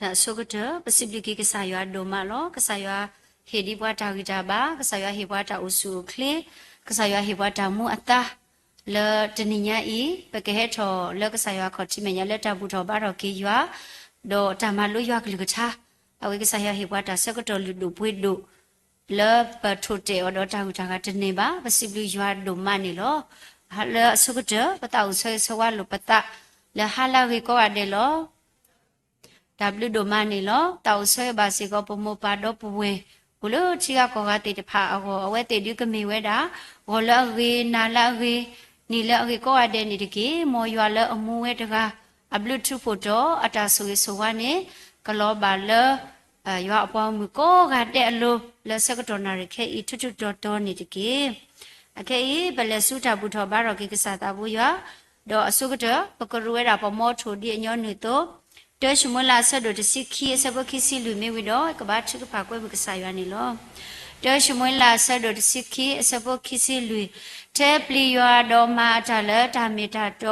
တၢ်အဆိကတၢၢ် ပစံးဘျုးက့ၤကစၢ်ယွၤဒိၣ်မးလီၤ. ကစၢ်ယွၤဟ့ၣ်ဒံးပှၤတၢ်ဂံၢ်တၢ်ဘါ, ကစၢ်ယွၤဟ့ၣ်ပှၤတၢ်အိၣ်ဆူၣ်အိၣ်ချ့, ကစၢ်ယွၤဟ့ၣ်ပှၤတၢ်မူအသါ လၢတနံၤညါအံၤ ပကဟဲထီၣ်လၢကစၢ်ယွၤခီၣ်ထံးမဲာ်ညါလၢတၢ်ဘူၣ်ထီၣ်ဘါထီၣ်က့ၤယွၤ ဒီးတၢ်မၤလိယွၤကလုၢ်ကထါ, အဝဲကစၢ်ယွၤဟ့ၣ်ပှၤတၢ်ဆၢကတီၢ်လုၢ်ဒိၣ်ပှ့ၤဒိၣ် လၢပထိၣ်တဲာ်အီၤဒီးတၢ်ဂုၤတၢ်ဂၤတန့ၢ်ဘၣ်, ပစံးဘျုးယွၤဒိၣ်မးန့ၣ်လီၤ. လၢအဆိကတၢၢ် ပသးအိၣ်ဆၢဂ့ၤဆၢဝါလိာ်ပသး လၢဟါလၢအဂ့ၤကိးဂၤဒဲးလီၤ. တၢ်ဘျုးဒိၣ်မးန့ၣ်လီၤ. သးအိၣ်ဆၢဂ့ၤဘၣ်စ့ၢ်ကီးပမိၢ်ပၢ်ဒီပုၢ်ဝဲၢ် အိၣ်လၢထံဂၤကီၢ်ဂၤသ့ၣ်တဖၣ်အဂီၢ်, အဝဲသ့ၣ်ဒုးကမ့ၢ်ဝဲဒၣ် ဂီၤလၢအဂ့ၤ, နၤလၢအဂ့ၤ, နံၤလၢအဂ့ၤကိးဂၤဒဲးန့ၣ်တက့ၢ်. မ်ယွၤလၢအမူဝဲတဂၤ အဘျုးထူးဖှိၣ်တီၤ အတၢ်ဆိၣ်ဂ့ၤဆိၣ်ဝါန့ၣ် ကလီၤဘၣ်လၢ ယွၤအပှၤဂီၢ်မုၢ်ကိးဂၤဒဲးအလိၤ လၢဆၢကတီၢ်နၣ်ရံၣ်ခဲအံၤ ထူးထူးတီၤတီၤန့ၣ်တက့ၢ်. အခဲအံၤ ပလဲၤဆူတၢ်ဘူၣ်ထီၣ်ဘါထီၣ်က့ၤကစၢ်သးဘိယွၤ, ဒီးအဆိကတၢၢ် ပကရူးဝဲဒၣ်ပမိထိၣ်ဒ်အညီနုၢ်အသိး, တၢ ၡမူၤအ့လး အဆၢဒိၣ်တဆံခံ အဆၢဖိခံဆံလွံၢ်မ့ၢ်ဝံၤဒီး ကဘါထုကဖၣ်ကွဲမုာ်ကစၢ်ယွၤန့ၣ်လီၤ. တၢ ၡမူၤအ့လး အဆၢဒိၣ်တဆံခံ အဆၢဖိခံဆံလွံၢ်, ထဲပျံၤယွၤဒီးမၤအတၢ်လၢတၢ်မ့ၢ်တၢ်တီ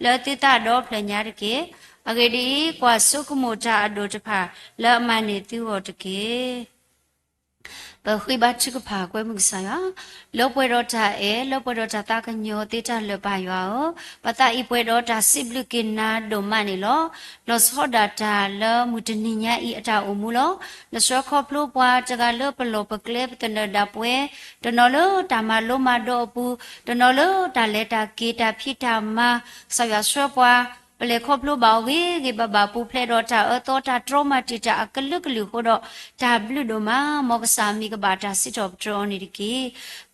လၢသုသးဒီဖျၢၣ်ညါတက့ၢ်. အဂ့ၢ်ဒ်အံၤ, ကွၢ်ဆိကမိၣ်တၢ်အဒိၣ်တဖၣ် လၢအမၤန့ၢ်သုဂီၢ်တက့ၢ်. ပဃ့ဘါထုကဖၣ်ကွဲမုာ်ကစၢ်ယွၤ, လၢပှဲၤဒီးတၢ်အဲၣ်, လၢပှဲၤဒီးတၢ်သးကညီၤသ့တၢ်လၢာ်ပၢ်ယွၤဧၢ, ပသးအံၤပှဲၤဒီးတၢ်စံးဘျုးက့ၤနၤဒိၣ်မးန့ၣ်လီၤ. လီၤဆီဒၣ်တၢ်လၢမုၢ်တနံၤညါအံၤအတၢ်အိၣ်မူလီၤ. နဆှၢခီဖျိပှၤတဂၤလၢပလီၢ်ပကျဲပသနၢၣ်ဒၣ်ပှဲၤ, တနီၤလၢတၢ်မၤလိမၤဒိးအပူၤ, တနီၤလၢတၢ်လဲၤတၢ်က့ၤတၢ်ဖံးတၢ်မၤ, ကစၢ်ယွၤဆှၢပှၤ ပလဲၤခီဖျိဘၣ်အီၤဂ့ၤဂ့ၤဘၣ်ဘၣ် ပူၤဖျဲးဒီးတၢ်အၢသီတၢ်တြီမၤတံာ်တာ်အကလုာ်ကလုာ်အဃိဒီး တၢ်ဘျုးဒိၣ်မး, မ်ကစၢ်အမံၤကဘၣ်တၢ်စံးထီၣ်ပတြၢၤအီၤန့ၣ်တက့ၢ်.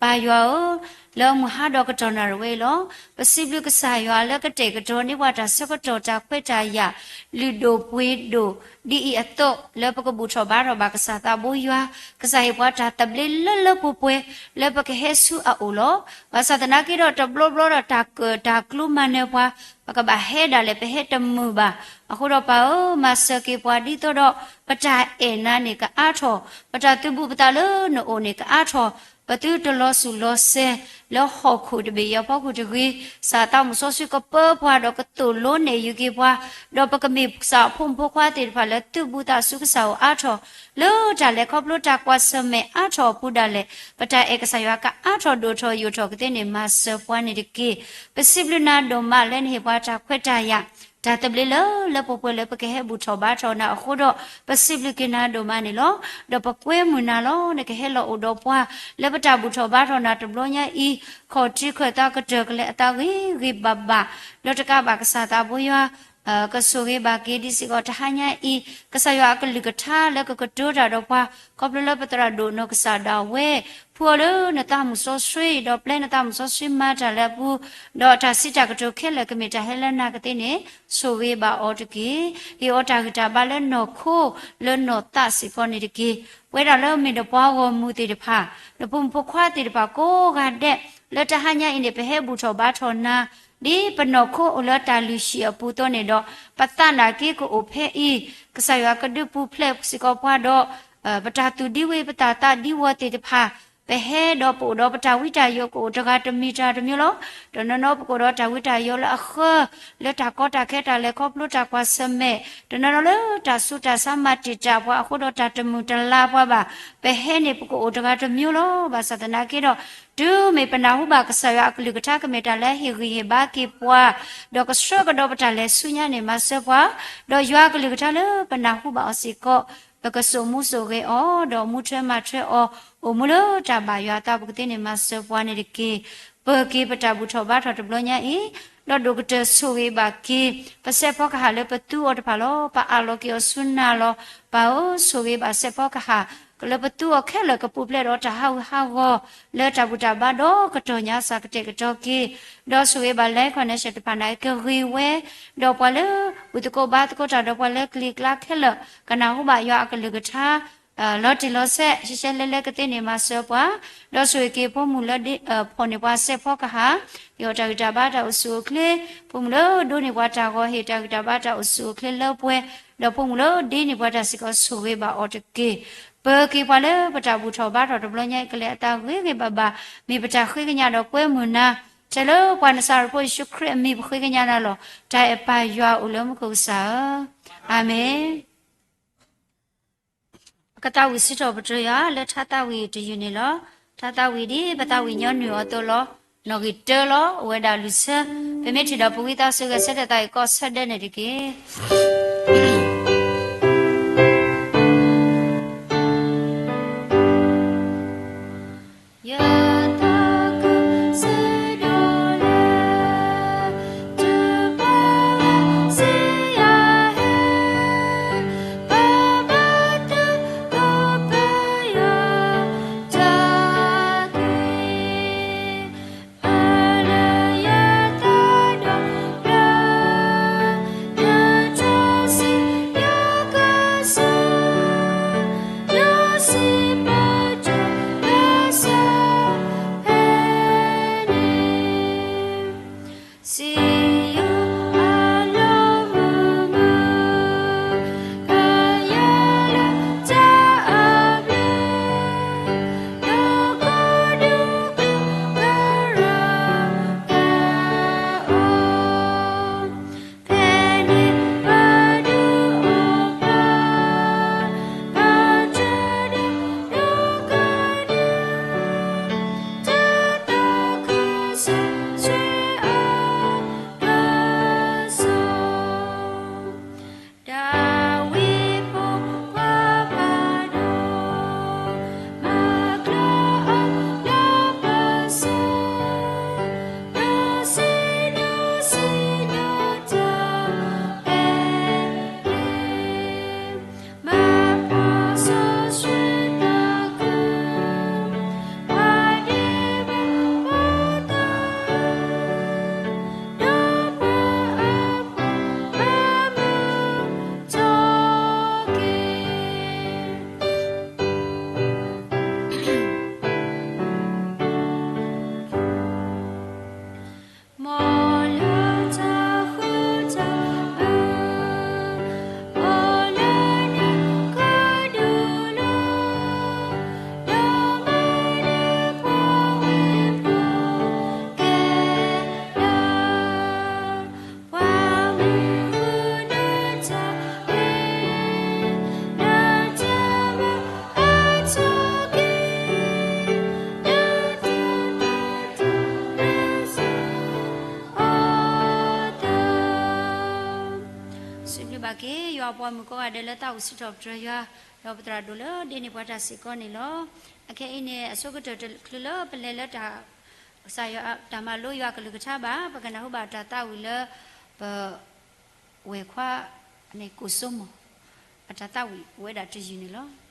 ပၢ်ယွၤဧၢ, လၢမုၢ်ဟါဒီးကတီၢ်နၣ်ရံၣ်ဝဲအံၤလီၤ. ပစံးဘျုးကစၢ်ယွၤလၢကတဲာ်ကတီၤန့ၢ်ပှၤတၢ်ဆၢကတီၢ်တၢ်ခွဲးတၢ်ယာ် လုၢ်ဒိၣ်ပှ့ၤဒိၣ် ဒ်အံၤအသိး လၢပကဘူၣ်ထီၣ်ဘါထီၣ်ဘၣ်ကစၢ်သးဘိယွၤ, ကစၢ်ဟ့ၣ်ပှၤတၢ်သဘျ့လၢလၢပှဲၤပှဲၤ လၢပကဟဲဆူအအိၣ်လီၤ. ဘၣ်ဆၣ်သနာ်က့ဒီးတဘျီဘျီဒီးတၢ်ကၢၣ်တၢ်ကျူမၤနၢၤပှၤ ပကဘၣ်ဟဲဒၣ်လဲာ် ပဟဲတမုာ်ဘၣ်. အဃိဒီးပၢ်ဧၢ, မၤစၢၤက့ၤပှၤဒ်သိးဒီး ပတၢ်အဲၣ်နၤန့ၣ်ကအါထီၣ်, ပတၢ်သုးဘူးပသးလၢနအိၣ်န့ၣ်ကအါထီၣ်, ပသုတလီၤဆူၣ်လီၤစဲၤ လၢဟီၣ်ခိၣ်တဘ့ၣ်အံၤအဖီခိၣ်တဂ့ၤ, ကစၢ်သးမုၣ်စီဆှံကပၢပှၤဒီးကသိၣ်လိနဲၣ်ယုာ်က့ၤပှၤ, ဒီးပကမ့ၢ်ကစၢ်အဖိမုၣ်ဖိခွါသ့ၣ်တဖၣ်လၢသုးဘူးသးဆူကစၢ်အအိၣ်အါထီၣ်, လၢတၢ်လဲၤခီဖျိတၢ်ကွၢ်ဆၢၣ်မဲာ်အါထီၣ်အပူၤဒၣ်လဲာ်, ပတၢ်အဲၣ်ကစၢ်ယွၤကအါထီၣ်ဒိၣ်ထီၣ်ယိာ်ထီၣ်ကသ့န့ၣ် မၤစၢၤပှၤန့ၣ်တက့ၢ်. ပစံးဘျုးနၤဒိၣ်မးလၢနဟ့ၣ်ပှၤတၢ်ခွဲးတၢ်ယာ် တၢ်သဘျ့လၢလၢပှဲၤပှဲၤလၢပကဟဲဘူၣ်ထီၣ်ဘါထီၣ်နၤအဃိဒီး ပစံးဘျုးက့ၤနၤဒိၣ်မးန့ၣ်လီၤ. ဒီးပကွဲမုာ်နၤလီၤ. နကဟဲလီၤအိၣ်ဒီးပှၤ လၢပတၢ်ဘူၣ်ထီၣ်ဘါထီၣ်နၤတဘျီညါအံၤ, ခီၣ်ထံးခၢၣ်သးကတၢၢ်ကလဲၤအသးဂ့ၤဂ့ၤဘၣ်ဘၣ်, လၢတကးဘၣ်ကစၢ်သးဘိယွၤ ကဆိၣ်ဂ့ၤဘၣ်က့ၤဒ်စ့ၢ်ကီးတဟါညါအံၤ, ကစၢ်ယွၤအကလုၢ်ကထါလၢကကတိၤတၢ်ဒီးပှၤ ခီဖျိလၢပသရၣ်ဒိၣ်နီၢ်ကစၢ်ဒၣ်ဝဲ, ဖှူအီၤလၢနသးမုၣ်စီဆှံ, ဒီးပျဲနသးမုၣ်စီဆှံမၤတၢ်လၢအပူၤ, ဒီးတၢ်စံးတၢ်ကတိၤခဲလၢာ်ကမ့ၢ်တၢ်ဟဲလၢနၤကသ့န့ၣ် ဆိၣ်ဂ့ၤဘၣ်အီၤတက့ၢ်. ဟ့ၣ်အီၤတၢ်ဂံၢ်တၢ်ဘါလၢနီၢ်ခိ လၢနီၢ်သးစ့ၢ်ကီးန့ၣ်တက့ၢ်. ပဝဲဒၣ်လၢမ့ၢ်နပှၤဂီၢ်မုၢ်သ့ၣ်တဖၣ်, နဖိမုၣ်ဖိခွါသ့ၣ်တဖၣ်ကိးဂၤဒဲး, လၢတဟါညါအံၤန့ၣ် ပဟဲဘူၣ်ထီၣ်ဘါထီၣ်နၤ ဒ်ပနီၢ်ခိအိၣ်လၢတၢ်လုၢ်ဟံၣ်အပူၤအသိးန့ၣ်ဒီး, ပသးနာ်က့ကအိၣ်ဖဲအံၤ, ကစၢ်ယွၤကဒုးပူၤဖျဲးစ့ၢ်ကီးပှၤဒီး ပတၢ်သူၣ်ဒံဝံၤ ပတၢ်သးဒံဝီၤသ့ၣ်တဖၣ်, ပဟဲဒီးပအိၣ်ဒီးပတၢ်ဝံတၢ်ယိးကအိၣ်တဂၤတမံၤတၢ်တမံၤလီၤ. တနီၤနီၤပကအိၣ်ဒီးတၢ်ဝံတၢ်ယိးလၢအဃၢ, လၢတၢ်ကီတၢ်ခဲတၢ်လဲၤခီဖျိတၢ်ကွၢ်ဆၢၣ်မဲာ်, တနီၤနီၤလၢတၢ်ဆူးတၢ်ဆါမၤတံာ်တာ်ပှၤအဃိဒီးတၢ်တမုာ်တလၤပှၤဘၣ်, ပဟဲန့ၣ်ပကအိၣ်တဂၤတမံၤလီၤ. ဘၣ်ဆၣ်သနာ်က့ဒီး တုၤမ့ၢ်ပနၢ်ဟူဘၣ်ကစၢ်ယွၤအကလုၢ်ကထါကမ့ၢ်တၢ်လၢဟ့ၣ်ဂံၢ်ဟ့ၣ်ဘါက့ၤပှၤ, ဒီးကဆှၢကဒီးပတၢ်လဲၤဆူညါန့ၣ် မၤစၢၤပှၤ, ဒီးယွၤအကလုၢ်ကထါလၢပနၢ်ဟူဘၣ်အီၤစ့ၢ်ကီး, ပကစိာ်မူစိာ်ဂဲၤအီၤ, ဒီးမူထွဲမၤထွဲအီၤ, အိၣ်မူလၢတၢ်ဘၣ်ယွၤအသးပူၤကသ့န့ၣ် မၤစၢၤပှၤန့ၣ်တက့ၢ်. ပၢၤက့ၤပတၢ်ဘူၣ်ထီၣ်ဘါထီၣ်တဘျီညါအံၤ, ဒီးဒိၣ်ကတၢၢ်ဆိၣ်ဂ့ၤဘၣ်က့ၤ ပစဲးဖီကဟၣ်လၢပသူအီၤတဖၣ်လီၤ. ပအးလီၤက့ၤအီၤဆူနၤလီၤ. ပၢ်ဧၢ, ဆိၣ်ဂ့ၤဘၣ်စဲးဖီကဟၣ် လၢပသူအီၤခဲလၢာ်ကပူၤဖျဲးဒီးတၢ်ဟးဂူာ်ဟးဂီၤ လၢတၢ်ဘူၣ်တၢ်ဘါဒီးကတီၢ်ညါစ့ၢ်ကီးကတဲာ်ကတီၤက့ၤ, ဒီးဆိၣ်ဂ့ၤဘၣ် Life Connection တဖၣ်န့ၣ် ကဂ့ၤဝဲ, ဒီးပှၤလၢ ဘူၣ်သကိးဘါသကိးတၢ်ဒီးပှၤလၢကျံၤကျါခဲလၢာ် ကနၢ်ဟူဘၣ်ယွၤအကလုၢ်ကထါ လီၤတံၢ်လီၤဆဲး ရှဲရှဲလဲလဲကသ့န့ၣ် မၤစၢၤပှၤ, ဒီးဆိၣ်ဂ့ၤက့ၤဖိမုၣ်လၢ ဖီၣ်န့ၢ်ပှၤစဲးဖီကဟၣ်, ဟ့ၣ်အီၤတၢ်ဂံၢ်တၢ်ဘါတၢ်အိၣ်ဆူၣ်အိၣ်ချ့, ဖိမုၣ်လၢဒိးန့ၢ်ပှၤတၢ်ဂီၤ ဟ့ၣ်တၢ်ဂံၢ်တၢ်ဘါတၢ်အိၣ်ဆူၣ်အိၣ်ချ့လၢပှဲၤ, ဒီးဖိမုၣ်လၢဒ့န့ၢ်ပှၤတၢ်စ့ၢ်ကီး ဆိၣ်ဂ့ၤဘၣ်အီၤတက့ၢ်. ပၢၤက့ၤပှၤလၢပတၢ်ဘူၣ်ထီၣ်ဘါထီၣ်တဘျီညါအံၤ ကလဲၤအသးဂ့ၤဂ့ၤဘၣ်ဘၣ်, မ့ၢ်ပတၢ်ဃ့ကညးဒီးကွဲမုာ်နၤ, ထဲလၢပှၤနစၤရ့းဖိယ့ၣ်ၡူးခရံာ်အမံၤ ပဃ့ကညးနၤလီၤ. တၢ်အဲၣ်ပၢ်ယွၤအိၣ်လၢမူခိၣ်ကစၢ်ဧၢ, အၤမ့ၣ်. ပသးဝံၣ်စံးထီၣ်ပတြၢၤယွၤလၢထါသးဝံၣ်တယုၢ်န့ၣ်လီၤ. ထါသးဝံၣ်ဒ်ပသးဝံၣ်ညီနုၢ်အီၤအသိးလီၤ. နီၣ်ဂံၢ်တၢလီၤ. အိၣ်ဝဲဒၣ်လွံၢ်ဆၢ, ပမ့ၢ်ထံၣ်ဒီးပဝံသးစူၤဂဲၤဆၢထၢၣ်သးအံၤ ကီၢ်ဆၢဒၢန့ၣ်တက့ၢ်. ယသးခုစ့ၢ်ကီးလၢ တပှဲၤဝဲစ့ယၤဟဲ, ပဘၣ်တၢ်ကီပယီၤတၢ်ကွံ အၢၣ်လၢယသးဒီဖျၢၣ်, ယတၢ်စံးယကစၢ်, ယစံးပတြၢၤလၢစၢဖဲန့ၣ်, စံယိၤအလီၢ်မုၢ်မုၢ်, ကယဲၢ်လၢတၢ်အဘျုး ဒီးကဒုးကရၢကဲအီၤ, ဖဲန့ၣ်ပဒုးအိၣ်ပှၤ ပတၢ်ဒီးကဒုး တၢ်သးခုစၢ်ဆှၢအကစီၣ်, ဒၤဝံးဖိခွါဖးဒိၣ် မၤကျၢၤအီၤလၢပစၢၤ, ဒီးစံးဒီးစံးဒီးတၢ်အဲၣ်လံ မၤပှၤစီဆှံတၢ်ခု, ပှၤဒ့ဘၣ်ပှၤသး, ဒီးပှၤအပှၤမၤမုာ်ထီၣ်က့ၤ. မ်လၢတၢ်ဃူတၢ်ဖိး အိၣ်လၢနကဒုလီၤ, ဒီးမၤန့ၢ်ပှၤဝံၤပှၤကဲလၢ ပှၤမ့ၢ်ဃုနတၢ်အဲၣ်, နတၢ်မၤအါထီၣ်က့ၤ နတၢ်တၢ်တၢ်လၢစၢၤအီၤသၢ. စံးဘျုးဘၣ်က့ၤ ယွၤအပှၤမုၣ်ကိးဂၤဒဲးလၢသးဝံၣ်စံးထီၣ်ပတြၢၤယွၤ, ဒီးပသရၣ်ဒိၣ်လၢဒ့န့ၢ်ပှၤတၢ်စ့ၢ်ကီးန့ၣ်လီၤ. အခဲအံၤန့ၣ် အဆိကတၢၢ်တချုးလၢပလဲၤလၢတၢ် ကစၢ်ယွၤတၢ်မၤလိယွၤအကလုၢ်ကထါဘၣ်, ပကနၢ်ဟူဘၣ်တၢ်သးဝံၣ်လၢ ပဝဲၢ်ခွါန့ၣ် ကိၣ်စိမိၢ် အတၢ်သးဝံၣ်အိၣ်ဝဲဒၣ်တယုၢ်န့ၣ်လီၤ.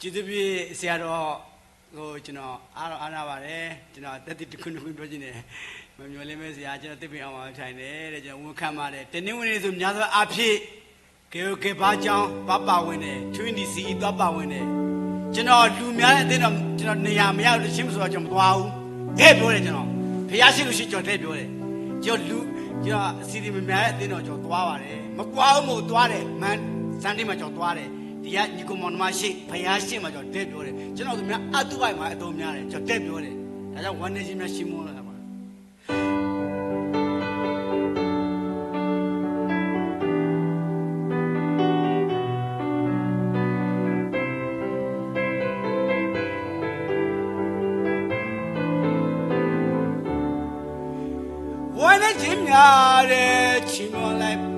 ကျေးဇူးပြုဆရာတော်ကို ကျွန်တော် အားတော့အားနာပါတယ်။ ကျွန်တော် သက်သေတစ်ခုနှစ်ခုပြောချင်တယ်။ မမျော်လင့်ပဲဆရာ ကျွန်တော်သစ်ပင်အောက်မှာထိုင်တယ်တဲ့ ကျွန်တော်ဝန်ခံပါတယ်။ တနင်္ဂနွေနေ့ဆိုများသောအားဖြင့် ကယ်ကယ်ပါကြောင်းသွားပါဝင်တယ်။ ထွင်းဒီစီသွားပါဝင်တယ်။ ကျွန်တော်လူများတဲ့အသင်းတော် ကျွန်တော်နေရာမရလို့တချင်းမဆိုတော့ကျွန်တော်မသွားဘူး။ တည့်ပြောတယ်ကျွန်တော်။ ဘုရားရှိလို့ရှိရင်ကျွန်တော်တည့်ပြောတယ်။ ကျွန်တော်လူကျွန်တော်အစီအစဉ်မများတဲ့အသင်းတော်ကျွန်တော်သွားပါတယ်။ မကွာဘူးမို့သွားတယ်။ မန်စန်ဒေးမှာကျွန်တော်သွားတယ်။ ဒီကညီကောင်မောင်နှမရှိဘုရားရှိမှကျွန်တော်တည့်ပြောတယ်။ ကျွန်တော်သူများအတုပါမှာအတုံးများတယ်။ ကျွန်တော်တည့်ပြောတယ်။ ဒါကြောင့်ဝမ်းနည်းခြင်းများရှိမောလာတာပါ။ ဝမ်းနည်းခြင်းများတဲ့ချီးမွမ်းလိုက်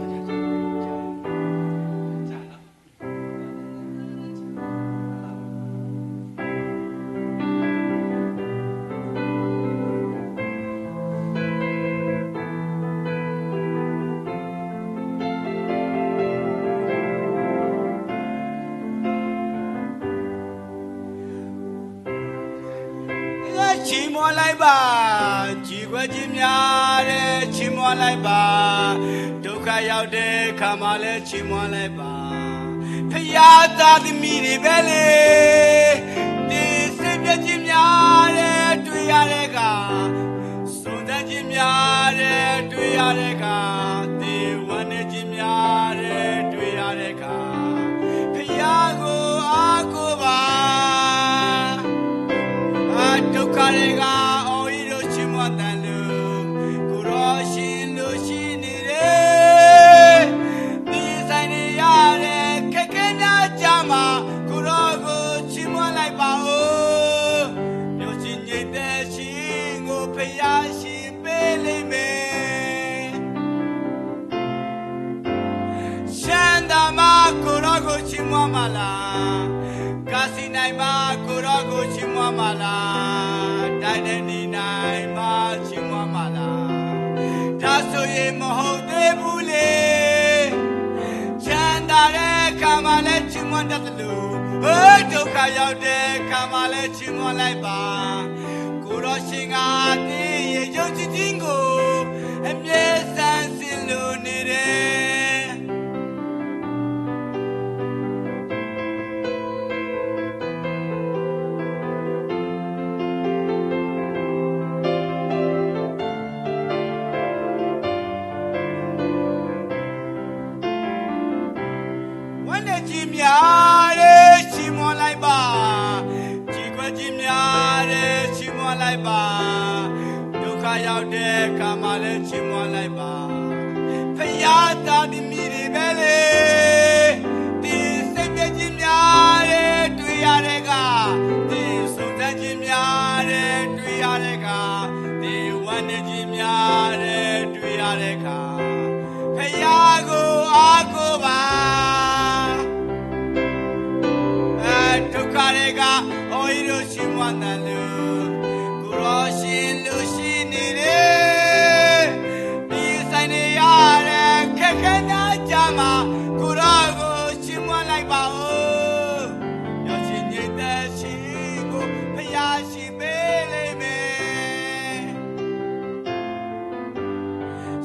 ချီးမွမ်းလိုက်ပါ။ ကြေကွဲခြင်းများလည်းချီးမွမ်းလိုက်ပါ။ ဒုက္ခရောက်တဲ့အခါမှာလည်းချီးမွမ်းလိုက်ပါ။ ဘုရားသားသမီးတွေပဲလေ။ ဒီစိတ်ပြည့်ခြင်းများလည်းတွေ့ရတဲ့အခါ စုံစမ်းခြင်းများ တဂၤအီၤအံၤဒိၣ်ဆံးမွၤသးလၢ ကိၣ်ဒီးဆံးလိၣ်ဆံးန့ၣ်လၢ မ့ၢ်စဲန့ၣ်ယၤရဲၣ် ခဲကဲညါကမး ကိၣ်ဒီးကိၣ်ဆံးမွၤလၢၤဘၣ်ဧၢ, ယိၤဆံးန့ၣ်တဲဆံးကိၣ် ဖယါဆံးဘ့လ့မ့ၢ် ဆၣ်သးမး ကိၣ်ဒီးကိၣ်ဆံးမွၤမးလၢ်, ကစံးနံၤမး ကိၣ်ဒီးကိၣ်ဆံးမွၤမးလၢ်, ဒဲနံၤနံၤမး ဆံးမွၤမးလၢ်, ဒါဆိုရင်မဟုတ်သေးဘူးလေ, ချမ်းသာတဲ့အခါမှာလည်း ချီးမွမ်းတတ်သလို, ဒုက္ခရောက်တဲ့အခါမှာလည်း ချီးမွမ်းလိုက်ပါ, ကိုယ်တော်ရှင်က သင်ရဲ့ယုံကြည်ခြင်းကို အမြဲဆန်းစစ်လိုနေတယ်. ဝမ်းနည်းခြင်းများတဲ့ ချီးမွမ်းလိုက်ပါ, ကြေကွဲခြင်းများတဲ့ ချီးမွမ်းလိုက်ပါ, ဒုက္ခရောက်တဲ့အခါမှာလည်း ချီးမွမ်းလိုက်ပါ, ဘုရားသားသမီးတွေပဲလေ, သင်စိတ်ပျက်ခြင်းများတဲ့ တွေ့ရတဲ့အခါ, သင်စုန်းဆန်းခြင်းများတဲ့ တွေ့ရတဲ့အခါ, သင်ဝမ်းနည်းခြင်းများတဲ့ တွေ့ရတဲ့အခါ, ဘုရားကိုအားကိုးပါ. ဒုက္ခတွေက အိုးအိမ်တို့ ချီးမွမ်းသံလၢ ကိုယ်တော်ရှင်လိုရှိနေတယ်. ရင်ဆိုင်နေရတဲ့ ခက်ခဲများကြားမှာ ကိုယ်တော်ကို ချီးမွမ်းလိုက်ပါဦး. မျက်စိငြိမ်သက်ခြင်းကို ဘုရားရှိပေးလိမ့်မယ်.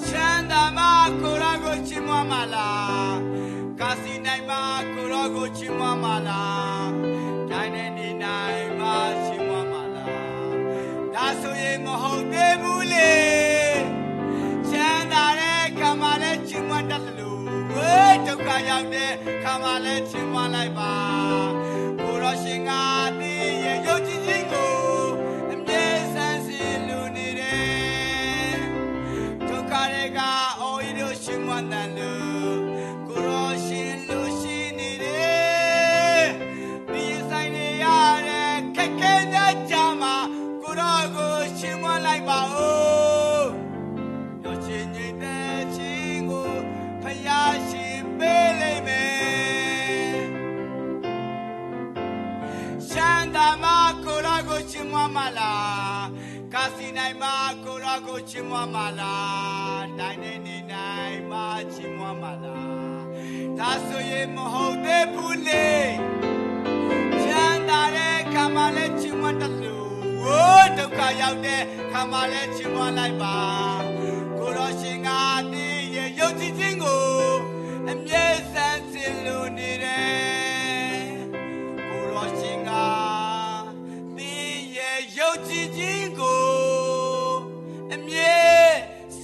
ချမ်းသာမှ ကိုယ်တော်ကို ချီးမွမ်းမှာလား. ကစည်နိုင်မှ ကိုယ်တော်ကို ချီးမွမ်းမှာလား. တိုင်းနဲ့နေနိုင်မှ ချီးမွမ်းမှာလား. ဒါဆိုရင် မဟုတ်သေးဘူးလေ. ချမ်းသာတဲ့အခါမှာလည်း ချီးမွမ်းတတ်သလို, ဒုက္ခရောက်တဲ့အခါမှာလည်း ချီးမွမ်းလိုက်ပါ. ကိုယ်တော်ရှင်က သင်ရဲ့ယုံကြည်ခြင်းကို အမြဲဆန်းစစ်လိုနေတယ်. ဒုက္ခတွေက အိုးအိမ်တို့ ချီးမွမ်းသံလၢ ကိုယ်တော်ရှင်လိုရှိနေတယ်. ရင်ဆိုင်နေရတဲ့ ခက်ခဲများကြားမှာ ကိုယ်တော်ကို ချီးမွမ်းလိုက်ပါဦး. မျက်စိငြိမ်သက်ခြင်းကို ဘုရားရှိပေးလိမ့်မယ်. ချမ်းသာမှ ကိုယ်တော်ကို ချီးမွမ်းမှာလား. ကစည်နိုင်မှ ကိုယ်တော်ကို ချီးမွမ်းမှာလား. တိုင်းနဲ့နေနိုင်မှ ချီးမွမ်းမှာလား. ဒါဆိုရင် မဟုတ်သေးဘူးလေ. ချမ်းသာတဲ့အခါမှာလည်း ချီးမွမ်းတတ်သလို, ဒုက္ခရောက်တဲ့အခါမှာလည်း ချီးမွမ်းလိုက်ပါ. ကိုယ်တော်ရှင်က သင်ရဲ့ယုံကြည်ခြင်းကို အမြဲဆန်းစစ်လိုနေတယ်. ကိုယ်တော်ရှင်က သင်ရဲ့ယုံကြည်ခြင်းကို အမြဲ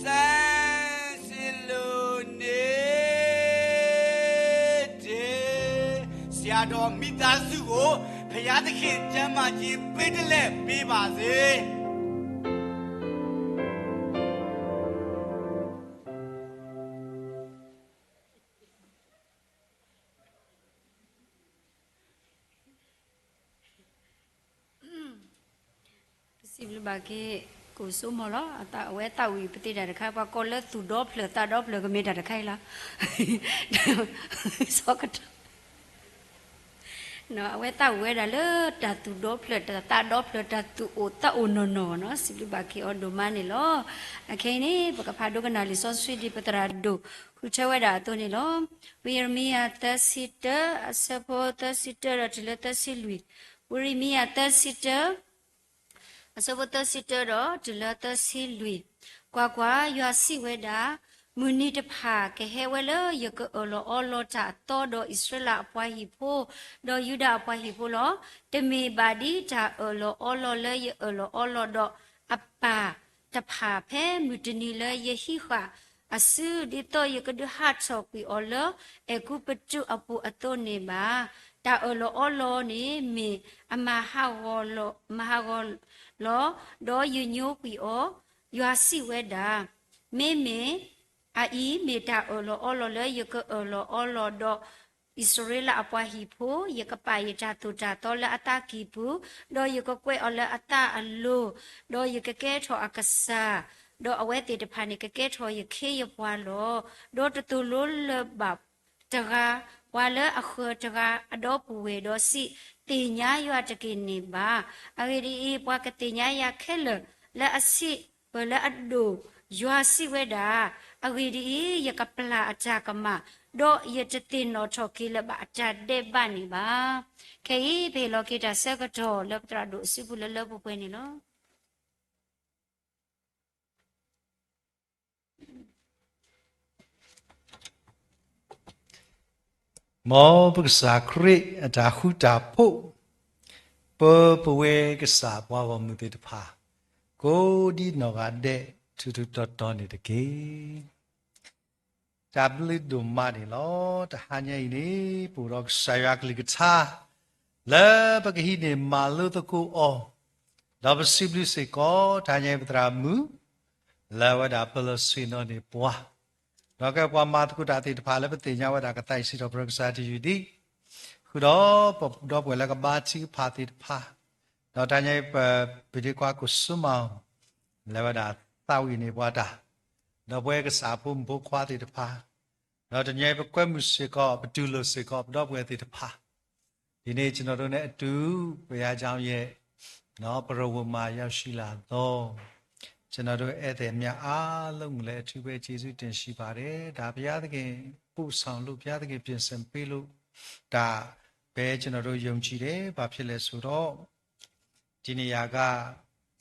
ဆန်းစစ်လိုနေတယ်. ဆရာတော်မိသားစုကို ဘုရားသခင်ကျန်းမာခြင်းပေးတလဲပေးပါစေ. ပစံးဘျုးဘၣ်က့ၤ ကိးစိမီၤလီၤ. အဝဲသးဝံၣ်ပသ့ၣ်တၢ်တခါ ပှၤကိးလၢသူၣ်ဒီဖျၢၣ်သးဒီဖျၢၣ်ကမ့ၢ်တၢ်တခါအံၤလီၤ. စီၤကတီၢ် အဝဲသးဝံၣ်ဝဲဒၣ်လၢတၢ်သူၣ်ဒီဖျၢၣ် တၢ်သးဒီဖျၢၣ် တၢ်သူၣ်အိၣ်သးအိၣ်နီၢ်နီၢ်နီၤ စံးဘျုးဘၣ်က့ၤအီၤဒိၣ်မးန့ၣ်လီၤ. အခဲအံၤန့ၣ် ပကဖးဒိကနၣ်လံာ်စီဆှံဒ်ပသရၣ်ဒိၣ်ဃုထၢဝဲဒၣ်အသိးန့ၣ်လီၤ. ဝံယံးရမံယၤသၢဆံတၢ အဆၢဖိသၢဆံတၢဒီးတုၤလၢသၢဆံလွံၢ်, ဝံယံးရမံယၤသၢဆံတၢ အဆၢဖိသၢဆံတၢဒီးတုၤလၢသၢဆံလွံၢ်, ကွၢ်ကွၢ်, ယွၤစံးဝဲဒၣ်, မုၢ်နံၤတဖၣ်ကဟဲဝဲလၢ ယကအၢၣ်လီၤအီလီၤတၢ်အသီဒီးအံၣ်စရ့လးအပှၤဟံၣ်ဖိ, ဒီးယူဒၤအပှၤဟံၣ်ဖိလီၤ. တမ့ၢ်ဘၣ်ဒ်တၢ်အၢၣ်လီၤအီလီၤလၢယအၢၣ်လီၤအီလီၤဒီးအပၢ်တဖၣ် ဖဲမုၢ်တနံၤလၢယဟံးဃာ်အစု ဒ်သိးယကဒုးဟးထီၣ်ကွံာ်အီၤလၢအဲၤကူပတူးအပူၤအသိးန့ၣ်ဘၣ်. တၢ်အၢၣ်လီၤအီလီၤန့ၣ်မ့ၢ်အမၤဟးဂီၤလီၤ, မၤဟးဂီၤ လီၤ, ဒီးယညိကွံာ်အီၤ. ယွၤစံးဝဲဒၣ်, မ့မ့ၢ်အအံၤမ့ၢ်တၢ်အၢၣ်လီၤအီလီၤလၢယကအၢၣ်လီၤအီလီၤဒီး အံၣ်စရ့လးအပှၤဟံၣ်ဖိ, ယကပာ်ယတၢ်သိၣ်တၢ်သီလၢအသးကံၢ်ပူၤ, ဒီးယကကွဲးအီၤလၢအသးအလိၤ, ဒီးယကကဲထီၣ်အကစၢ်, ဒီးအဝဲသ့ၣ်တဖၣ်န့ၣ်ကကဲထီၣ်ယခ့ယပှၤလီၤ. ဒီးတသိၣ်လိလၢၤဘၣ်တဂၤ, ပှၤလၢအဃၢၤတဂၤအဒီပုၢ်ဝဲၢ်ဒီးစံး, သ့ၣ်ညါယွၤတက့ၢ်န့ၣ်ဘၣ်. အဂ့ၢ်ဒ်အံၤ, ပှၤကသ့ၣ်ညါယၤခဲလၢာ်လၢအဆံးပၢၢ်လၢအဒိၣ်. ယွၤစံးဝဲဒၣ်, အဂ့ၢ်ဒ်အံၤ, ယကပျၢ်အတၢ်ကမၣ်, ဒီးယတသ့ၣ်နီၣ်ထီၣ်က့ၤလၢၤဘၣ်အတၢ်ဒဲးဘးန့ၣ်ဘၣ်. ခဲအံၤပဟ့ၣ်လီၤက့ၤတၢ်ဆၢကတီၢ်လၢပသရၣ်ဒိၣ်အစုပူၤလၢလၢပှဲၤပှဲၤန့ၣ်လီၤ. မ်ပကစၢ်ခရံာ်အတၢ်ဃူတၢ်ဖိး, ပပဝဲကစၢ်ပှၤဂီၢ်မုၢ်သ့ၣ်တဖၣ်, ကိးဒ်နီၢ်ဂၤဒဲး ထူထူတီတီန့ၣ်တက့ၢ်. တၢ်ဘျုးဒိၣ်မးန့ၣ်လီၤ. တဟါညါအံၤန့ၣ် ပအိၣ်ဒီးကစၢ်ယွၤကလုၢ်ကထါ လၢပကဟံးန့ၢ်မၤလိသကိးအီၤ, ဒီးပစံးဘျုးစ့ၢ်ကီး တဟါညါအံၤပသရၣ်မုၣ် လၢအဝဲဒၣ်ပလီၢ်ဆ့ၣ်နီၤန့ၢ်ပှၤ, ဒီးကဲပှၤမၤသကိးတၢ်သ့ၣ်တဖၣ်လၢပသ့ၣ်ညါဝဲဒၣ်ကသးအံၤစံးထီၣ်ပတြၢၤကစၢ်တယုၢ်ဒံး, ဃုာ်ဒီးပဒီပုၢ်ဝဲၢ်လၢကဘါထုကဖၣ်သ့ၣ်တဖၣ်, ဒီးတဟါညါအံၤပပဒ့ခွါကိၣ်စိမၤအီၤ လၢအဝဲဒၣ်သးဝံၣ်န့ၢ်ပှၤတၢ်, ဒီးပဝဲကစၢ်ဖိမုၣ်ဖိခွါသ့ၣ်တဖၣ်, ဒီးတနံၤအံၤပကွဲမုာ်စ့ၢ်ကီး ပတူၢ်လိာ်စ့ၢ်ကီးပဒီပုၢ်ဝဲၢ်သ့ၣ်တဖၣ်, ဒီးန့ၣ် ကျွန်တော်တို့နဲ့အတူ ဘုရားကျောင်းရဲ့ ပရဝုၢ်မၤရောက်ရှိလာသော ကျွန်တော်တို့ဧည့်သည်များအားလုံးကိုလည်း အထူးပဲကျေးဇူးတင်ရှိပါတယ်. ဒါဘုရားသခင်ပို့ဆောင်လို့ ဘုရားသခင်ပြင်ဆင်ပေးလို့ ဒါပဲကျွန်တော်တို့ယုံကြည်တယ်. ဘာဖြစ်လဲဆိုတော့ ဒီနေရာက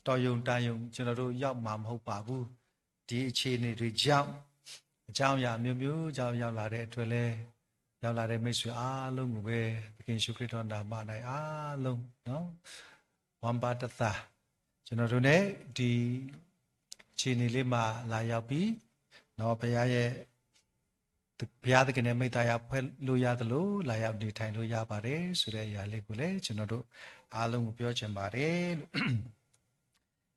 တော်ရုံတန်ရုံ ကျွန်တော်တို့ရောက်မှာမဟုတ်ပါဘူး. ဒီအခြေအနေတွေကြောင့် အကြောင်းအရာအမျိုးမျိုးကြောင့်ရောက်လာတဲ့အတွက်လည်း ရောက်လာတဲ့မိတ်ဆွေအားလုံးကိုပဲ သခင်ယေရှုခရစ်တော်နာမ၌အားလုံးနော် ဝမ်းပါတသး ကျွန်တော်တို့နဲ့ဒီအခြေအနေလေးမှာလာရောက်ပြီးနော် ဘုရားရဲ့ ဘုရားသခင်နဲ့မိသားရာဖွဲ့လို့ရသလိုလာရောက်နေထိုင်လို့ရပါတယ်ဆိုတဲ့အရာလေးကိုလည်းကျွန်တော်တို့အားလုံးကိုပြောချင်ပါတယ်လို့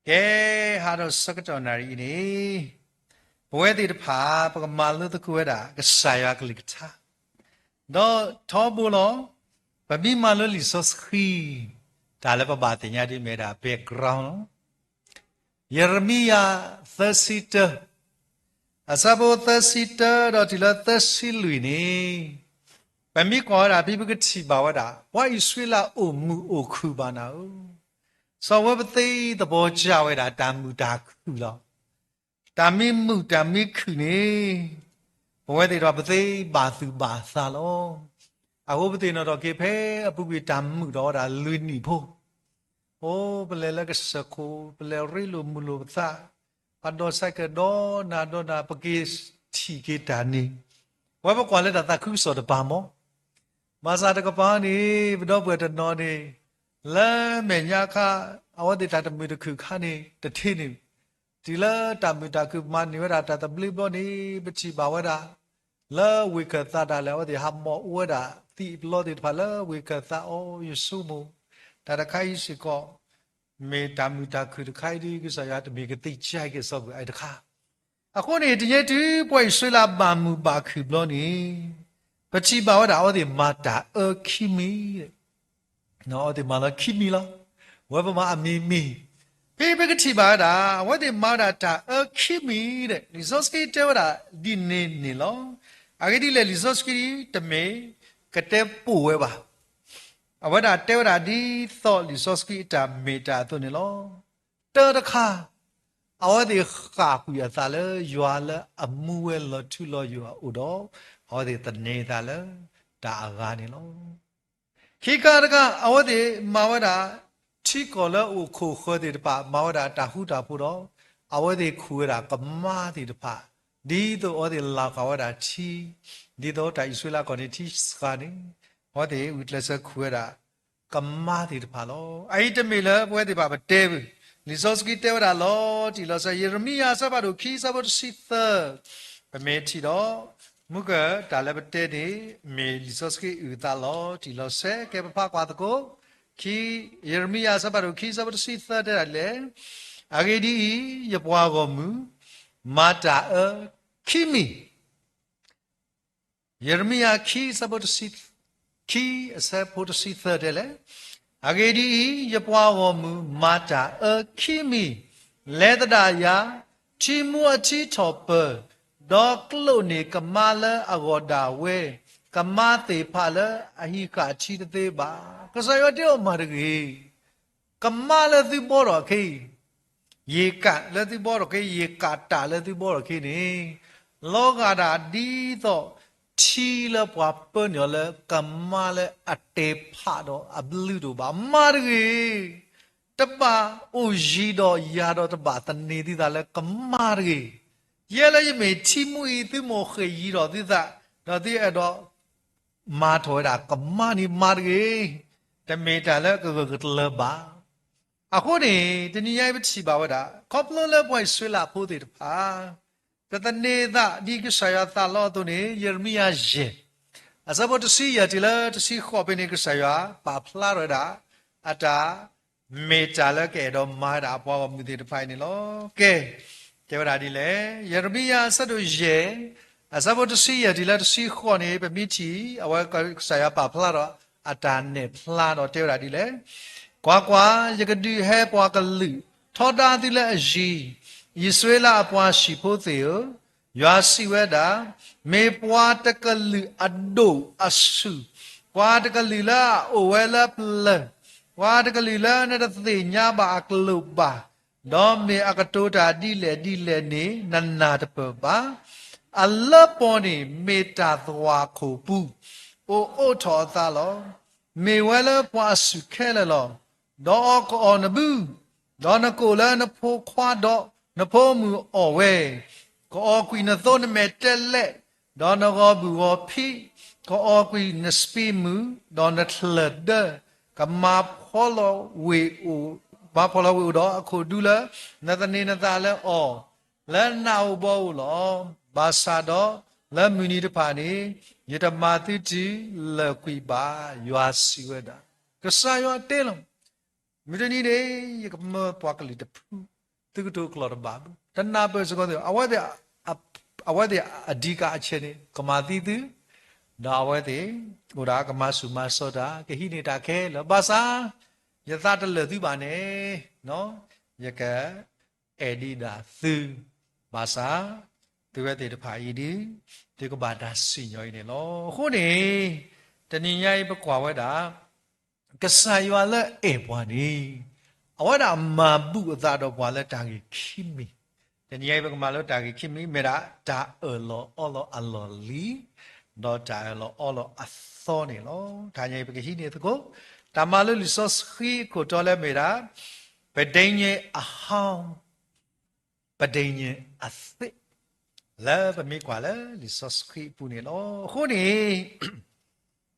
ကဲ ဟါဒီးဆၢကတီၢ်နၣ်ရံၣ်အံၤန့ၣ် ပဝဲသ့ၣ်တဖၣ် ပကမၤလိသကိးဝဲဒၣ် ကစၢ်ယွၤကလုၢ်ကထါ ဒီးထီဘိလီၤ. ပမ့ၢ်မၤလိလံာ်စီဆှံ တၢ်လၢပဘၣ်သ့ၣ်ညါဒ်မ့ၢ်ဒၣ် background လီၤ. ယံးရမံယၤ သၢဆံတၢ အဆၢဖိသၢဆံတၢဒီးတုၤလၢသၢဆံလွံၢ်န့ၣ် ပမ့ၢ်ကွၢ်ဝဲဒၣ် ဖဲပကထံၣ်ဘၣ်ဝဲဒၣ် ပှၤအံၣ်စရ့လးအိၣ်မုာ်အိၣ်ခုၣ်ဘၣ်နၤဧၢ, စီၤဝဲပသ့သဘီကၢ်ဝဲဒၣ် တၢ်မုာ်တၢ်ခုၣ်လီၤ. တၢ်မ့ၢ်မုာ်တၢ်မ့ၢ်ခုၣ်န့ၣ် ပဝဲသ့ၣ်ဒီးပသ့ဘၣ်သူၣ်ဘၣ်သးလီၤ. အဃိပသ့ၣ်နီၣ်ထီၣ်က့ၤဖဲအပူၤကွံာ်တၢ်မုာ်ထီၣ်ဝဲဒၣ်လွံၢ်နံၣ်ဖိ အိ ပလဲၤလၢကစၢၢ်ခိၣ် ပလဲၤရ့လိာ်မုာ်လိာ်ပသး, ပှၤဒိးစဲးကဲးဒီးနၤဒီးနၤ ပက့ၤထံၣ်က့ၤတၢ်န့ၣ် ပဝဲပကွၢ်လၢတၢ်သးခုကစီၣ်တပၤမီၢ်, ဘၣ်ဆၣ်တကပၤန့ၣ် ပဒီပုၢ်ဝဲၢ်တနီၤန့ၣ် လၢမဲာ်ညါခါ အဝဲသ့ၣ်တၢ်တမုာ်တခုၣ်ခါန့ၣ် တထံၣ်န့ၣ် တုၤလၢတၢ်မုာ်တၢ်ခုၣ်မၤန့ၢ်ဝဲဒၣ်တၢ်သဘျ့ဘျီန့ၣ် ပထံၣ်ဘၣ်ဝဲဒၣ် လၢဝ့ၢ်ခၢၣ်သးဒၣ်လဲာ် အဝဲသ့ၣ်ဟးမီၢ်အိၣ်ဝဲဒၣ်သံးပျီသ့ၣ်တဖၣ်လၢဝ့ၢ်ခၢၣ်သးအီၤ ယဆိကမိၣ် တၢ်တခါအံၤစ့ၢ်ကီး မ့ၢ်တၢ်မုာ်တၢ်ခုၣ်တခါအံၤဒ်ကစၢ်ယွၤတမ့ၢ်ကသ့ၣ်ကၢက့ၤစီၤပၤအံၤတခါ အဃိန့ၣ် တနံၤအံၤတုၤပှၤအံၣ်စရ့လးဘၣ်မုာ်ဘၣ်ခုၣ်ဘျီန့ၣ် ပထံၣ်ဘၣ်ဝဲဒၣ်အဝဲသ့ၣ်မၤတၢ်အၢခံမံၤ အဝဲသ့ၣ်မၤလၢခံမံၤလီၤ. ဝဲပမၤအမံၤမံၤ ဖဲပကထံၣ်ဘၣ်ဝဲဒၣ် အဝဲသ့ၣ်မၤဝဲဒၣ်တၢ်အၢခံမံၤဒီး လံာ်စီဆှံတဲဝဲဒၣ်ဒ်န့ၣ်န့ၣ်လီၤ. အဂ့ၢ်ဒ်လဲၣ် လံာ်စီဆှံတမ့ၢ်ကတဲပိာ်ဝဲဘၣ်. အဝဲဒၣ်တဲဝဲဒၣ်ဒ်သိးလံာ်စီဆှံအတၢ်မ့ၢ်တၢ်အသိးန့ၣ်လီၤ. တၢတခါ အဝဲသ့ၣ်ဃၣ်ကွံာ်အသးလၢယွၤလၢအမူဝဲလီၤထူလီၤယိာ်အအိၣ်ဒီး အဝဲသ့ၣ်သန့ၤအသးလၢတၢ်အဂၤန့ၣ်လီၤ. ခံခါတခါ အဝဲသ့ၣ်မၤဝဲဒၣ် ထံကီၢ်လၢအအိၣ်ခိၣ်ဃၢၤသ့ၣ်တဖၣ် မၤဝဲဒၣ်တၢ်ဃူတၢ်ဖိးဒီး အဝဲသ့ၣ်ခူၣ်ဝဲဒၣ်ကမါသ့ၣ်တဖၣ် ဒ်သိးအဝဲသ့ၣ်လၢ်ကွၢ်ဝဲဒၣ်ထံ ဒ်သိးတၢ်အံၣ်စရ့လးကီၢ်န့ၣ်ထံစှၤန့ၣ် အဝဲသ့ၣ်ဂုာ်ကျဲးစၢးခူၣ်ဝဲဒၣ် ကမါသ့ၣ်တဖၣ်လီၤ. အအံၤတမ့ၢ်လၢပဝဲသ့ၣ်တဖၣ်ပတဲဘၣ်. လံာ်စီဆှံတဲဝဲဒၣ်လီၤတံၢ်လီၤဆဲး ယံးရမံယၤအဆၢဖးဒိၣ်ခံဆၢဖိတဆံသၢ ပမ့ၢ်ထံၣ်ဒီး မုၢ်ကၢၢ်တၢ်လၢပတဲန့ၣ် မ့ၢ်လံာ်စီဆှံအုၣ်သးလီၤတံၢ်လီၤဆဲး ကဲပဖးကွၢ်သကိး ခံ, ယံးရမံယၤအဆၢဖးဒိၣ်ခံ အဆၢဖိတဆံသၢတဲဒၣ်ဒ်လဲၣ်, အဂ့ၢ်ဒ်အံၤ, ယပှၤဂီၢ်မုၢ်, မၤတၢ်အၢခံမံၤ ယံးရမံယၤခံ အဆၢဖိတဆံ, ခံ အဆၢဖိတဆံသၢတဲလဲၣ်, အဂ့ၢ်ဒ်အံၤ, ယပှၤဂီၢ်မုၢ်မၤတၢ်အၢခံမံၤ, လဲၤသဒၣ်ယၤ, ထံမူအထံထီၣ်ပၢၤ, ဒီးကျိာ်န့ၢ်ကမါလၢအဂီၢ်ဒၣ်ဝဲ, ကမါသ့ၣ်ဖးလၢအဟံးဃာ်ထံတသ့ဘၣ်. ကစၢ်ယွၤတဲအီၤမၤတဂ့ၤ ကမါလၢသုဘီထီၣ်အခံ, ရေကန်လၢသုဘီထီၣ်အခံ, ရေကန်တာလၢသုဘီထီၣ်အခံန့ၣ်, လီၤဂာ်ဒၣ်ဒ်သိးထံလၢပှၤပၢနုာ်အီၤလၢကမါလၢအတဲာ်ဖးဒီးအဘျုးတအိၣ်ဘၣ်. မၤတဂ့ၤ, တဘၣ်အိၣ်ယံၤဒီးယၤဒီးတဘၣ်သန့ၤသုသးလၢကမါတဂ့ၤ. ယဲလၢယမ့ၢ်ထံမူအံၤ သုမိၢ်ဃ့ၢ်ယံၤထီၣ်သုသး, ဒီးသုအဲၣ်ဒိး မၤထီၣ်ဝဲဒၣ်ကမါန့ၣ် မၤတဂ့ၤ, တမ့ၢ်တၢ်လၢကဂၢၢ်ကတၢၢ်ဘၣ်. အဃိန့ၣ် တနံၤညါအံၤပထံၣ်ဘၣ်ဝဲဒၣ် ခီဖျိလၢပှၤအံၣ်စရ့လးဖိသ့ၣ်တဖၣ် တသန့ၤသးဒ်ကစၢ်ယွၤသးလီအသိးန့ၣ် ယံးရမံယၤယဲၢ် အဆၢဖိတဆံယဲၢ်တုၤလၢတဆံဃိးဖဲန့ၣ် ကစၢ်ယွၤပာ်ဖျါထီၣ်ဝဲဒၣ် အတၢ် မ့ၢ်တၢ်လၢကအဲၣ်ဒိးမၤဝဲဒၣ်အပှၤဂီၢ်မုၢ်သ့ၣ်တဖၣ်အံၤန့ၣ်လီၤ. ကဲ, တဲဝဲဒၣ်ဒ်လဲၣ်, ယံးရမံယၤအဆၢဒိၣ်ယဲၢ် အဆၢဖိတဆံယဲၢ်တုၤလၢတဆံဃိးန့ၣ် ပမ့ၢ်ထံၣ် အဝဲကစၢ်ယွၤပာ်ဖျါထီၣ် အတၢ်နဲၣ်ဖျါဒီးတဲဝဲဒၣ်ဒ်လဲၣ်, ကွၢ်ကွၢ်, ယကဒုးဟဲပှၤကလုာ် ထီဒါသုလၢအယံၤ, ယံးစရ့လးအပှၤဟံၣ်ဖိသ့ၣ်ဧၢ, ယွၤစံးဝဲဒၣ်, မ့ၢ်ပှၤတကလုာ်အဒိၣ်အဆူၣ်, ပှၤတကလုာ်လၢအအိၣ်ဝဲလၢပျၢၤ, ပှၤတကလုာ်လၢနတသ့ၣ်ညါဘၣ်အကျိာ်ဘၣ်, ဒီးမ့ၢ်အကတိၤတၢ်ဒ်လဲၣ်ဒ်လဲၣ်န့ၣ် နနၢ်တပၢၢ်ဘၣ်. အလၢပီၢ်န့ၣ်မ့ၢ်တၢ်သွၣ်ခိၣ်ပူၤ, အိၣ်အိးထီၣ်အသးလီၤ. မ့ၢ်ဝဲလၢပှၤအစုၣ်ခဲလၢာ်လီၤ. ဒီးအီၤကအီၣ်နဘု, ဒီးနကိာ်လၢနဖိခွါဒီးနဖိမုၣ်အီၣ်ဝဲ, ကအီၣ်ကွံာ်နသိနမဲာ်တဲလဲး, ဒီးနဂီၤဘူၣ်ဂီၤဖံး, ကအီၣ်ကွံာ်နစပံးမုၢ်, ဒီးနထျၢၣ်ဒၢ, ကမၤဖှီလီၤဝ့ၢ်အိၣ်, မၤဖှီလီၤဝ့ၢ်အိၣ်ဒီးအခိၣ်ဒူလၢ နသန့ၤနသးလၢအီၤ, လၢနးဧိၤဘှီဧိၤလီၤ. ဘၣ်ဆၣ်ဒီးလၢမုၢ်နံၤတဖၣ်န့ၣ် ယတမၤသုတုၤလၢာ်ကွံာ်ဘၣ်, ယွၤစံးဝဲဒၣ်. ကစၢ်ယွၤတဲလီၤ, မုၢ်တနံၤန့ၣ် ယကမၢပှၤကလုာ်တဖု သုကတိၤကျိာ်တဘၣ်ဘၣ်, တနၢ်ပၢၢ်စ့ၢ်ကီးသ့ၣ်, အဝဲသ့ၣ်အဓိကအချက်န့ၣ် ကမၤသံသု, ဒီးအဝဲသ့ၣ်အိၣ်ဒၣ်ကမၤဆူၣ်မၤစိးတၢ်, ကဟံးန့ၢ်တၢ်ခဲလၢာ်, ဘၣ်ဆၣ် ယသးတလၢာ်သုဘၣ်န့ၣ်, ယကအဲၣ်ဒံးဒၣ်သု, ဘၣ်ဆၣ် သုဝဲသ့ၣ်တဖၣ်အံၤဒုး သုကဘၣ်တၢ်စံၣ်ညီၣ်အံၤန့ၣ်လီၤ. အဃိန့ၣ် တနံၤညါအံၤပကွၢ်ဝဲဒၣ် ကစၢ်ယွၤလၢအဲၣ်ပှၤန့ၣ် အဝဲဒၣ်မၤဘူၣ်အသးဒီးပှၤလၢတၢ်ဂ့ၢ်ခံမံၤ, တနံၤညါအံၤပကမၤလၢတၢ်ဂ့ၢ်ခံမံၤ မ့ၢ်ဒၣ်တၢ်အၢၣ်လီၤအီလီၤအလီၢ်လံၤ, ဒီးတၢ်အၢၣ်လီၤအီလီၤအသီန့ၣ်လီၤ. တနံၤညါအံၤပကဟံးန့ၢ်သကိး တၢ်မၤလိလံာ်စီဆှံအခိၣ်တီလၢမ့ၢ်ဒၣ် ပဒိၣ်ညဲအဟီ ပဒိၣ်ညဲအသ့ၣ်, လၢပမ့ၢ်ကွၢ်လၢလံာ်စီဆှံအပူၤန့ၣ်လီၤ. အဃိန့ၣ်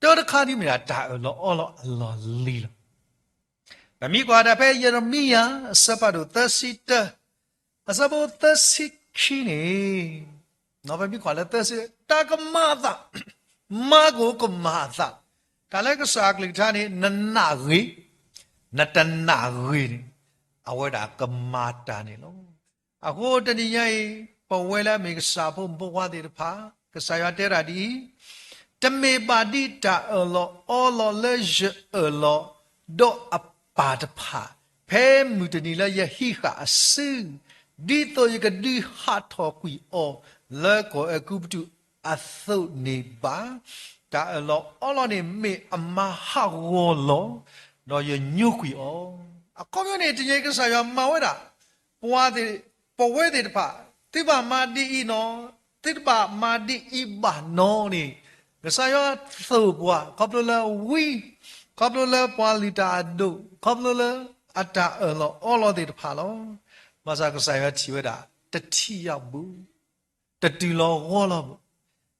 တၢ်တခါဒ်မ့ၢ်ဒၣ် တၢ်အၢၣ်လီၤအီလီၤအလီၢ်လံၤလီၤ. ပမ့ၢ်ကွၢ်တၢ်ဖဲယံးရမံယၤ အဆၢဖးဒိၣ်သၢဆံတၢ အဆၢဖိသၢဆံခံန့ၣ်, ပမ့ၢ်ကွၢ်လၢသၢဆံ, တၢ်ကမၤအသး, မၤကအိၣ်ကမၤအသး, တၢ်လၢကစၢ်အကလုၢ်ကထါန့ၣ် နနာ်ဂ့ၤ, နတနာ်ဂ့ၤန့ၣ်, အဝဲဒၣ်ကမၤတၢ်န့ၣ်လီၤ. အဃိတနံၤညါအံၤ ပဝဲလၢအမ့ၢ်ကစၢ်ဖိမုၣ်ဖိခွါသ့ၣ်တဖၣ် ကစၢ်ယွၤတဲဒၣ်ဒ်အံၤ, တမ့ၢ်ဘၣ်ဒ်တၢ်အၢၣ်လီၤအီလီၤလၢယအၢၣ်လီၤဒီးအပၢ်တဖၣ် ဖဲမုၢ်တနံၤလၢယဟံးဃာ်အစု, ဒ်သိးယကဒုးဟးထီၣ်ကွံာ်အီၤလၢကီၢ်အဲၤကူပတူးအသိးန့ၣ်ဘၣ်. တၢ်အၢၣ်လီၤအီလီၤန့ၣ်မ့ၢ်အမၤဟးဂီၤလီၤ, ဒီးယညိကွံာ်အီၤ. အခီပညီန့ၣ် တနံၤညါအံၤကစၢ်ယွၤမၤဝဲဒၣ် ပှၤသ့ၣ်, ပဝဲသ့ၣ်တဖၣ် သုဘၣ်မၤဒ်အံၤနီၤ, သုတဘၣ်မၤဒ်အံၤဘၣ်နီၤန့ၣ်, ကစၢ်ယွၤသိၣ်ပှၤ ခီဖျိလၢဝံ, ခီဖျိလၢပှၤလုၢ်တၢ်အဒိၣ်, ခီဖျိလၢအတၢ်အၢၣ်လီၤအီလီၤသ့ၣ်တဖၣ်လီၤ. ဘၣ်ဆၣ်ကစၢ်ယွၤထံၣ်ဝဲဒၣ် တထံၣ်ယၤဘူး, တတုၤလီၤဂီၢ်လီၤဘူး,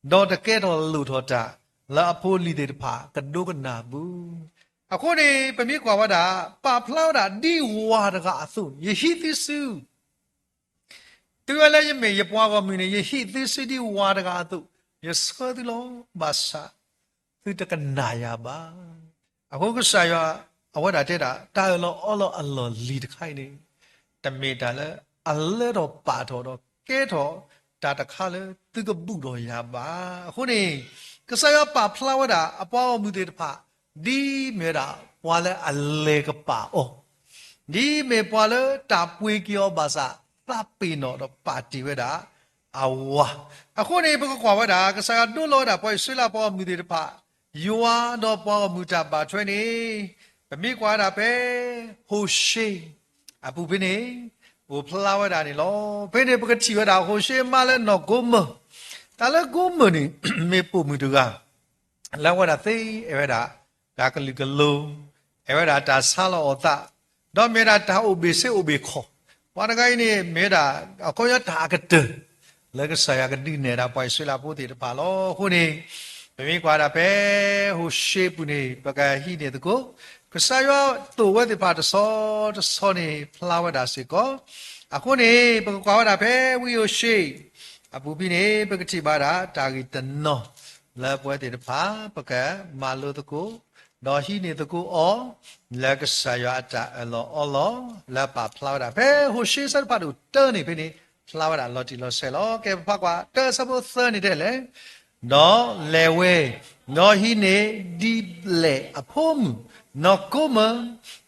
ဒီးတကဲထီၣ်လိၣ်ထီၣ်တၢ် လၢအဖိအလံၤသ့ၣ်တဖၣ်ကဒိကနၣ်ဘူး. အဃိန့ၣ် ပမ့ၢ်ကွၢ်ဝဲဒၣ် ပာ်ဖျါဝဲဒၣ်ဒ်ဝၤတဂၤအသိးန့ၣ် ယဟံးသုစု သုဝဲလၢယမ့ၢ်ယပှၤဂီၢ်မုၢ်န့ၣ် ယဟံးသုစုဒ်ဝၤတဂၤအသိး, ယဆှၢသုလီၤ, ဘၣ်ဆၣ် သုတကနၣ်ယၤဘၣ်. အဃိကစၢ်ယွၤ အဝဲဒၣ်တဲဒၣ် တၢ်အၢၣ်လီၤအီလီၤအလီၢ်လံၤတခါအံၤန့ၣ် တမ့ၢ်တၢ်လၢအလၢထီၣ်ပာ်ထီၣ်ဒီးကဲထီၣ်တၢ်တခါလၢသုကဘူၣ်ထီၣ်ယၤဘၣ်. အဃိန့ၣ် ကစၢ်ယွၤပာ်ဖျါဝဲဒၣ်အပှၤဂီၢ်မုၢ်သ့ၣ်တဖၣ် ဒ်မ့ၢ်ဝဲဒၣ်ပှၤလၢအလဲၤကပာ်အီၤ, ဒ်မ့ၢ်ပှၤလၢတၢ်ပှ့ၤက့ၤအီၤဘၣ်ဆၣ် သးပ့ၤနီၣ်ဒီးပာ်တ့ၢ်ဝဲဒၣ်အဝၤ. အဃိန့ၣ် ပကကွၢ်ဝဲဒၣ် ကစၢ်ယွၤဒိလီၤဝဲဒၣ်ပှၤအံၣ်စရ့လးပှၤဂီၢ်မုၢ်သ့ၣ်တဖၣ် ယွၤဒီးပှၤဂီၢ်မုၢ်တၢ်ဘၣ်ထွဲန့ၣ် ပမ့ၢ်ကွၢ်ဝဲဒၣ်ဖဲ ဟိၤၡ့ အပူၤဖဲန့ၣ် အိၣ်ဖျါဝဲဒၣ်န့ၣ်လီၤ. ဖဲန့ၣ်ပကထံၣ်ဝဲဒၣ် ဟိၤၡ့မါလၢနီၢ်ကိမၢၢ်, တၢ်လၢကိမၢၢ်န့ၣ် မ့ၢ်ပိာ်မုၣ်တဂၤ လၢအဝဲဒၣ်သ့အဲၣ်ဝဲဒၣ် တၢ်ကလုာ်ကလိၤ, အဲၣ်ဝဲဒၣ်တၢ်ဆါလီၤအီၤသး, ဒီးမ့ၢ်ဝဲဒၣ်တၢ်အိၣ်ဘ့ၣ်ဆ့အိၣ်ဘ့ၣ်ခီၣ်, ပှၤတဂၤအံၤန့ၣ် မ့ၢ်ဝဲဒၣ် အခီပညီတၢ်အကတၢၢ် လၢကစၢ်ယွၤကဒုးနဲၣ်ဒၣ်ပှၤအံၣ်စရ့လးဖိသ့ၣ်တဖၣ်လီၤ. အဃိန့ၣ် ပမ့ၢ်ကွၢ်ဒၣ်ဖဲ ဟိၤၡ့ပူၤန့ၣ် ပကဟံးန့ၢ်သကိး ကစၢ်ယွၤသိၣ်ဝဲသ့ၣ်တဖၣ်တဆီတဆီန့ၣ် ဖျါဝဲဒၣ်စ့ၢ်ကီး. အဃိန့ၣ် ပကကွၢ်ဝဲဒၣ်ဖဲဝံဟိၤၡ့ အပူၤဖဲန့ၣ် ပကထံၣ်ဘၣ်ဒၣ် တၢ်ဂ့ၢ်တနီၤ လၢပဝဲသ့ၣ်တဖၣ် ပကမၤလိသကိး ဒီးဟံးန့ၢ်သကိးအီၤ လၢကစၢ်ယွၤအတၢ်အၢၣ်လီၤအီလီၤ လၢပာ်ဖျါဝဲဒၣ် ဖဲဟိၤၡ့အဆၢတဖၣ်ဒိၣ်တၢန့ၣ်ဖဲန့ၣ် ဖျါဝဲဒၣ်လီၤတံၢ်လီၤဆဲးလီၤ. ကဲပဖးကွၢ် တၢအဆၢဖိသၢန့ၣ်တဲလဲၣ်, ဒီးလဲၤဝဲ, ဒီးဟံးန့ၢ်ဒံးဘျဲၣ်အဖိမုၣ် နီၢ်ကိမၢၢ်,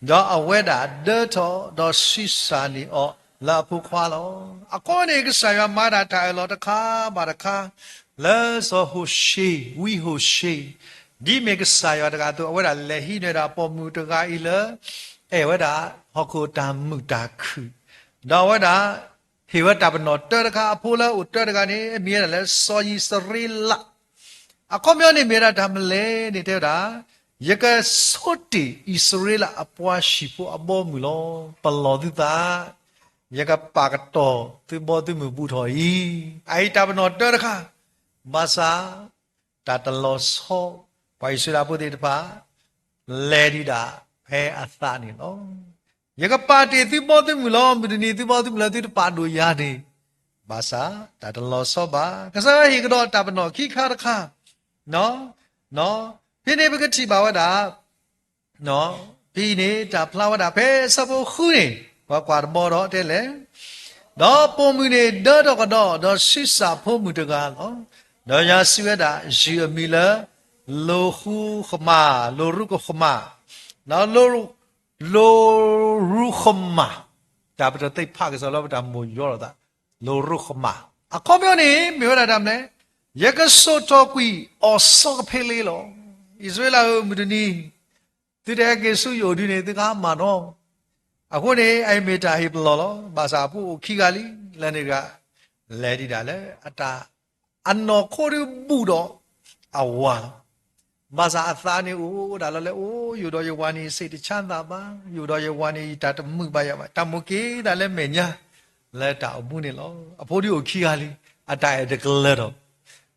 ဒီးအဝဲဒၣ်ဒၢထီၣ် ဒီးဆံးစၢ်န့ၢ်အီၤလၢအဖိခွါလီၤ. အဃိန့ၣ် ကစၢ်ယွၤမၤဒၣ်တၢ်အၢၣ်လီၤတခါဘၣ်တခါ လၢစီၤဟိၤၡ့ ဝံဟိၤၡ့ ဒ်မ့ၢ်ကစၢ်ယွၤတဂၤအသိး အဝဲဒၣ်လဲၤဟံးန့ၢ်ဝဲဒၣ်ပိာ်မုၣ်တဂၤအံၤလၢ အဲၣ်ဝဲဒၣ်ဟီၣ်ခိၣ်တၢ်မုာ်တၢ်ခုၣ်, ဒီးအဝဲဒၣ် ဟ့ၣ်ဝဲတၢ်ပနီၣ်တၢတခါ အဖိလၢအအိၣ်တၢတဂၤန့ၣ် အမံၤဝဲဒၣ်လၢစီၤအံၣ်စရ့လး. အခီပညီန့ၣ်မ့ၢ်ဝဲဒၣ်တၢ်မနုၤလဲၣ်န့ၣ် တဲဝဲဒၣ် ယကဆိတ့ၢ်အံၣ်စရ့လးအပှၤဟံၣ်ဖိအဘီအမုၢ်လီၤ. ပလီၢ်သုသး, ယကပာ်ကတီၢ်သုဘီသုမုၢ်ဘူးထီၣ်အံၤ. အအံၤတၢ်ပနီၣ်တၢတခါ, ဘၣ်ဆၣ် တၢ်တလီၤဆီ ပှၤအံၣ်စရ့လးဖိသ့ၣ်တဖၣ် လဲၤဒံးဒၣ်ဖဲအသးန့ၣ်လီၤ. ယကပာ်တ့ၢ်သုဘီသုမုၢ်လီၤ. မုၢ်တနံၤသုဘီသုမုၢ်လၢသုတပာ်ဒိၣ်ယၤန့ၣ်, ဘၣ်ဆၣ် တၢ်တလီၤဆီဘၣ်. ကစၢ်ယွၤဟ့ၣ်ကဒီးတၢ်ပနီၣ်ခံခါတခါ, ဖဲန့ၣ်ပကထံၣ်ဘၣ်ဝဲဒၣ် ဖဲအံၤန့ၣ် တၢ်ဖျါဝဲဒၣ်ဖဲအဆၢဖိဃုန့ၣ် ပှၤကွၢ်တဘီဒီးတဲလဲၣ်, ဒီးပိာ်မုၣ်န့ၣ်ဒၢထီၣ်ကဒီး ဒီးဆံးစၢ်ဖိမုၣ်တဂၤလီၤ. ဒီးယွၤစံးဝဲဒၣ် ယုၢ်အမံၤလၢ လိၤရူဃမၢ်, လိၤရူဃမၢ်, ဒီး လိၤရူဃမၢ်, တၢ်ပတသ့ၣ်ဖးကစီၣ်လၢပတၢ်မိၣ်ယီလီၤသး, လိၤရူဃမၢ်. အခီပညီန့ၣ် မ့ၢ်ဝဲဒၣ်တၢ်မနုၤလဲၣ်, ယကစိာ်ထီၣ်ကွံာ်အီၤဆီကဖ့လ့လီၤ. အံၣ်စရ့လးဧၢ, မုၢ်တနံၤ သုတဟဲက့ၤဆူယအိၣ်ဒုန့ၣ် သုကဟးမၢ်နီၤ. အဃိန့ၣ် အအံၤမ့ၢ်တၢ်ဟ့ၣ်ပလီၢ်လီၤ. ဘၣ်ဆၣ်အဖိအိၣ်ခံဂၤလံ, လၢန့ၣ်တဂၤ လဲၤဒံးဒၣ်လၢအတၢ် အနီၢ်ခိဒုးဘူၣ်ဒီးအဝၤလီၤ. ဘၣ်ဆၣ်အသးန့ၣ်အိၣ်ဒၣ်လီၤလၢ အိၣ် ယအိၣ်ဒီးယဝၤန့ၣ် စိတ်တချမ်းသာဘၣ်, ယအိၣ်ဒီးယဝၤန့ၣ် ယတၢ်တမုာ်ဘၣ်ယၤဘၣ်, တၢ်မိၣ်က့ၤသးလၢမဲာ်ညါ လၢတၢ်အိၣ်မူန့ၣ်လီၤ. အဖိဒုးအိၣ်ခံဂၤလံ, အတၢ်အဲၣ်တကလၢၤဒီး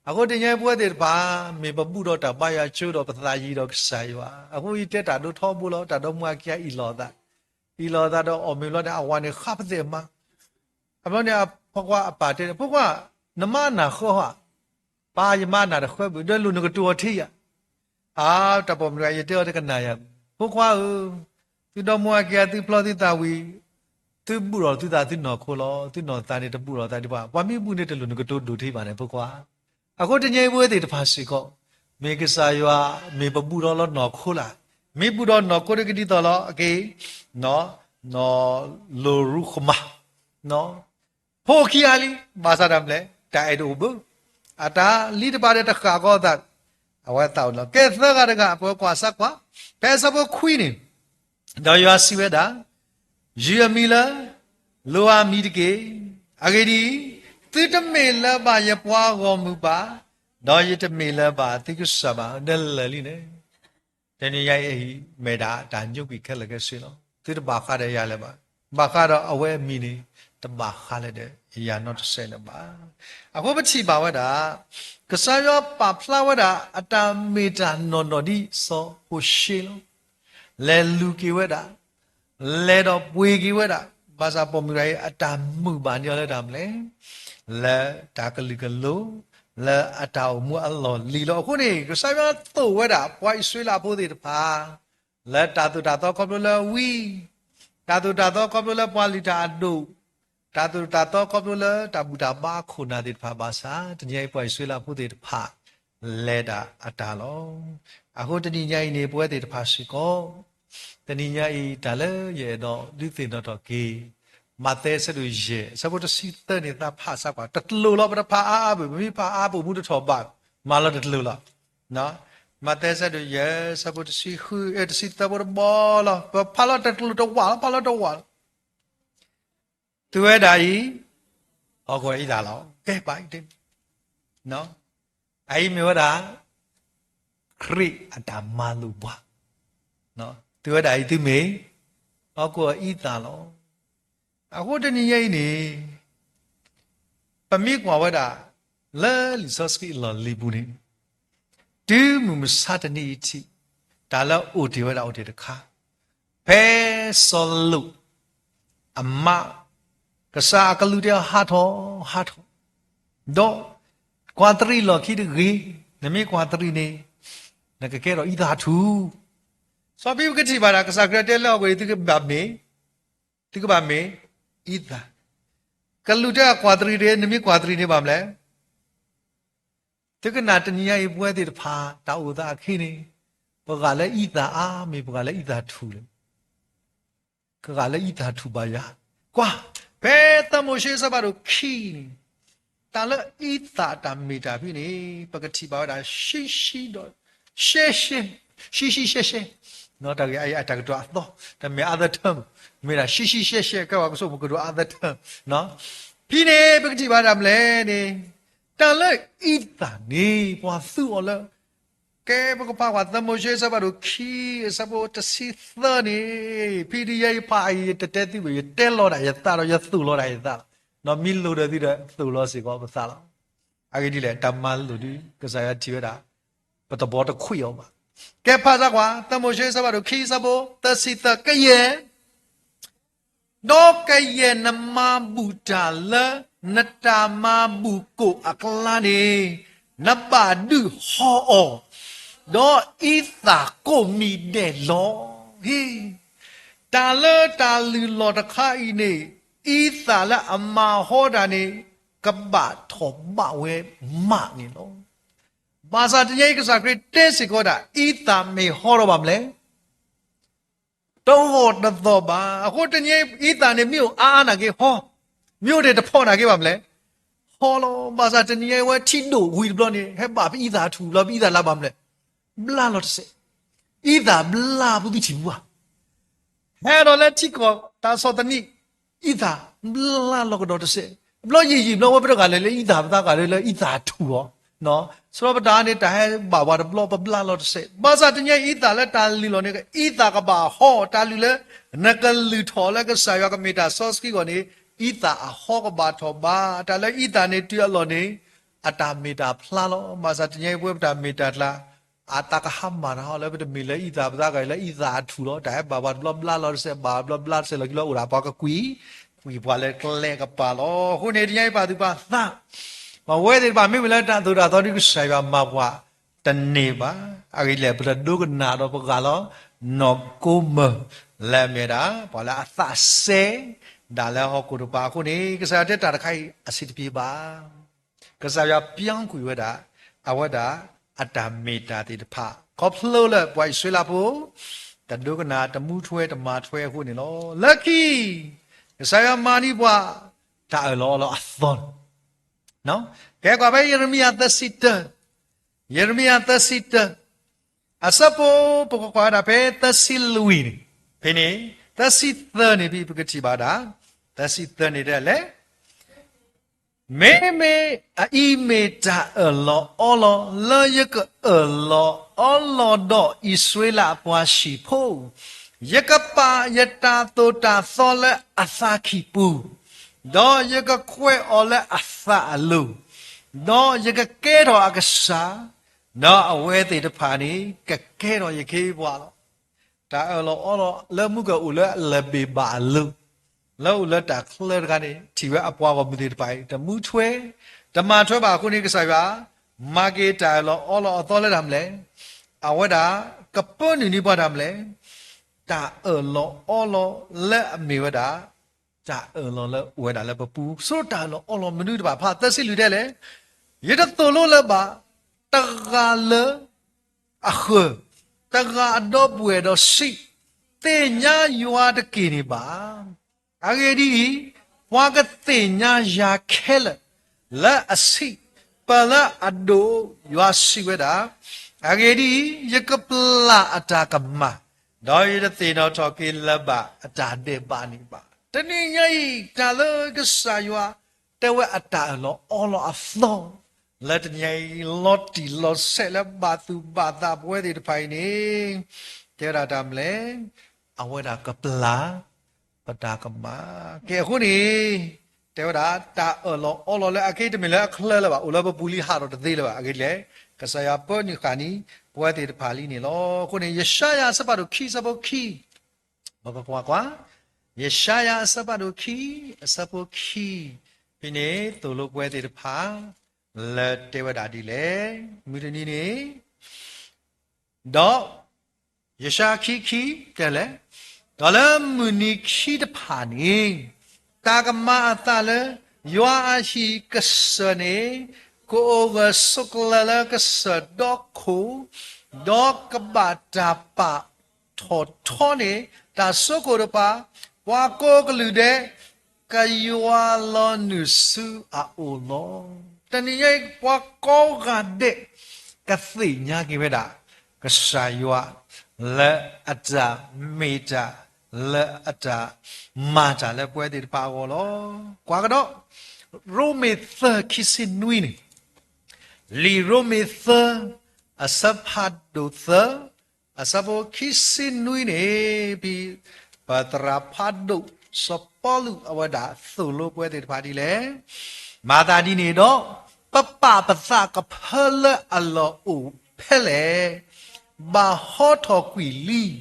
အဃိတနံၤအံၤပဝဲသ့ၣ်တဖၣ် မ့ၢ်ပဘူၣ်ဒီးတၢ်ဘါယွၤကၠိဒီးပသးယံၤဒီးကစၢ်ယွၤ, အဃိယတဲတၢ်ဒိၣ်ထီဘိလီၤ, တၢ်ဒီမါအခံဂၤအံၣ်လိာ်သး, အံၣ်လိာ်သးဒီးအီၣ်မ့ၤဘျီန့ၣ် အဝၤန့ၣ်ဃးပသဲးမး. အဘျီန့ၣ် အဖိခွါအပၢ်တဲန့ၣ်, ဖိခွါ, နမါအနၢ်ဃၢဧါ. ပၢ်, ယမါအနၢ်တဃၢဘၣ်, ဒီးလိၣ်နကတိၤအီၤထံဧါ. အါ, တၢ်ပိာ်မုၣ်တဂၤ ယတဲအီၤတကနၣ်ယၤ, ဖိခွါဧၢ, သုဒီမါအခံဂၤ သုဖျီသုသးဝံၤ, သုဘူၣ်ထီၣ်သုသးသုနီၢ်ခိလီၤ. သုနီၢ်သးန့ၣ်တဘူၣ်ထီၣ်သးဒံးဘၣ်, ပှၤမ့ၢ်ဘူၣ်န့ၣ် တလိၣ်နကတိၤဒိၣ်ထံဘၣ်န့ၣ် ဖိခွါ. အဃိတနံၤအံၤပဝဲသ့ၣ်တဖၣ်စ့ၢ်ကီး, မ့ၢ်ကစၢ်ယွၤ, မ့ၢ်ပဘူၣ်ထီၣ်လီၤနီၢ်ခိလၢ်, မ့ၢ်ဘူၣ်ထီၣ်နီၢ်ခိဒ်ကဒ်သိးလီၤ, အက့ၢ်, နီၢ်, နီၢ်လိၤရူဃမၢ်, နီၢ် ဖိခံဂၤလံ, ဘၣ်ဆၣ်တၢ်မနုၤလဲၣ်, တၢ်အဲၣ်တအိၣ်ဘၣ်, အတၢ်လံတပၤဒီးတဃၣ်ကီသး, အဝဲသးအိၣ်လီၤ. ကဲသၢဂၤတဂၤ ပှၤကွၢ်စၢ်ကွၢ်, ဖဲအဆၢဖိခွံန့ၣ်, ဒီးယွၤစံးဝဲဒၣ်, ယုၢ်အမံၤလၢ လိၤဧါမံၤတက့ၢ်. အဂ့ၢ်ဒ်အံၤ, သုတမ့ၢ်လၢၤဘၣ်ယပှၤဂီၢ်မုၢ်ဘၣ်, ဒီးယတမ့ၢ်လၢၤဘၣ်သုကစၢ်ဘၣ်. ဒီးလၢာ်လံန့ၣ် တနံၤညါအံၤ မ့ၢ်ဒၣ်တၢ်ညိကွံာ်ခဲလၢာ်ခဲဆ့လီၤ. သုတဘၣ်ဃးဒီးယၤလၢၤဘၣ်. ဘၣ်ဃးဒီးအဝဲအမံၤန့ၣ် တဘၣ်ဃးလၢၤဒီးယၤနီတစဲးလၢၤဘၣ်. အဃိပထံၣ်ဘၣ်ဝဲဒၣ် ကစၢ်ယွၤပာ်ဖျါဝဲဒၣ်အတၢ်မ့ၢ်တၢ်နီၢ်နီၢ်ဒ်စီၤဟိၤၡ့လီၤ. လဲၤလူၤက့ၤဝဲဒၣ်, လဲၤဒီးပှ့ၤက့ၤဝဲဒၣ်, ဘၣ်ဆၣ်ပိာ်မုၣ်တဂၤအံၤအတၢ်မုာ်ဘၣ်န့ၢ်အီၤလၢတၢ်မနုၤလဲၣ်, လၢတၢ်ကလုာ်ကလိၤ, လၢအတၢ်အိၣ်မူအလီၢ်လံၤလီၤ. အဃိန့ၣ် ကစၢ်ယွၤသိၣ်ဝဲဒၣ်ပှၤအံၣ်စရ့လးဖိသ့ၣ်တဖၣ် လၢတၢ်သိၣ်တၢ်သီခီဖျိလၢဝံ, တၢ်သိၣ်တၢ်သီခီဖျိလၢပှၤလုၢ်တၢ်အဒိၣ်, တၢ်သိၣ်တၢ်သီခီဖျိလၢတၢ်ဘူၣ်တၢ်ဘါအခိၣ်နၢ်သ့ၣ်တဖၣ်ဘၣ်ဆၣ် တနံၤညါအံၤပှၤအံၣ်စရ့လးဖိသ့ၣ်တဖၣ် လဲၤဒၣ်အတၢ်လီၤ. အဃိတနံၤညါအံၤန့ၣ် ပဝဲသ့ၣ်တဖၣ်စ့ၢ်ကီး တနံၤညါအံၤတၢ်လၢယအဲၣ်ဒိးဒုးသ့ၣ်နီၣ်ထီၣ်က့ၤ မးသဲဆၢဒိၣ်ယဲၢ် အဆၢဖိတဆံသၢန့ၣ် သးဖးစၢ်ကွၢ် တကျိၤလီၤ ပတဖးအါအါဘၣ် ပမ့ၢ်ဖးအါအါ ပအိၣ်မူတထီၣ်ဘၣ် မၤလီၤတကျိၤလီၤ. မးသဲဆၢဒိၣ်ယဲၢ် အဆၢဖိတဆံဃု တဆံသၢဖိတဘီလီၤ ပဖးလီၤတကျိၤတဝးလီၤ ဖးလီၤတဝးလီၤ. သုဝဲဒၣ်အံၤ ဟီၣ်ခိၣ်အံသၣ်လီၤ. ကဲပာ်အံၤတဲ အအံၤမ့ၢ်ဝဲဒၣ် ခရံာ်အတၢ်မၤလိာ်ပှၤ, သုဝဲဒၣ်အံၤသုမ့ၢ် ဟီၣ်ခိၣ်အံသၣ်လီၤ. အဃိတနံၤညါအံၤန့ၣ် ပမ့ၢ်ကွၢ်ဝဲဒၣ် လၢလံာ်စီဆှံအလီၢ်လံၤပူၤန့ၣ် တုၤမုၢ်မဆါတနံၤအံၤထံး တၢ်လၢအိၣ်တ့ၢ်ဝဲဒၣ်အိၣ်တ့ၢ်တခါ ဖဲစီၤလိာ်အမါ ကစၢ်အကလူးတဲအီၤ ဟးထီၣ် ဟးထီၣ်, ဒီး ကွၢ်တရံးလီၢ်ခံတဂ့ၤ, နမ့ၢ်ကွၢ်တရံးန့ၣ် နကကဲထီၣ်အံသၣ်ထူၣ်. စီၤပံပကထံၣ်ဘၣ်ဒၣ် ကစၢ်ခရံာ်တဲလၢဟီၣ်ခိၣ်အံၤ သုကဘၣ်မ့ၢ် သုကဘၣ်မ့ၢ်အံသၣ်, ကလူးတဲအီၤကွၢ်တရံးတဂ့ၤ, နမ့ၢ်ကွၢ်တရံးန့ၣ်ဘၣ်မလဲၣ်. သုကနၣ်တနံၤညါအံၤပဝဲသ့ၣ်တဖၣ် တၢ်အိၣ်သးအခံန့ၣ် ပဂၤလၢအံသၣ်အါ မ့ၢ်ပဂၤလၢအံသၣ်ထူၣ်လဲၣ်. ကဂၤလၢအံသၣ်ထူၣ်ဘၣ်ယၤ, ကွၢ်, ဖဲသၢမိၤၡ့အဆၢဖးဒိၣ်ခံန့ၣ် တၢ်လၢအံသၣ်တၢ်မ့ၢ်တၢ်ဖဲန့ၣ် ပကထံၣ်ဘၣ်ဝဲဒၣ် ရှဲရှဲ, ရှဲရှဲရှဲ, တၢ်ဂ့ၢ်အံၤအတၢ်ကတိၤအသီ, တမ့ၢ် other term, မ့ၢ်ဒၣ် ရှဲရှဲရှဲရှဲ ကဲဝဲကဆိမိၣ်ကတိၤ other term, ဖဲန့ၣ် ပကထံၣ်ဘၣ်တၢ်မနုၤလဲၣ်န့ၣ် တၢ်လၢအံသၣ်န့ၣ် ပှၤသူအီၤလၢ ကဲပကဖးကွၢ်သၢမိၤၡ့အဆၢဖးဒိၣ်ခံ အဆၢဖိတဆံသၢန့ၣ်, ဖဲဒ်ယဲယဖးအံၤ ယတတဲသုဘၣ် ယတဲလီၤဒၣ်ယသးဒီးယသိၣ်လီၤဒၣ်ယသးလီၤ. မ့ၢ်လိၣ်ဒီးသုဒီးသိၣ်လီၤစ့ၢ်ကီးပသးလီၤ. အဂ့ၢ်ဒ်လဲၣ် တၢ်မၤလိာ်ဒ် ကစၢ်ယွၤထံၣ်ဝဲဒၣ် ပတဘီတခွံအီၤဘၣ်. ကဲဖးစၢ်ကွၢ် သၢမိၤၡ့အဆၢဖးဒိၣ်ခံ အဆၢဖိသၢဆံသၢ ကယဲၢ် ဒီးကယဲၢ်နမၤဘူၣ်တၢ်လၢ နတၢ်မၤဘူၣ်ကိာ်အကျါန့ၣ် နဘၣ်ဒုးဟီအီၤ, ဒီးအံသၣ်ကိးမံၤဒဲးလီၤ. တၢ်လၢတၢ်လုၢ်လီၢ်တခါအံၤန့ၣ် အံသၣ်လၢအမၤဟီတၢ်န့ၣ် ကဘၣ်ထီၣ်ဘၣ်ဝဲမးန့ၣ်လီၤ. ဘၣ်ဆၣ်တနံၤအံၤ ကစၢ်ခရံာ်တဲစ့ၢ်ကီးဒၣ် အံသၣ်မ့ၢ်ဟီထီၣ်ဘၣ်မနုၤလဲၣ် တဂီၢ်တသီၣ်ဘၣ်. အဃိတနံၤအံၤ အံသၣ်န့ၣ် မ့ၢ်အိၣ်အါအါနာ်က့ဟီ, မ့ၢ်အိၣ်တ့ၢ်တဖီနာ်က့ဘၣ်မနုၤလဲၣ် ဟီလီၤ. ဘၣ်ဆၣ်တနံၤအံၤ အဝဲထံဒိၣ်ဝံၤတဘျီန့ၣ် ဟဲဘၣ်ပအံသၣ်ထူၣ်လီၤ. ပအံသၣ်လၢဘၣ်မနုၤလဲၣ် ဘျါလီၤတစဲး. အံသၣ်ဘျါပူၤသုထံၣ်ပူၤဧါ ဟဲဒီးလၢထံကီၢ်တၢ်ဆီၣ်သနံး အံသၣ်ဘျါလီၤကဒီးတစဲး. ဘျီယံာ်ယံာ်ဘျီဝဲပတဂၤလဲၣ်လၢအံသၣ်ပသးဂၤလၢ လၢအံသၣ်ထူၣ်အီၤ, စရီပတၢ်န့ၣ် တၢ်ဟဲဘၣ်ပှၤတဘျီ ပဘျါလီၤတစဲး. ဘၣ်ဆၣ်တနံၤအံၤ အံသၣ်လၢတၢ်လုၢ်လီၢ်န့ၣ် အံသၣ်ကဘၣ်ဟီ တၢ်လုၢ်လၢ နကလုၢ်ထီၣ်လၢကစၢ်ယွၤကမ့ၢ်တၢ်စီဆှံအဂီၢ်န့ၣ် အံသၣ်အဟီကဘၣ်ထီၣ်ဘၣ်. တၢ်လၢအံသၣ်န့ၣ်တုၤအလီၢ်န့ၣ် အတၢ်မ့ၢ်တၢ်ဖျါလီၤ. ဘၣ်ဆၣ်တနံၤအံၤ ပဝဲပတၢ်မ့ၢ်တၢ်ဖျါ အတၢ်ကဟါမၢ်တၢ်ဟီလၢပတမ့ၢ်လၢအံသၣ်ပသးဂၤ လၢအံသၣ်အထူၣ်လီၤ. တၢ်ဟဲဘၣ်ပှၤတဘျီဘျါလီၤတစဲး ဘၣ်ဘျီဘျါတစဲးလီၤက့ၤလီၤ အိၣ်ဒၣ်ပှၤကကွံာ် ကွံာ်ပှၤလၢကျဲကပၤလီၤ. အဃိန့ၣ် တနံၤအံၤပာ်သူၣ်ပာ်သး ပဝဲသ့ၣ်တဖၣ်မ့မ့ၢ်လၢတၢ်သိၣ်တၢ်သီဒ်ကစၢ်ယွၤမၤပှၤတန့ၢ်ဘၣ်. အဂ့ၢ်ဒ်လဲၣ် ပတဒိကနၣ်ဒီးပှၤလီၤ နီၢ်ကိမၢၢ် လၢအမ့ၢ်ဒၣ် ပှၤလၢအသးစဲ ဒၣ်လၢဟီၣ်ခိၣ်တဖၣ်အဃိန့ၣ် ကစၢ်ယွၤတဲတၢ်တခါအံၤ အဆင်တပြေဘၣ် ကစၢ်ယွၤ ပြောင်း ကွံာ်ဝဲဒၣ် အဝဲဒၣ်အတၢ်မ့ၢ်တၢ်သ့ၣ်တဖၣ် ခီဖျိလၢပှၤအံၣ်စရ့လးဖိ တဒိကနၣ် တမူထွဲတမၤထွဲအဃိန့ၣ်လီၤ. လၢခံ ကစၢ်ယွၤမၤန့ၢ်ပှၤ တၢ်အၢၣ်လီၤအီလီၤအသီ ကဲကွၢ်ဖဲယံးရမံယၤသၢဆံတၢ, ယံးရမံယၤသၢဆံတၢ အဆၢဖိ ပကကွၢ်ဝဲဒၣ်ဖဲသၢဆံလွံၢ်န့ၣ်, ဖဲန့ၣ် သၢဆံသၢန့ၣ်ဖဲပကထံၣ်ဘၣ်ဒၣ်, သၢဆံသၢန့ၣ်တဲလဲၣ်, မ့မ့ၢ်အအံၤမ့ၢ်တၢ်အၢၣ်လီၤအီလီၤ လၢယကအၢၣ်လီၤအီလီၤဒီးအံၣ်စရ့လးအပှၤဟံၣ်ဖိ, ယကပာ်ယတၢ်သိၣ်တၢ်သီလၢအသးကံၢ်ပူၤ, ဒီးယကကွဲးအီၤလၢအသးအလိၤ, ဒီးယကကဲထီၣ်အကစၢ်, ဒီးအဝဲသ့ၣ်တဖၣ်န့ၣ် ကကဲထီၣ်ယခ့ပှၤလီၤ. တၢ်အၢၣ်လီၤအီလီၤလၢမူကအိၣ်လၢအလၢၢ်ဘ့ၣ်ဘၣ်အလိၤ, လၢအိၣ်လၢတၢ်ချၢတခါန့ၣ် ထံၣ်ဝဲအပှၤဂီၢ်မုၢ်သ့ၣ်တဖၣ်အံၤ တမူထွဲ တမၤထွဲဘၣ်အဃိန့ၣ် ကစၢ်ယွၤ မၤက့ၤတၢ်အၢၣ်လီၤအီလီၤအသီလၢတၢ်မနုၤလဲၣ်, အဝဲဒၣ် ကပၢနုာ်န့ၢ်ပှၤတၢ်မနုၤလဲၣ်, တၢ်အၢၣ်လီၤအီလီၤလၢအမ့ၢ်ဝဲဒၣ် တၢ်အၢၣ်လီၤလၢအိၣ်ဝဲဒၣ်လၢပပူၤ, ဆိတၢ်အၢၣ်လီၤအီလီၤမနုၤတဘၣ်ဖး သၢဆံလွံၢ်တဲလဲၣ်, ယတသိၣ်လိလၢၤဘၣ် တဂၤလၢအဃၢၤ, တဂၤအဒီပုၢ်ဝဲၢ်ဒီးဆံး, သ့ၣ်ညါယွၤတက့ၢ်န့ၣ်ဘၣ်. အဂ့ၢ်ဒ်အံၤ, ပှၤကသ့ၣ်ညါယၤခဲလၢာ် လၢအဆံး, ပၢၢ်လၢအဒိၣ်, ယွၤစံးဝဲဒၣ်. အဂ့ၢ်ဒ်အံၤ, ယကပျၢ်အတၢ်ကမၣ်, ဒီးယတသ့ၣ်နီၣ်ထီၣ်က့ၤလၢၤဘၣ် အတၢ်ဒဲးဘးန့ၣ်ဘၣ်. တနံၤညါအံၤ တၢ်လၢကစၢ်ယွၤ တဲဝဲအတၢ်အၢၣ်လီၤအီလီၤအသီ လၢတနံၤညါအံၤ လီၤတံၢ်လီၤဆဲးလၢဘၣ်သူၣ်ဘၣ်သးပဝဲသ့ၣ်တဖၣ်အံၤန့ၣ် တဲဝဲဒၣ်တၢ်မနုၤလဲၣ်, အဝဲဒၣ်ကပျၢ် ပတၢ်ကမၣ်. ကဲအဃိန့ၣ် တဲဝဲဒၣ် တၢ်အၢၣ်လီၤအီလီၤလၢအက့တမ့ၢ်လၢအချၢလၢၤဘၣ်, အိၣ်လၢပပူၤလံ ဟးထီၣ်တသ့လၢၤဘၣ်. အဂ့ၢ်ဒ်လဲၣ်, ကစၢ်ယွၤပၢနုာ်ဃာ်န့ၣ် ပဝဲသ့ၣ်တဖၣ်လံန့ၣ်လီၤ. အဃိန့ၣ် ယၡါယၤအဆၢဖးဒိၣ်ခံ အဆၢဖိခံ, ပကကွၢ်ကွၢ်, ယၡါယၤအဆၢဖးဒိၣ်ခံ အဆၢဖိခံ, ဖဲန့ၣ်သိၣ်လိပဝဲသ့ၣ်တဖၣ် လၢတဲဝဲဒၣ်ဒ်လဲၣ်, မုၢ်တနံၤန့ၣ် ဒီး ယၡါယၤခံခံ တဲလဲၣ်, ဒီးလၢမုၢ်နံၤခံတဖၣ်န့ၣ် တၢ်ကမၤအသးလၢ ယွၤအဟံၣ်ကစၢၢ်န့ၣ် ကအိၣ်ဂၢၢ်ဆိးကျၢၤလၢကစၢၢ်ဒီခိၣ်, ဒီးကဘၣ်တၢ်ပာ်ထီၣ်ထီန့ၢ် တၢ်စိခိၣ်တဖၣ်, ပှၤကိးကလုာ်ဒဲး ကယွၤလီၤနုာ်ဆူအအိၣ်လီၤ. တနံၤညါအံၤ ပှၤကိးဂၤဒဲး ကသ့ၣ်ညါက့ၤဝဲဒၣ် ကစၢ်ယွၤ လၢအတၢ်မ့ၢ်တၢ် လၢအတၢ်မၤတၢ်လၢပဝဲသ့ၣ်တဖၣ်အဂီၢ်လီၤ. ကွၢ်ကဒီး ရိမ့ၤသၢ ခံဆံနွံန့ၣ်, လံာ်ရိမ့ၤသၢ အဆၢဖးဒိၣ်သၢ အဆၢဖိခံဆံနွံန့ၣ် ဖဲ ပသရၣ်ဖးဒိၣ်စီၤပီလူးအဝဲဒၣ်သိၣ်လိပဝဲသ့ၣ်တဖၣ်ဒ်လဲၣ်, မၤသးဒ်န့ၣ်ဒီး ပပာ်ပသးကဖၢလၢအလီၢ်အိၣ်ဖဲလဲၣ်, ဘၣ်ဟီထီၣ်ကွံာ်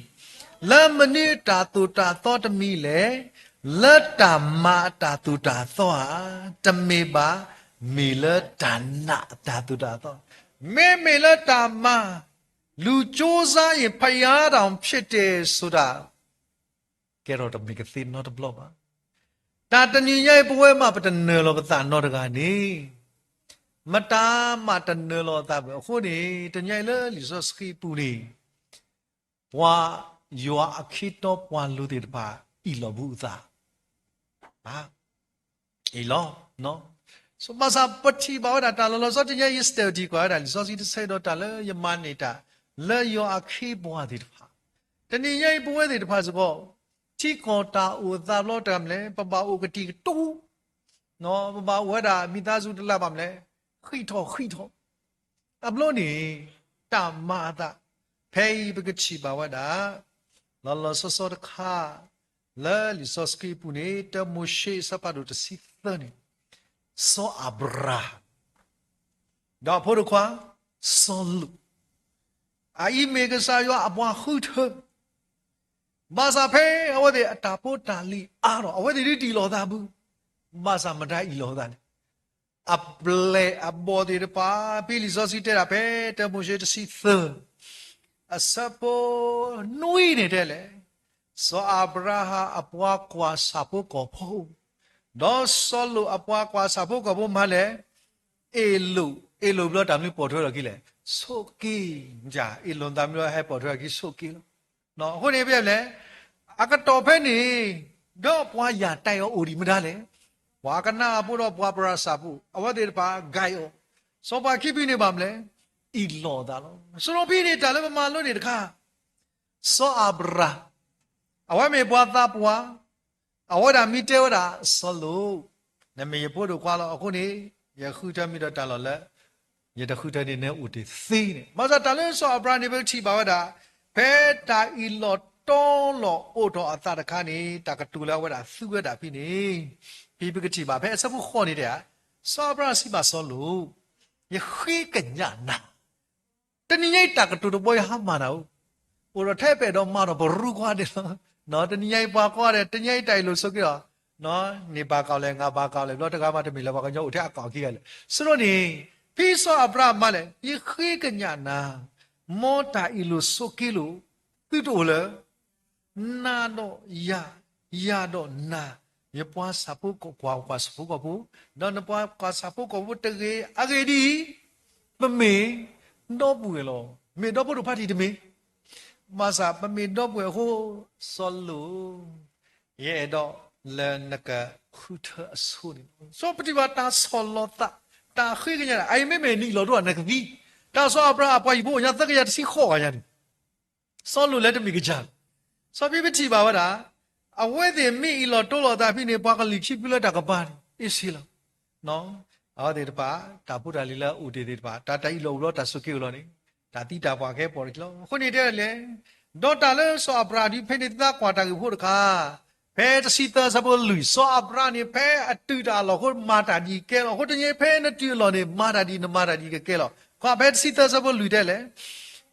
လံ. လၢမနုၤအတၢ်သိၣ်တၢ်သီတမံၤလဲၣ်, လၢတၢ်မၤအတၢ်သိၣ်တၢ်သီဧါ, တမ့ၢ်ဘၣ်, မ့ၢ်လၢတၢ်နာ်အတၢ်သိၣ်တၢ်သီ, မ့မ့ၢ်လၢတၢ်မၤ လူၤကၠိစါအံၤ ဖယါတၢ်ဖျ့တဲစိၤတၢ် ကဲထီၣ်တမ့ၢ်ကသ့နီတဘျီဘၣ်. တၢ်တနံၤညါအံၤ ပဝဲမးပတနၢၤလီၤပသးနီတဂၤန့ၣ်, မတၤမးတနၢၤလီၤအသးဘၣ်. အဃိန့ၣ် တနံၤညါအံၤလၢလံာ်စီဆှံအပူၤန့ၣ် ပှၤယွၤအခ့တီပှၤလိၤသ့ၣ်တဖၣ် အ့ၣ်လိာ်ဘူအသး အ့ၣ်လိာ်, ဘၣ်ဆၣ်ပထံၣ်ဘၣ်ဝဲဒၣ်တၢ်လီၤလီၤဆီဆီ တနံၤညါအံၤ ယstudyကွၢ်ဝဲဒၣ်လံာ်စီဆှံတဆၢဒီးတၢ်လၢယမၤန့ၢ်တၢ် လၢယွၤအခ့အပှၤသ့ၣ်တဖၣ်, တနံၤညါအံၤပဝဲသ့ၣ်တဖၣ်စ့ၢ်ကီး ထံကီၢ်တၢ်အိၣ်သးဘျီတဂၤမနုၤလဲၣ်, ပဘၣ်အိၣ်ကတံာ်ကတူာ်, ပဘၣ်အိၣ်ဝဲဒၣ် မိသားစု တလၢဘၣ်မနုၤလဲၣ်, ဃံးထီၣ်ဃံးထီၣ် အဘျီန့ၣ် တၢ်မၤအသး, ဖဲအံၤပကထံၣ်ဘၣ်ဝဲဒၣ် လီၤလီၤဆီဆီတခါ လၢလံာ်စီဆှံအပူၤန့ၣ် တၢမိၤၡ့အဆၢဖးဒိၣ်တဆံသၢန့ၣ် စီၤအၤဘြၤဟၣ် ဒီးအဖိဒိၣ်ခွါ စီၤလိာ်, အအံၤမ့ၢ်ကစၢ်ယွၤအပှၤဃုထၢ, ဘၣ်ဆၣ်ဖဲအဝဲသ့ၣ်အတၢ်ဖိတၢ်လံၤအါထီၣ် အဝဲသ့ၣ်ဒုးတအ့ၣ်လိာ်သးဘၣ်, ဘၣ်ဆၣ်မတၤအ့ၣ်လိာ်သးလဲၣ်. အပျဲၢ်အဘီၣ်သ့ၣ်တဖၣ် ဖဲလံာ်စီဆှံတဲဒၣ်ဖဲတၢမိၤၡ့တဆံသၢ အဆၢဖိနွံန့ၣ်တဲလဲၣ်, စီၤအၤဘြၤဟၣ်အပှၤကွၢ်ဆၣ်ဖိကီၢ်ဖိ, ဒီးစီၤလိာ်အပှၤကွၢ်ဆၣ်ဖိကီၢ်ဖိမးလဲၣ်, အ့ၣ်လိာ်, အ့ၣ်လိာ်ဘျီတၢ်မနုၤပိာ်ထွဲထီၣ်အခံလဲၣ်, ဆိးက့, အ့ၣ်လိာ်သးမနုၤဟဲပိာ်ထွဲထီၣ်အခံ ဆိးက့လီၤ. အဃိန့ၣ်ဖဲလဲၣ်, အကတီၢ်ဖဲန့ၣ် ဒီးပှၤယၢ်တၢ်အီၤအိၣ်ဒံးမတၤလဲၣ်, ပှၤကနၣ်အဖိဒီးပှၤပရၢစၢ်ဖိ အဝဲသ့ၣ်တဖၣ် guide အီၤ, စီၤပၤခံဖုန့ၣ်ဘၣ်မနုၤလဲၣ်, အ့ၣ်လိာ်သးလီၤ. စရီဖံန့ၣ် တၢ်လၢပမၤလိန့ၣ်တခါ စီၤအၤဘြၤဟၣ် အဝဲမ့ၢ်ပှၤသးပှၢ်, အဝဲဒၣ်မ့ၢ်တဲဝဲဒၣ်စီၤလိာ်, နမ့ၢ်ယဖိဒိၣ်ခွါလီၤ. အဃိန့ၣ် ယဃုထၢမ့ၢ်ဒီးတၢ်လီၢ်လၢ ယတဃုထၢန့ၢ်နအိၣ်တသ့န့ၣ်. ဘၣ်ဆၣ်တၢ်လၢစီၤအၤဘြၤဟၣ်န့ၣ် ပကထံၣ်ဘၣ်ဝဲဒၣ် ဖဲတၢ်အ့ၣ်လိာ်တီလိာ်အိၣ်ထီၣ်အသးတခါန့ၣ် တၢ်ကတိၤလၢအဝဲဒၣ်သူဝဲဒၣ်ဖဲန့ၣ်, ဖဲပကထံၣ်ဘၣ်ဖဲအဆၢဖိဃိးန့ၣ်တဲဧါ, စီၤအၤဘြၤဟၣ်စံးဘၣ်စီၤလိာ်, ယဃ့ကညးနၤ တနံၤညါအံၤတၢ်ကတိၤတဘီယဟါမၢ်နၤဧိၤ, အိၣ်ဒီးထဲပဲာ်ဒီးမၤဒီးပရူကွၢ်ဒဲးလီၤ. တနံၤညါအံၤပှၤကိးဂၤဒဲး တနံၤညါအံၤတၢ်အ့ၣ်လိာ်ဆိးက့လီၤ. န့ၢ်ဘၣ်ကီးလဲၣ် ငါဘၣ်ကီးလဲၣ် ဘျီတဂၤမးတမ့ၢ်လၢပှၤကညီအိၣ်ထဲအကီၢ်ခံဂၤလဲၣ်. စရီန့ၣ် ဖဲစီၤအၤဘြၤဟၣ်မးလဲၣ် ယဃ့ကညးနၤ, မ်တၢ်အ့ၣ်လိာ်ဆိးက့လိာ် သုတအိၣ်လၢ နၤဒီးယၤ, ယၤဒီးနၤ, ယပှၤဆၣ်ဖိကီၢ်, ပှၤကွၢ်ဆၣ်ဖိကီၢ်ဖိ, ဒီးနပှၤကွၢ်ဆၣ်ဖိကီၢ်ဖိတဂ့ၤ. အဂ့ၢ်ဒ်အံၤ, ပမ့ၢ်ဒီပုၢ်ဝဲၢ်လီၤ. မ့ၢ်ဒီဖိဒိၣ်ဖးထံးတမ့ၢ်, ဘၣ်ဆၣ်ပမ့ၢ်ဒီပုၢ်ဝဲၢ်အဃိ, စီၤလိာ် ယအဲၣ်ဒိးလၢနကဃုထၢအဆိန့ၣ်လီၤ. စီၤပထံၣ်ဘၣ်တၢ်ဆီၣ်လီၤသး, တၢ်ဃ့ကညးဒၣ်, အအံၤမ့မ့ၢ်နအံၣ်လီၤဒိၣ်နကသံ, တၢ်စီၤအၤဘြၤဟၣ်အပှၤဟံၣ်ဖိအိၣ်ညါသၢကယၤတဆံဃိးဂၤညါန့ၣ်, စီၤလိာ်လၢတမ့ၢ်ကစၢ်လီၤ. စီၤပထံၣ်ဘၣ်ဝဲဒၣ်, အဝဲသ့ၣ်မ့ၢ်အံၣ်လီၤတိလီၤသးဖဲန့ၣ် ပှၤကလုာ်ခံဖုလၢတၢ်ကပၤန့ၣ် အ့ၣ်စ့လီၤ. အဝဲသ့ၣ်တဖၣ် တၢ်ဖိတၢ်လံၤလၢအအိၣ်တ့ၢ်သ့ၣ်တဖၣ်, တၢ်တၢ်အံၣ်လီၤအိၣ်လီၤတၢ်ဆိးက့အိၣ်လီၤန့ၣ်, တၢ်သံတၢ်ပှၢ်ကဟဲပိာ်တက့ၢ်လီၤ. အဃိန့ၣ်တဲလဲၣ်, ဒီးတၢ်လၢစီၤအၤဘြၤဟၣ်ဒုးဖဲန့ၣ်သးကွၢ်တၢ်ဂ့ၢ်ဖိတခါ, ဖဲတဆံသၢဆၢဖိလွံၢ်, စီၤအၤဘြၤဟၣ်န့ၣ် ဖဲအတုၤတၢ်အလီၢ်အဃိ မၤတၢ်ဒ်ကဲလီၤ. အဃိတနံၤဖဲနတုၤအလီၢ်န့ၣ် မၤတၢ်ဒ်နမၤတၢ်ဒ်ကကဲလီၤ. ကွၢ်ဖဲတဆံသၢဆၢဖိလွံၢ်တဲလဲၣ်,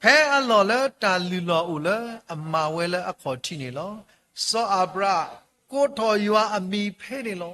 ဖဲအလီၢ်လၢတၢ်လုၢ်လီၢ်အိၣ်လၢအမၤဝဲလၢအခီၣ်ထံးန့ၣ်လီၤ. စီၤအၤဘြၤဟၣ်ကိးထီၣ်ယွၤအမံၤဖဲန့ၣ်လီၤ.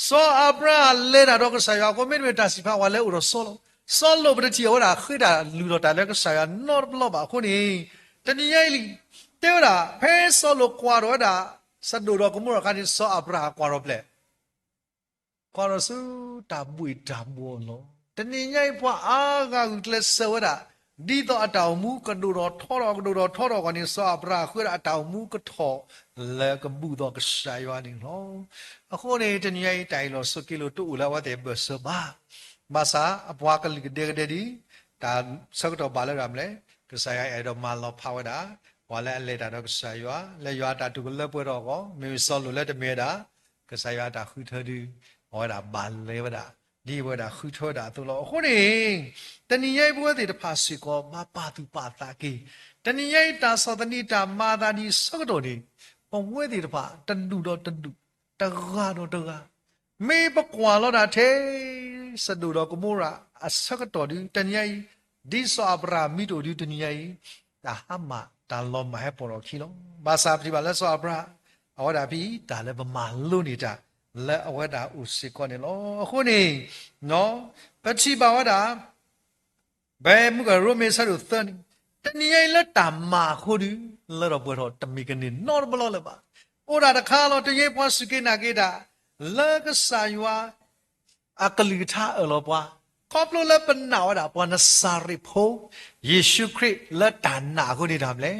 စီၤအၤဘြၤဟၣ်လဲၤတၢ်ဒီးကစၢ်ယွၤအဃိ မ့တမ့ၢ်တၢ်စံးဖးဝဲလၢအိၣ်ဒီးစီၤလိာ်, စီၤလိာ်ပတထံၣ်အဝဲဒၣ်ဃ့တၢ်လုၢ်လီၢ်တၢ်လၢကစၢ်ယွၤနီတဘျီဘၣ်. အဃိန့ၣ် တနံၤညါအံၤလံ, တဲဝဲဒၣ် ဖဲစီၤလိာ်ကွၢ်ထီၣ်ဝဲဒၣ် စဒိၣ်ဒီးကမိရၤအခါန့ၣ် စီၤအၤဘြၤဟၣ်ကွၢ်ထီၣ်ဖျဲၣ် ကွၢ်ထီၣ်ဆူတၢ်ဘှ့ၣ်တၢ်ဘှီၣ်လီၤ. တနံၤညါအံၤပှၤအါဂၤဂုာ်ကျဲးစၢးဝဲဒၣ်, ဒ်သိးအတၢ်အိၣ်မူကဒိၣ်ထီၣ်ထီထီၣ် ကဒိၣ်ထီၣ်ထီထီၣ်အဂီၢ်န့ၣ် စီၤအၤဘြၤဟၣ်ဃုဝဲဒၣ်အတၢ်အိၣ်မူကထီၣ်လၢကဘူၣ်သိးကစၢ်ယွၤန့ၣ်လီၤ. အဃိန့ၣ် တနံၤညါအံၤ တၢ်အံၣ်လီၤဆိးက့လိာ်တအိၣ်လၢအဝဲသ့ၣ်အဘၢၣ်စၢၤဘၣ်. ဘၣ်ဆၣ်အပှၤကလုာ်ကဒဲကဒဲဒ် တၢ်ဆၢကတီၢ်ဘၣ်လၢဒၣ်မလဲၣ်, ကစၢ်ယွၤအဲၣ်ဒိးမၤလီၤဖးဝဲဒၣ် ပှၤလၢအလဲၤတၢ်ဒီးကစၢ်ယွၤ လၢယွၤအတၢ်တိာ်ကလၢပှဲၤထီၣ်အဂီၢ်, မ့မ့ၢ်စီၤလိာ်လၢတမ့ၢ်ဝဲဒၣ် ကစၢ်ယွၤအတၢ်ဃုထၢဒုး အဝဲဒၣ်ဘၣ်လဲၤဝဲဒၣ် ဒ်အဝဲဒၣ်ဃုထၢဝဲဒၣ်အသိးလီၤ. အဃိန့ၣ် တနံၤညါအံၤပဝဲသ့ၣ်တဖၣ်စ့ၢ်ကီး ဘၣ်ပာ်သူၣ်ပာ်သးက့ၤ, တနံၤညါအံၤတၢ်ဆီၣ်သနံးတၢ်မၤအသးဒ်အံၤအဆၢကတီၢ်န့ၣ် ပဝဲသ့ၣ်တဖၣ် တဒူၣ်ဒီးတဒူၣ်, တဂၤဒီးတဂၤ မ့ၢ်ပကွၢ်လီၤတၢ်ထဲ စဒိၣ်ဒီးကမိရၤအဆၢကတီၢ်ဒုး တနံၤညါအံၤ ဒ်စီၤအၤဘြၤဟၣ်မံတအိၣ်ဒုး တနံၤညါအံၤ တၢ်ဟါမၢ်တၢ်လီၤမၢ်ဟဲပိာ်ထီၣ်အခံလီၤ. ဘၣ်ဆၣ်ပထံၣ်ဘၣ်လၢစီၤအၤဘြၤဟၣ် အဝဲဒၣ်ဖဲအံၤ တၢ်လၢပမၤလိန့ၢ်တၢ် လၢအဝဲဒၣ်အိၣ်စ့ၢ်ကီးန့ၣ်လီၤ. အဃိန့ၣ် ပထံၣ်ဘၣ်ဝဲဒၣ် ဖဲမုၢ်ကရိမ့ၤအဆၢဒိၣ်သၢန့ၣ် တနံၤညါအံၤလၢတၢ်မၤအဃိဒုး လၢထီၣ်ပှဲၤထီၣ်တမ့ၢ်ကန့ၢ်နီတဘျီလၢၤဘၣ်. အိၣ်ဒၣ်တခါလီၤ တနံၤညါအံၤပှၤစူၢ်က့ၤနာ်က့ၤတၢ် လၢကစၢ်ယွၤ အကလုၢ်ကထါအၢၣ်လီၤပှၤ, ခီဖျိလၢပနာ်ဝဲဒၣ်ပှၤနစၤရ့းဖိ ယ့ၣ်ၡူးခရံာ်လၢတၢ်နာ်အဃိန့ၣ်ဒၣ်မလဲၣ်, ပထူၣ်ဖျဲးထီၣ်လၢ တၢ်သိၣ်တၢ်သီအတၢ်စၢဃာ် မ့မ့ၢ်နမၤဒ်တမ့ၢ်ကလၢထီၣ်ပှဲၤထီၣ်ဘၣ်. အဃိန့ၣ် ဧ့ၤဘြံၤဃိး, ပှၤဧ့ၤဘြံၤဃိးအဆၢဖိတဆံန့ၣ် တဲဝဲဒၣ်ဒ်လဲၣ်, လံာ်ဧ့ၤဘြံၤအဆၢဖးဒိၣ်ဃိးအဆၢဖိတဆံန့ၣ် လံာ်စီဆှံလၢမ့ၢ်ကစၢ်အကလုၢ်ကထါအၢၣ်လီၤတၢ်ဒီး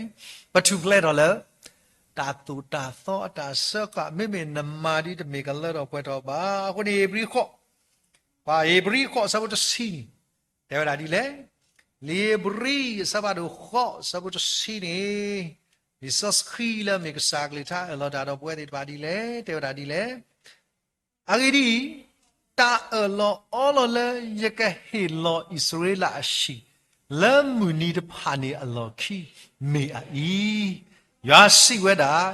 ပဝဲသ့ၣ်တဖၣ်ဒ်လဲၣ်, တဲဝဲဒၣ်ဒ်လဲၣ် အဂ့ၢ်ဒ်အံၤ, တၢ်အၢၣ်လီၤအီလီၤလၢယကဟ့ၣ်လီၤအံၣ်စရ့လးအဟံၣ် လၢမုၢ်နံၤတဖၣ်န့ၣ်အလီၢ်ခံ မ့ၢ်အအံၤ, ယွၤစံးဝဲဒၣ်,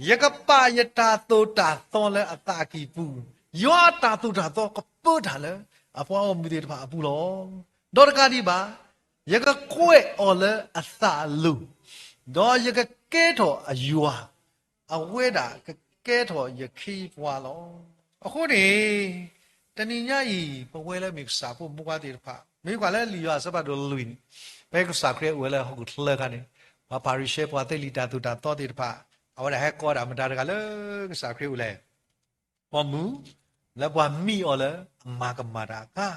ယကပာ်ယတၢ်သိၣ်တၢ်သီလၢအသးအကံၢ်ပူၤ, ယွၤအတၢ်သိၣ်တၢ်သီကပၢတၢ်လၢ အပှၤဂီၢ်မုၢ်သ့ၣ်တဖၣ်အပူၤလီၤ. ဒီးတကးဒံးဘၣ်, ယကကွဲးအီၤလၢအသးအလိၤ, ဒီးယကကဲထီၣ်အယွၤ အဝဲဒၣ်ကကဲထီၣ်ယခ့ယပှၤလီၤ. အဃိန့ၣ် တနံၤညါအံၤ ပဝဲလၢမ့ၢ်ကစၢ်ဖိမုၣ်ဖိခွါသ့ၣ်တဖၣ် မ့ၢ်ကွၢ်လၢလံာ်ယိၤဟၣ်အဆၢဖးဒိၣ်လွံၢ်န့ၣ်, ဖဲကစၢ်ခရံာ်အိၣ်ဝဲလၢဟီၣ်ခိၣ်ချၢအခါန့ၣ်, ပှၤဖၤရံၤၡဲ ပှၤသ့လံာ်တၢ်သိၣ်တၢ်သီသ့ၣ်တဖၣ် အဝဲဒၣ်ဟဲကိးဒၣ်မတၤတဂၤလၢကစၢ်ခရံာ်အိၣ်လဲၣ် ပိာ်မုၣ်, လၢပှၤမံအီၤလၢအမၤကမၣ်တၢ်အခါ,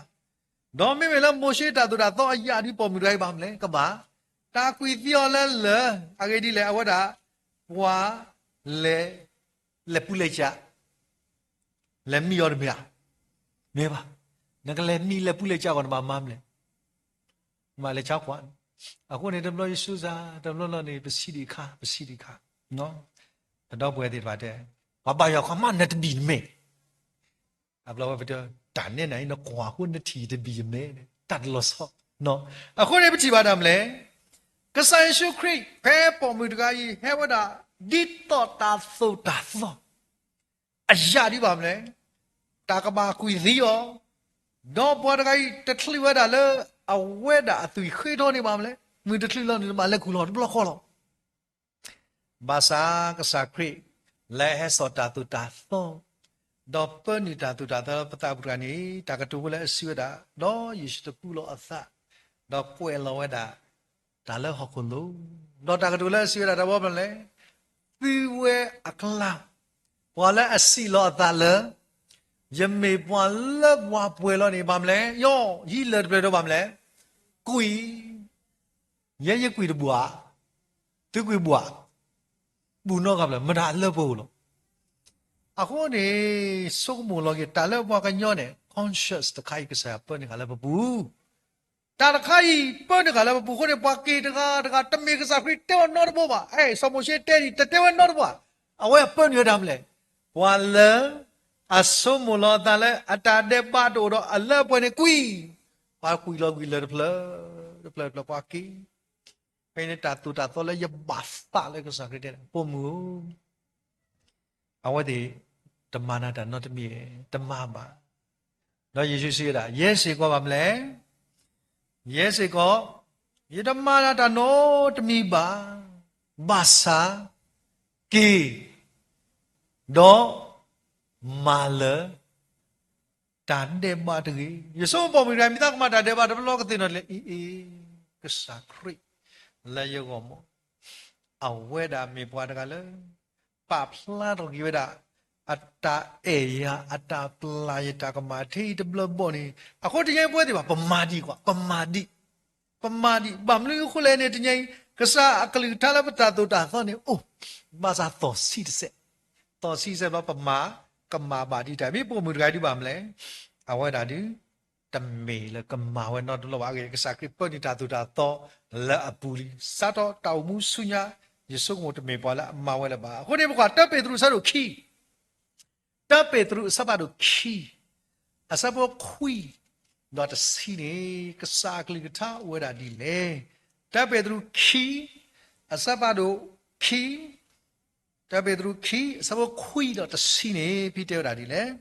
ဒီးမ့မ့ၢ်လၢမိၤၡ့တၢ်သိၣ်တၢ်သီအယၣ်ဒ်ပိာ်မုၣ်တဂၤအံၤဘၣ်မနုၤလဲၣ်, ကဘၣ်, တၢ်ကွံာ်သံအီၤလၢလၢၢ်, အဂ့ၢ်ဒ်လဲၣ်, အဝဲဒၣ် ပှၤလဲၤ, လဲၤပူၤလဲၤကၢ်, လဲၤမံအီၤတမ့ၢ်ဧါ, မ့ၢ်ဘၣ်, နကလဲၤမံလဲၤပူၤလဲၤကၢ်ဂီၢ် နဘၣ်မၤမနုၤလဲၣ် မ့ၢ်လဲၤဆါကွၢ်, အဃိန့ၣ် တဘျီယစူစါ, တဘျီလီၤန့ၣ် ပဆံးဒံးခါ, ပဆံးဒံးခါ, ပဒီပုၢ်ဝဲၢ်သ့ၣ်တဖၣ်တဲ, ပှၤဘါယွၤခီမးနတဘံၣ်နမဲာ်, အဘျီဝဲပတဲ, တၢ်နဲနၤအံၤ နကွၢ်ဃိနထံၣ်တဘံၣ်ယမဲာ်, တၢ်တလီၤဆီ, အဃိန့ၣ်ပထံၣ်ဘၣ်ဒၣ်မလဲၣ်, ကစၢ်ယ့ၣ်ၡူးခရံာ် ဖဲပိာ်မုၣ်တဂၤအံၤ ဟဲဝဲဒၣ် ဒ်သိးတၢ်သိၣ်တၢ်သီ အယၣ်ဒ်ဘၣ်မနုၤလဲၣ်, တၢ်ကဘၣ်ကွံာ်သံအီၤ, ဒီးပှၤတဂၤအံၤ တချုးဝဲဒၣ်လၢ အဝဲဒၣ်အသွံၣ်ဃ့ထီန့ၣ်ဘၣ်မနုၤလဲၣ်, မုၢ်တချုးလီၤန့ၣ် တဘၣ်လဲၤခူၣ်လီၤတဘျီဃီလီၤ. ဘၣ်ဆၣ်ကစၢ်ခရံာ် လၢအဟဲစိာ်တၢ်သိၣ်တၢ်သီ, ဒီးပၢနုာ်တၢ်သိၣ်တၢ်သီလၢပသးပူၤတဂၤန့ၣ် တၢ်ကတိၤဖိလၢအစံးဝဲဒၣ်, ဒီးယ့ၣ်ၡူးတပူလီၤအသး, ဒီးကွဲးလီၤဝဲဒၣ် တၢ်လၢဟီၣ်ခိၣ်လိၤ, ဒီးတၢ်ကတိၤလၢအစံးဝဲဒၣ်တၢ်ဘီမနုၤလဲၣ်, သုဝဲအကျါ, ပှၤလၢအစံးလီၤအသးလၢ ယမ့ၢ်ပှၤလၢပှၤပှဲၤလီၤန့ၣ် ဘၣ်မနုၤလဲၣ်, ယီၢ် ဟံးလၢတဖျၢၣ်ဒီး ဘၣ်မနုၤလဲၣ်, ကွံာ်, ယဲယကွံာ်တဘၣ်, သုကွံာ်ဘၣ်, ဘူးနီတဂၤဘၣ်လၢၤ မတၤအလၢပှဲၤအိၣ်လီၤ. အဃိန့ၣ် ဆိကမိၣ်လီၤက့ၤ တၢ်လၢပှၤကညီန့ၣ် conscience တခါအံၤ ကစၢ်ယွၤပၢနုာ်ဃာ်လၢပပူၤ တၢ်တခါအံၤ ပၢနုာ်ဃာ်လၢပပူၤအဃိန့ၣ် ပှၤက့ၤတဂၤတဂၤ တမ့ၢ်ကစၢ်ခရံာ်တဲအီၤနီတဘိဘၣ်. အဲ စီၤမိၤၡ့တဲဒံး တတဲဝဲနီတဘိဘၣ်. အဝဲအပၢနုာ်ဝဲတၢ်မနုၤလဲၣ်, ပှၤလၢအဆိကမိၣ်လီၤအသးလၢအတၢ်ဒဲးဘးတအိၣ်ဒီးအလၢအပှဲၤန့ၣ်ကွံာ်, ပှၤကွံာ်လီၤကွံာ်လၢတဖျၢၣ်, တဖျၢၣ်တဖျၢၣ်ပှၤက့ၤ ဖဲန့ၣ်တၢ်သိၣ်တၢ်သီလၢယဘၣ်သးလၢကစၢ်ခရံာ်တဲန့ၣ် ပိာ်မုၣ်ဧၢ, အဝဲသ့ၣ်တမၤနၤတၢ်နီတမံၤ, တမၤဘၣ်. ဒီးယ့ၣ်ၡူးစံးဝဲဒၣ် ယဲစ့ၢ်ကီးဘၣ်မနုၤလဲၣ်, ယဲစ့ၢ်ကီး ယတမၤနၤတၢ်နီတမံၤဘၣ်. ဘၣ်ဆၣ် က့ၤ ဒီး မၤလၢ တၢ်ဒဲးဘးတဂ့ၤ. ယဆိကမိၣ်ပိာ်မုၣ်တဂၤ မ့ၢ်သးကမၤတၢ်ဒဲးဘးတဘျီကသ့ၣ်နီၣ်လဲၣ် အံၤ အံၤ ကစၢ်ခရံာ် လၢယဂီၢ်မး အဝဲဒၣ်မ့ၢ်ပှၤတဂၤလၢ ပာ်ဖျါထီၣ်က့ၤဝဲဒၣ် အတၢ်အဲၣ်ယၤ အတၢ်ပျၢ်ယတၢ်ကမၣ်ထဲအံၤတဘျီဘီန့ၣ် အဃိတနံၤအံၤပဝဲသ့ၣ်တဖၣ် ပမၤဒံးကွၢ် ပမၤဒံး ပမၤဒံး ဘၣ်မနုၤအဃိလဲၣ်န့ၣ် တနံၤအံၤ ကစၢ်အကလုၢ်ကထါလၢပတၢ်သိၣ်တၢ်သီန့ၣ်အိၣ် ဘၣ်ဆၣ်သီၣ်ဆံးတစဲး သီၣ်ဆံးတစဲးဘျီ ပမၤကမၣ်ဘၣ်ဒံးတၢ် မ့ၢ်ပိာ်မုၣ်တဂၤဒုးဘၣ်မနုၤလဲၣ် အဝဲဒၣ်ဒုး တမ့ၢ်လၢကမၤဝဲနီတဘျီဘၣ်အဂ့ၢ် ကစၢ်ခရံာ်ပၢနုာ်တၢ်သိၣ်တၢ်သီလၢအပူၤလံ စးထီၣ်တၢ်အိၣ်မူဆူညါ ယဆိကမိၣ်တမ့ၢ်ပှၤလၢအမၤဝဲလၢၤဘၣ်. အဃိန့ၣ် ပကွၢ်တၢပ့းတရူးအဆၢဒိၣ်ခံ တၢပ့းတရူးအဆၢဖးဒိၣ်ခံ အဆၢဖိခွံ ဒီးတဆံန့ၣ် ကစၢ်အကလုၢ်ကထါအိၣ်ဝဲဒၣ်ဒ်လဲၣ်. တၢပ့းတရူးခံ အဆၢဖးဒိၣ်ခံ တၢပ့းတရူးခံ အဆၢဖိခွံဒီးတဆံန့ၣ် ဖဲတဲဝဲဒၣ်ဒ်လဲၣ်.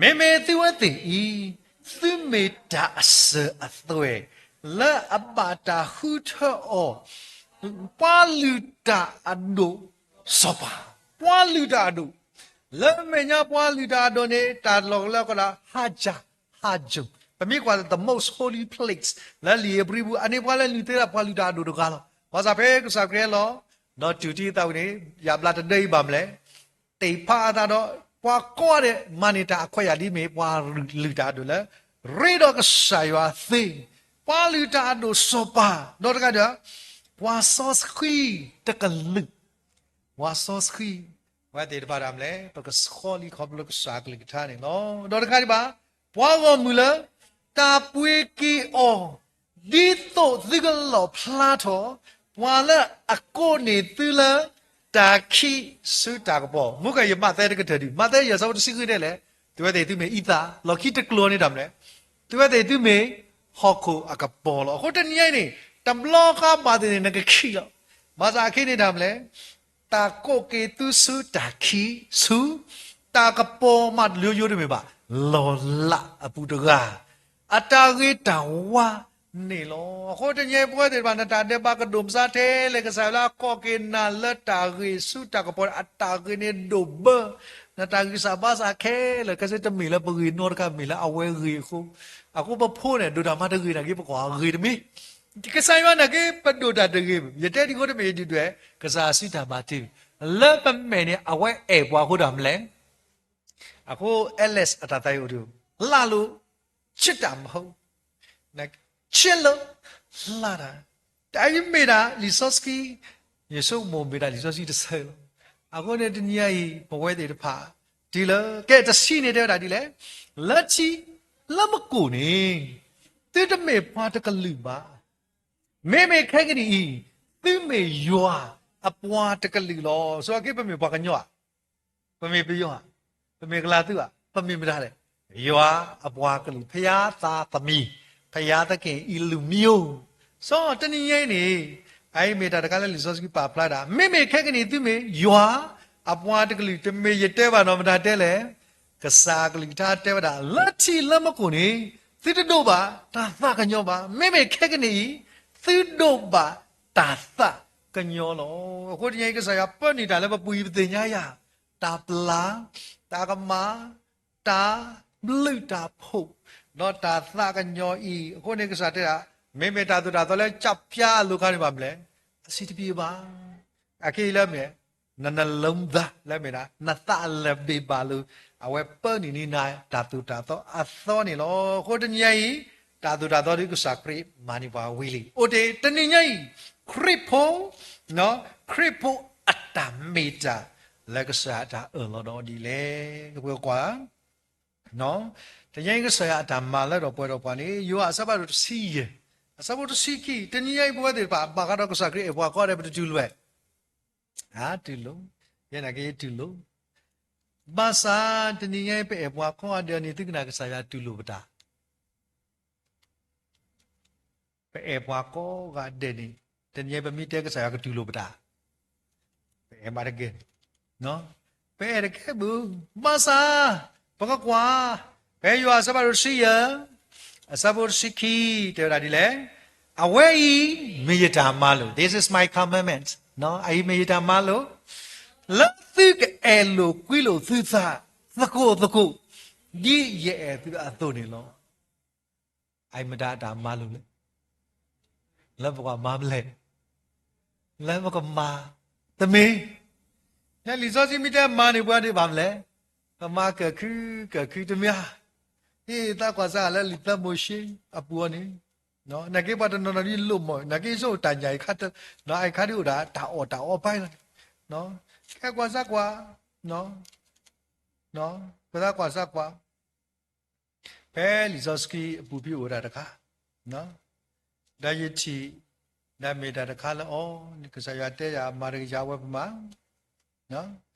မ့မ့ၢ်သုဝဲသ့ၣ်အံၤ သုမ့ၢ်တၢ်အစၢၤအသွဲၣ် လၢအဘၣ်တၢ်ဃုထၢအီၤ ပှၤလုၢ်တၢ်အဒိၣ်စီၤပၤ, ပှၤလုၢ်တၢ်အဒိၣ်, လၢမဲာ်ညါပှၤလုၢ်တၢ်အဒိၣ်န့ၣ် တၢ်လီၢ်ကလၢကီးဒၣ် ဟါစၢ်, ဟါစၢ်, ပမ့ၢ်ကွၢ် the most holy place လၢလံာ်ဧ့ၤဘြံၤပူၤ အန့ၣ်ပှၤလၢလုၢ်သ့ဒၣ်ပှၤလုၢ်တၢ်အဒိၣ်တဂၤလီၤ. ဘၣ်ဆၣ်ဖဲကစၢ်ခရံာ်ဟဲလီၤ ဒီးတူၢ်တံၢ်သးဝံၣ်န့ၣ် ယၣ်ဘျါတဒၢအံၤဘၣ်မနုၤလဲၣ် သ့ၣ်ဖးအသးဒီး ပှၤကိးဂၤဒဲး မၤန့ၢ်တၢ်အခွဲးယာ်ဒ်မ့ၢ် ပှၤလုၢ်တၢ်အဒိၣ်လၢ ရ့ဒီးကစၢ်ယွၤသ့, ပှၤလုၢ်တၢ်အဒိၣ်စီၤပၤ, ဒီးတကးဒံး ပှၤစီဆှံတကလုာ်, ပှၤစီဆှံ, ပဝဲသ့ၣ်တဖၣ်ဒၣ်မနုၤလဲၣ် ပကဆှီလံခီဖျိကစၢ်အကလုၢ်ကထါန့ၣ်လီၤ. ဒီးတကးဒံးဘၣ် ပှၤဂီၢ်မုၢ်လၢ တၢ်ပှ့ၤက့ၤအီၤ ဒ်သိးသုကလီၣ်ဖျါထီၣ် ပှၤလၢအကိးန့ၢ်သုလၢ တၢ်ခံးဆူတၢ်ကပီၤ. မူခါယမးသဲတကတၢၢ်ဒံး, မးသဲယဲၢ်ဆၢဖိတဆံဃုတဲလဲၣ်, သုဝဲသ့ၣ်သုမ့ၢ်အံသၣ်, လီၢ်ခံတကျိၤန့ၣ်တၢ်မနုၤလဲၣ်, သုဝဲသ့ၣ်သုမ့ၢ်ဟီၣ်ခိၣ်အကပီၤလီၤ. အဃိတနံၤအံၤန့ၣ် တဘျီဃီဘၣ်သ့ၣ်န့ၣ် နကခံးလီၤ. ဘၣ်ဆၣ်အခဲအံၤန့ၣ်တၢ်မနုၤလဲၣ် တၢ်ကိးက့ၤသုဆူတၢ်ခံးဆူ တၢ်ကပီၤမးတလိၤယိတမ့ၢ်ဘၣ်, လီၤလးအပူၤတဂၤ အတၢ်ဂ့ၤတၢ်ဝါန့ၣ်လီၤ. အဃိတနံၤအံၤပဝဲသ့ၣ်တဖၣ် နတၢ်ဒဲးဘးကဒိၣ်မးစါထဲလဲၣ် ကစၢ်ယွၤလၢအကိးက့ၤနၤလၢတၢ်ဂ့ၤဆူတၢ်ကပီၤ အတၢ်ဂ့ၤန့ၣ်ဒိၣ်ဘၢ, နတၢ်ဂံၢ်စၢ်ဘါစၢ်ခဲလၢာ် ခဲစ့တမ့ၢ်လၢပဂ့ၤနီတခါ မ့ၢ်လၢအဝဲဂ့ၤအဃိ, အဃိပဖိန့ၣ် ဒိၣ်တၢ်မးတဂ့ၤနာ်က့ ပကွၢ်အဂ့ၤတမ့ၢ် ကစၢ်ယွၤနာ်က့ ပဒိၣ်တၢ်တဂ့ၤ, ယတဲဒ်အဃိတမ့ၢ်ယဒုၣ်ဒွဲၣ် ကစၢ်စုတၢ်ဘၣ်တ့ၢ်, လၢပမဲာ်န့ၣ် အဝဲအဲၣ်ပှၤအဃိတၢ်မနုၤလဲၣ်. အဃိ Alice အတၢ်သးအံၤအိၣ်ဒီး လှလို့ ချစ်တာမဟုတ်, ချစ်လို့ လှတာ, တၢ်အံၤမ့ၢ်ဒၣ်လံာ်စီဆှံ, ယဆိကမိၣ်မ့ၢ်ဒၣ်လံာ်စီဆှံတဆၢလီၤ. အဃိန့ၣ်တနံၤအံၤ ပဝဲသ့ၣ်တဖၣ် တုၤလၢ ကဲတဆံန့ၣ်တဲဝဲဒၣ်ဒ်လဲၣ်, လၢထံလၢမကိၣ်န့ၣ် သုတမ့ၢ်ပှၤတကလုာ်ဘၣ်. မ့မ့ၢ်ခဲကနံၣ်အံၤ သုမ့ၢ်ယွၤအပှၤတကလုာ်လီၤ. ဆိကမိၣ်က့ၤ ပမ့ၢ်ပှၤကညီဧါ, ပမ့ၢ်ပယီၤဧါ, ပမ့ၢ်ကလၤသူဧါ, ပမ့ၢ်မတၤလဲၣ်, ယွၤအပှၤကလုာ်, ဘုရားသားသမီး, ဘုရားသခင်အံၤလူမျိုး. စီၤတနံၤညါအံၤန့ၣ် အအံၤမ့ၢ်တၢ်တခါလၢလံာ်စီဆှံပာ်ဖျါဒၣ် မ့မ့ၢ်ခဲကနံၣ် သုမ့ၢ်ယွၤအပှၤတကလုာ်, တမ့ၢ်ယတဲဘၣ်နီၢ်မတၤတဲလဲၣ်, ကစၢ်အကလုၢ်ကထါတဲဝဲဒၣ် လၢထံလၢမကိၣ်န့ၣ် သုတဒိးဘၣ်တၢ်သးကညီၤဘၣ်. မ့မ့ၢ်ခဲကနံၣ်အံၤ သုဒိးဘၣ်တၢ်သးကညီၤလီၤ. အဃိတနံၤအံၤ ကစၢ်ယွၤပၢနုာ်တၢ်လၢပပူၤအံၤ ပသ့ၣ်ညါယၤ တၢ်ပျၢ်, တၢ်ကမၣ်, တၢ်ဘျုးတၢ်ဖှိၣ်, ဒီးတၢ်သးကညီၤအံၤ, အဃိန့ၣ်ကစၢ်တဲဒၣ် မ့မ့ၢ်တၢ်သိၣ်တၢ်သီလၢကၠၢ်ပျါအလိၤခါန့ၣ်ဘၣ်မနုၤလဲၣ်, အဆင်တပြေဘၣ်. အခဲအံၤလၢမ့ၢ် နနလုံးသား လၢမ့ၢ်ဒၣ် နသးလၢာ်ဘ့ၣ်ဘၣ်လိာ်, အဝဲပၢနုာ်န့ၢ်နၤတၢ်သိၣ်တၢ်သီအသီန့ၣ်လီၤ. အဃိတနံၤညါအံၤ တၢ်သိၣ်တၢ်သီဒ်ကစၢ်ခရံာ်မၤန့ၢ်ပှၤဝံၤလံ. အိၣ်တ့ၢ်တနံၤညါအံၤ ခရံာ်ဖိ, ခရံာ်ဖိအတၢ်မ့ၢ်တၢ်လၢကစၢ်ယွၤအတၢ်အၢၣ်လီၤဒီးဒ်လဲၣ်. ကပကွၢ် တနံၤညါအံၤကစၢ်ယွၤအတၢ်မၤလၢထီၣ်ပှဲၤထီၣ်ပှၤန့ၣ် ယိၤဟၣ်အဆၢဖးဒိၣ်တဆံယဲၢ်, အဆၢဖိတဆံခံ, တနံၤညါအံၤပဝဲသ့ၣ်တဖၣ် ဘၣ်ဃးဒီးကစၢ်ခရံာ်အဲၣ်ပှၤကိးဂၤဒဲး ပတတူၢ်လိာ်, တူၢ်လိာ်, ယဲနာ်က့ၤယတူၢ်လိာ်, ဘၣ်ဆၣ် တနံၤညါအံၤ ပအဲၣ်ပှၤကိးဂၤဒဲးန့ၣ် သုကနၣ်ကစၢ်ယွၤတူၢ်လိာ်ပတၢ် ပအဲၣ်ပှၤကိးဂၤဒဲးန့ၣ်, တနံၤညါအံၤ ပမ့ၢ်တဲကစၢ်ယွၤကတူၢ်လိာ်ပတၢ်, ပအဲၣ်မးတကဲ, ပအဲၣ်တကဲဘၣ်, ဘၣ်ဆၣ် ပကကွၢ်, ဖဲယိၤဟၣ်အဆၢဖးဒိၣ်တဆံယဲၢ်, အဆၢဖိတဆံခံ, တဲဝဲဒၣ်ဒ်လဲၣ်, အဝဲအံၤမ့ၢ်ယတၢ်မၤလိာ်, This is my commandment, အအံၤမ့ၢ်ယတၢ်မၤလိာ်, လၢသုကအဲၣ်လိာ်ကွံလိာ်သုသးသကိးသကိး, ဒ်ယအဲၣ်သုအသိးန့ၣ်လီၤ. အအံၤမ့ၢ်ဒၣ်တၢ်မၤလိာ်လၢ လၢပကမၤမလဲၣ်, လၢပကမၤတမ့ၢ်, လံာ်စီဆှံမ့ၢ်တဲမၤန့ၢ်ပှၤဒံးဘၣ်မလဲၣ်, ကမၤကၢၢ်ခုကၢၢ်ခုတမ့ၢ်ဧါ, ဟ့ၣ်သးကွၢ်စၢ်လၢလံာ်သၢမိၤၡ့အပူၤအီၤန့ၣ်, နာ်က့ပှၤတနီၤနီၤဒ်လိၣ်မး, နာ်က့ဆိတၢ်ညၣ်အံၤခါ, အံၤခါဒ်အိၣ်ဒၣ်တၢ်အီၣ်တၢ်အီပာ်လီၤ, ကဲကွၢ်စၢ်ကွၢ်, ပသးကွၢ်စၢ်ကွၢ် ဖဲလံာ်စီဆှံအပူၤဖဲအိၣ်ဝဲဒၣ်တခါ, ဒီးယထံၣ်, ဒီးမ့ၢ်တၢ်တခါလၢအီၤန့ၣ် ကစၢ်ယွၤတဲယၤမၤတကယၤဝဲပမၤ,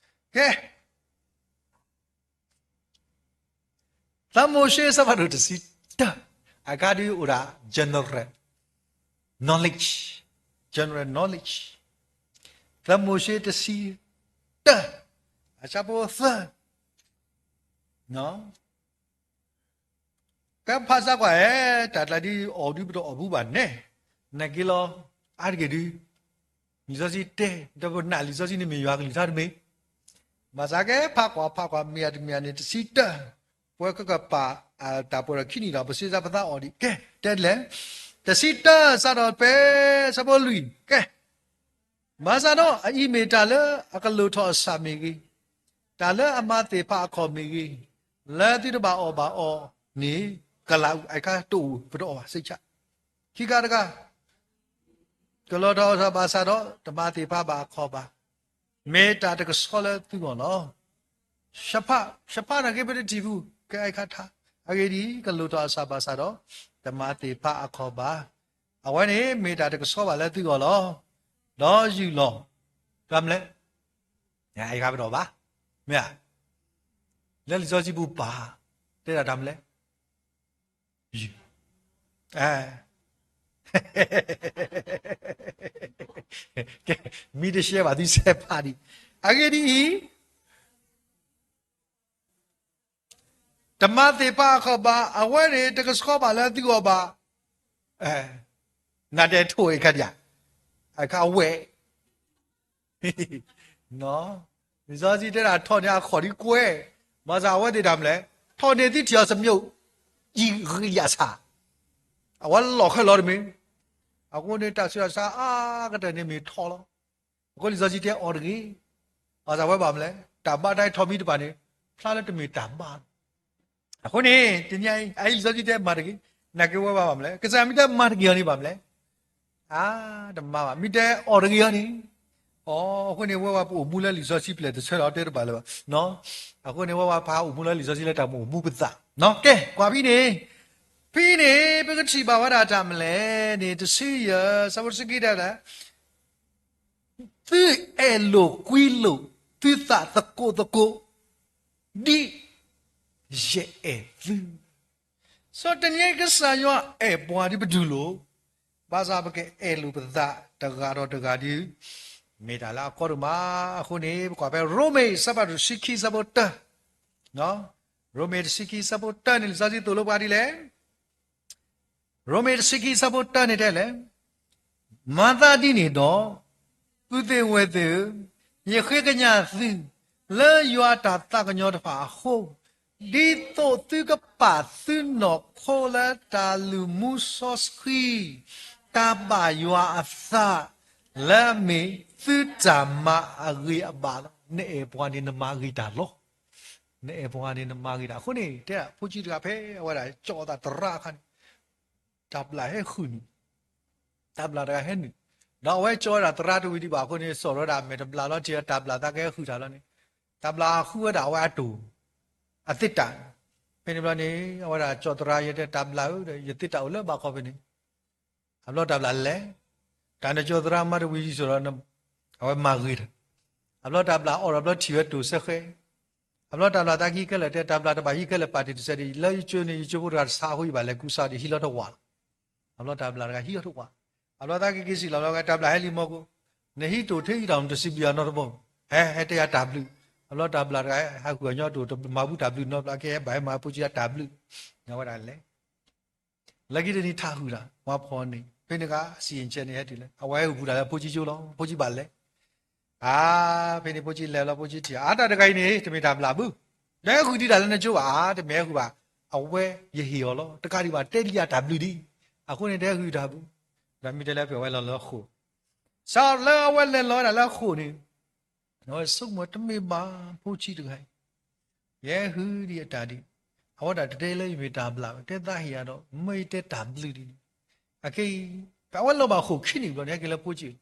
ကဲ, သၢမိၤၡ့အဆၢဖးဒိၣ်တဆံတၢ, အခါဒ်အိၣ်ဒၣ် general knowledge, general knowledge, သၢမိၤၡ့တဆံတၢ, အဆၢဖိသၢ ကဲဖးစၢ်ကွၢ်ဧါ, တၢ်ကျါဒ်အီၣ်ဒုပတအီၣ်ဘူးဘၣ်နဲ, နာ်က့ၤလီၤ, အါတက့ၢ်ဒု, လံာ်စီဆှံတဲ, ဒီးပနာ်လံာ်စီဆှံန့ၣ်မ့ၢ်ယွၤကလုၢ်ကထါတမ့ၢ်, ဘၣ်ဆၣ်ကဲဖးကွၢ်ဖးကွၢ် မ့ၢ်အတမ့ၢ်န့ၣ် တဆံတၢ, ပဝဲကကပာ်တၢ်ပှဲၤဒီးခံနံၣ်ဒီး ပစ့စၢ်ပသးအီၤဒံး, ကဲ, တဲလဲၣ်, တဆံတၢစးထီၣ်ဖဲ ဆၢဖိလွံၢ်, ကဲ ဘၣ်ဆၣ်ဒီး အအံၤမ့ၢ်တၢ်လၢအကလိၣ်ထီၣ်အဆၣ်မ့ၢ်ဂ့ၤ, တၢ်လၢအမၤသ့ၣ်ဖးအခီၣ်မ့ၢ်ဂ့ၤ, လၢသုတဘၣ်အီၣ်ဘၣ်အီၤန့ၣ် ကလးအူအံၤခါတအိၣ်ပတအီၣ်ဘၣ်စ့ၢ်ကီး, ခံခါတခါ, ကလိၣ်ထီၣ်အဆၣ်ဘၣ်ဆၣ်ဒီး တမၤသ့ၣ်ဖးဘၣ်အခီၣ်ဘၣ်, မ့ၢ်တၢ်တကဆှီလၢသုဂီၢ်လီၤ. ရှဖး, ရှဖးနာ်က့ၤပတထံၣ်ဘူး, ကဲအံၤခါထါ, အဂ့ၢ်ဒ်အံၤ ကလိၣ်ထီၣ်အဆၣ်ဘၣ်ဆၣ်ဒီး တမၤသ့ၣ်ဖးအခီၣ်ဘၣ်, အဝဲန့ၣ်မ့ၢ်တၢ်တကဆှီဘၣ်လၢသုဂီၢ်လီၤ. ဒီးယုၢ်လီၤ, ဒ်မလဲၣ်, အံၤခါပတအီၣ်ဘၣ်, မ့ၢ်ဧါ, လၢလံာ်စီဆှံပူၤပာ်, တဲဒၣ်ဒ်မလဲၣ်, ယုၢ်, မ့ၢ်တရှဲဘၣ်သုဆဲးဖးဒံး, အဂ့ၢ်ဒ်အံၤ တမၤသ့ၣ်ဖးအခီၣ်ဘၣ်, အဝဲန့ၣ်တကဆှီဘၣ်လၢသုဂီၢ်ဘၣ်, နတဲထိၣ်အခါဒံးဧါ, အခါဝဲၢ်, လံာ်စီဆှံတဲဒၣ်ထီၣ်န့ၢ်အခီၣ်ဒ်ကွဲ, ဘၣ်ဆၣ်အဝဲသ့ၣ်ဒၣ်မလဲၣ်, ထီၣ်န့ၢ်သုထံၣ်အီၤစမြုပ်, ယံာ်ဂံယၤဆၣ်, အဝဲလီၤဃဲလီၤတမ့ၢ်, အဃိန့ၣ်တၢ်ဆူးတၢ်ဆါအါကတၢၢ်န့ၣ်မ့ၢ်ထီၣ်လီၤ. အဃိလံာ်စီဆှံတဲအီၤတဂ့ၤ, ဘၣ်ဆၣ်ဝဲဘၣ်မလဲၣ်, တၢ်ဘါတၢ်ထီၣ်မံတဖၣ်န့ၣ် ဖျါလၢတမ့ၢ်တၢ်ဘါလီၤ. အဃိန့ၣ် တနံၤအံၤ အအံၤလံာ်စီဆှံတဲမၤတဂ့ၤ, နာ်က့ၤဝဲဘၣ်မလဲၣ်, ကစၢ်မ့ၢ်တဲမၤတဂ့ၤအီၤန့ၣ်ဘၣ်မလဲၣ်, အါ, တမၤဘၣ်, မ့ၢ်တဲအီၣ်တဂ့ၤအီၤန့ၣ်, အီ, အဃိန့ၣ် ဝဲဝဲပအိၣ်မူလၢလံာ်စီဆှံပျဲၢ်တဆၢဒီးတဲတဘၣ်လၢၤဘၣ်, အဃိန့ၣ် ဝဲဝဲပဟးအိၣ်မူလၢလံာ်စီဆှံလၢတၢ်မ့ၢ်အိၣ်မူပသး, ကဲ, ကွၢ်ဖဲန့ၣ်, ဖဲန့ၣ် ပကထံၣ်ဘၣ်ဝဲဒၣ်တၢ်မလဲၣ်န့ၣ် တဆံယဲၢ် ဆၢဖိတဆံခံတဲဒၣ် သုအဲၣ်လိာ်ကွံလိာ်သုသးသကိးသကိး ဒ်ယအဲၣ်သု, စီၤတနံၤအံၤကစၢ်ယွၤအဲၣ်ပှၤဒ်ပတူၢ်လိာ်, ဘၣ်ဆၣ်ပကအဲၣ်လိာ်ပသးတဂၤဒီးတဂၤဒ် မ့ၢ်တၢ်လၢအကီဒိၣ်မး, အဃိန့ၣ် ပကွၢ်ဖဲရိမ့ၤ အဆၢဖးဒိၣ်တဆံခံ အဆၢဖိတၢ, ရိမ့ၤတဆံခံ အဆၢဖိတၢန့ၣ် လံာ်စီဆှံသိၣ်လိပှၤဒ်လဲၣ် ရိမ့ၤတဆံခံ အဆၢဖိတၢန့ၣ်တဲလဲၣ်, မၤသးဒ်န့ၣ်ဒီး, ပုၢ်သ့ၣ်ဝဲၢ်သ့ၣ်ဧၢ, ယဃ့ကညးသု, လၢယွၤအတၢ်သးကညီၤတဖၣ်အဃိ, ဒ်သိးသုကပာ်သုနီၢ်ခိလၢတၢ်လုၢ်မူစီဆှံ, တၢ်ဘၣ်ယွၤအသး, လၢအမ့ၢ်သုတၢ်မၤအဂ့ၤအဘၣ်လီၤ. နအဲၣ်ပှၤန့ၣ်နမၤဂ့ၤတၢ်လီၤ. နအဲၣ်ပှၤန့ၣ်နမၤဂ့ၤတၢ်. အဃိန့ၣ် တဲဒၣ် ဖိဆံးတဂၤ ဖဲအဝဲဒၣ်ကၠီအသးသရၣ်အခါန့ၣ် တၢ်ဘျၣ်ဟဲဃုာ်နုာ်, တၢ်ဘျၣ်တဂၤဟဲနုာ်, ဒီးအဝဲကၠီဝဲဒၣ်သရၣ်တဝံၤဒံးဘၣ်အဃိန့ၣ် စိာ်ထီၣ်ဝဲဒၣ်အမဲာ်တဘျၣ်လီၤ ထံၣ်ဝဲတၢ်ဘျၣ်သးကဟဲဃုာ်တၢ်လီၤန့ၣ်, တၢ်ဘျၣ်ဃုဝဲဒၣ်အဝဲအတိၢ် အသ့ၣ်တၢ်. ဖဲန့ၣ်ဘျီန့ၣ် အဝဲဒၣ်ကၠီသရၣ် ယတဲတၢ်ဘျၣ်ဧၢ, ယသ့ၣ်တၢ်အိၣ်လၢဘၣ်ခီဖဲန့ၣ် အဘျီတၢ်ဘျၣ်လဲၤ, တၢ်နကၠီသရၣ်မၤတဝံၤယစိာ်ဒီး အဝဲမၤဂ့ၤတၢ်, အဘျီတၢ်ဘျၣ်အီၣ်ဒီးဘျီထံၣ်ဝဲတိၢ်စဲဃဲ, အဘျီတၢ်ဘျၣ်သးကဟံးခဲလၢာ် တဲတၢ်ဘျၣ်တဘၣ်ဟံးခဲလၢာ် ပာ်တ့ၢ်တစဲးဒ် လၢယကၠိန့ၣ် ယကၠိဖိတဂၤတဆါအဃိ ယဘၣ်လဲၤကူစါဒ်ဟံးလီၤတဝၣ်လီၤ. အဘျီတၢ်ဘျၣ်တဂၤဟံးလီၤတဝၣ်, အဘျီသးကက့ၤစံးလီၤလီၤ တၢ်ဘျၣ်ဟဲလံမီၢ်ကိၣ်, နဟံးတိၢ်ထဲအံၤတၢ်တစံးဘျုးအနီတဘီ, ဟဲ ဟဲတဲယၤတၢ်ဘျုး, အဘျီတၢ်ဘျၣ်တဂၤဟဲဃုာ်အညီတိၢ် တမၤဘူးတၢ်ဘျုးနီတဘျီ ကဟဲဘၣ်ဟဲမၤဖိဆံးတၢ်ဘျုး, အဝဲဒၣ်လဲၤ လၢခံတနံၤထးဃုာ်တၢ် ပှၤဖီၣ်န့ၣ် ဖဲန့ၣ်က စံၣ်ယဲၣ်ဆဲန့ၣ်ဟဲတုၤလၢ အဝဲဟဲဃုာ်ပူၤတၢ်လၢဖိဆံးကၠိလီၤ. ဖိဆံးဘၣ်လဲၤ, အါ, ဖဲန့ၣ်ဖိဆံးလဲၤလီၤ ဖိဆံးထံၣ် အါ တၢ်တဂၤအံၤန့ၣ် တမ့ၢ်တၢ်ဘျၣ်ဘု, ဒီးဟဲဃုာ်ဒံးတၢ်လၢနကၠိဘၣ်, အါ တမ့ၢ်ဟဲဃုာ်ဘၣ်, အဝဲယဟ့ၣ်အီၤလီၤ. တကးဒံးဘၣ် တဲဒံးယၤတၢ်ဘျုးဒံး, အဃိန့ၣ် တဟဲဃုာ်တၢ်ဘျုး, ဒီးမ့ၢ်တဲလၢပှဲၤဝဲလီၤလၢဃိာ်, စးလၢအဝဲလဲၤလီၤဝဲဒၣ်လၢဃိာ်န့ၣ် အဝဲဆိကမိၣ်တမ့ၢ်ဘၣ် ဖိဆံးတဂၤအံၤ ယဟဲဃုာ်ဒံးအတၢ်ဒံး, အဝဲဒၣ်တတဲလၢယမ့ၢ်တၢ်ဘျၣ်ဘၣ်, တဲသးဟ့ၣ်ယၤဒီး မ့ၢ်ယတဲတၢ်ဘျုးဒံး, အခဲအံၤ အဝဲလီၤဘၣ်ဃိာ်ခံနံၣ်ဘျီန့ၣ် ဟဲက့ၤလၢဖိဆံး,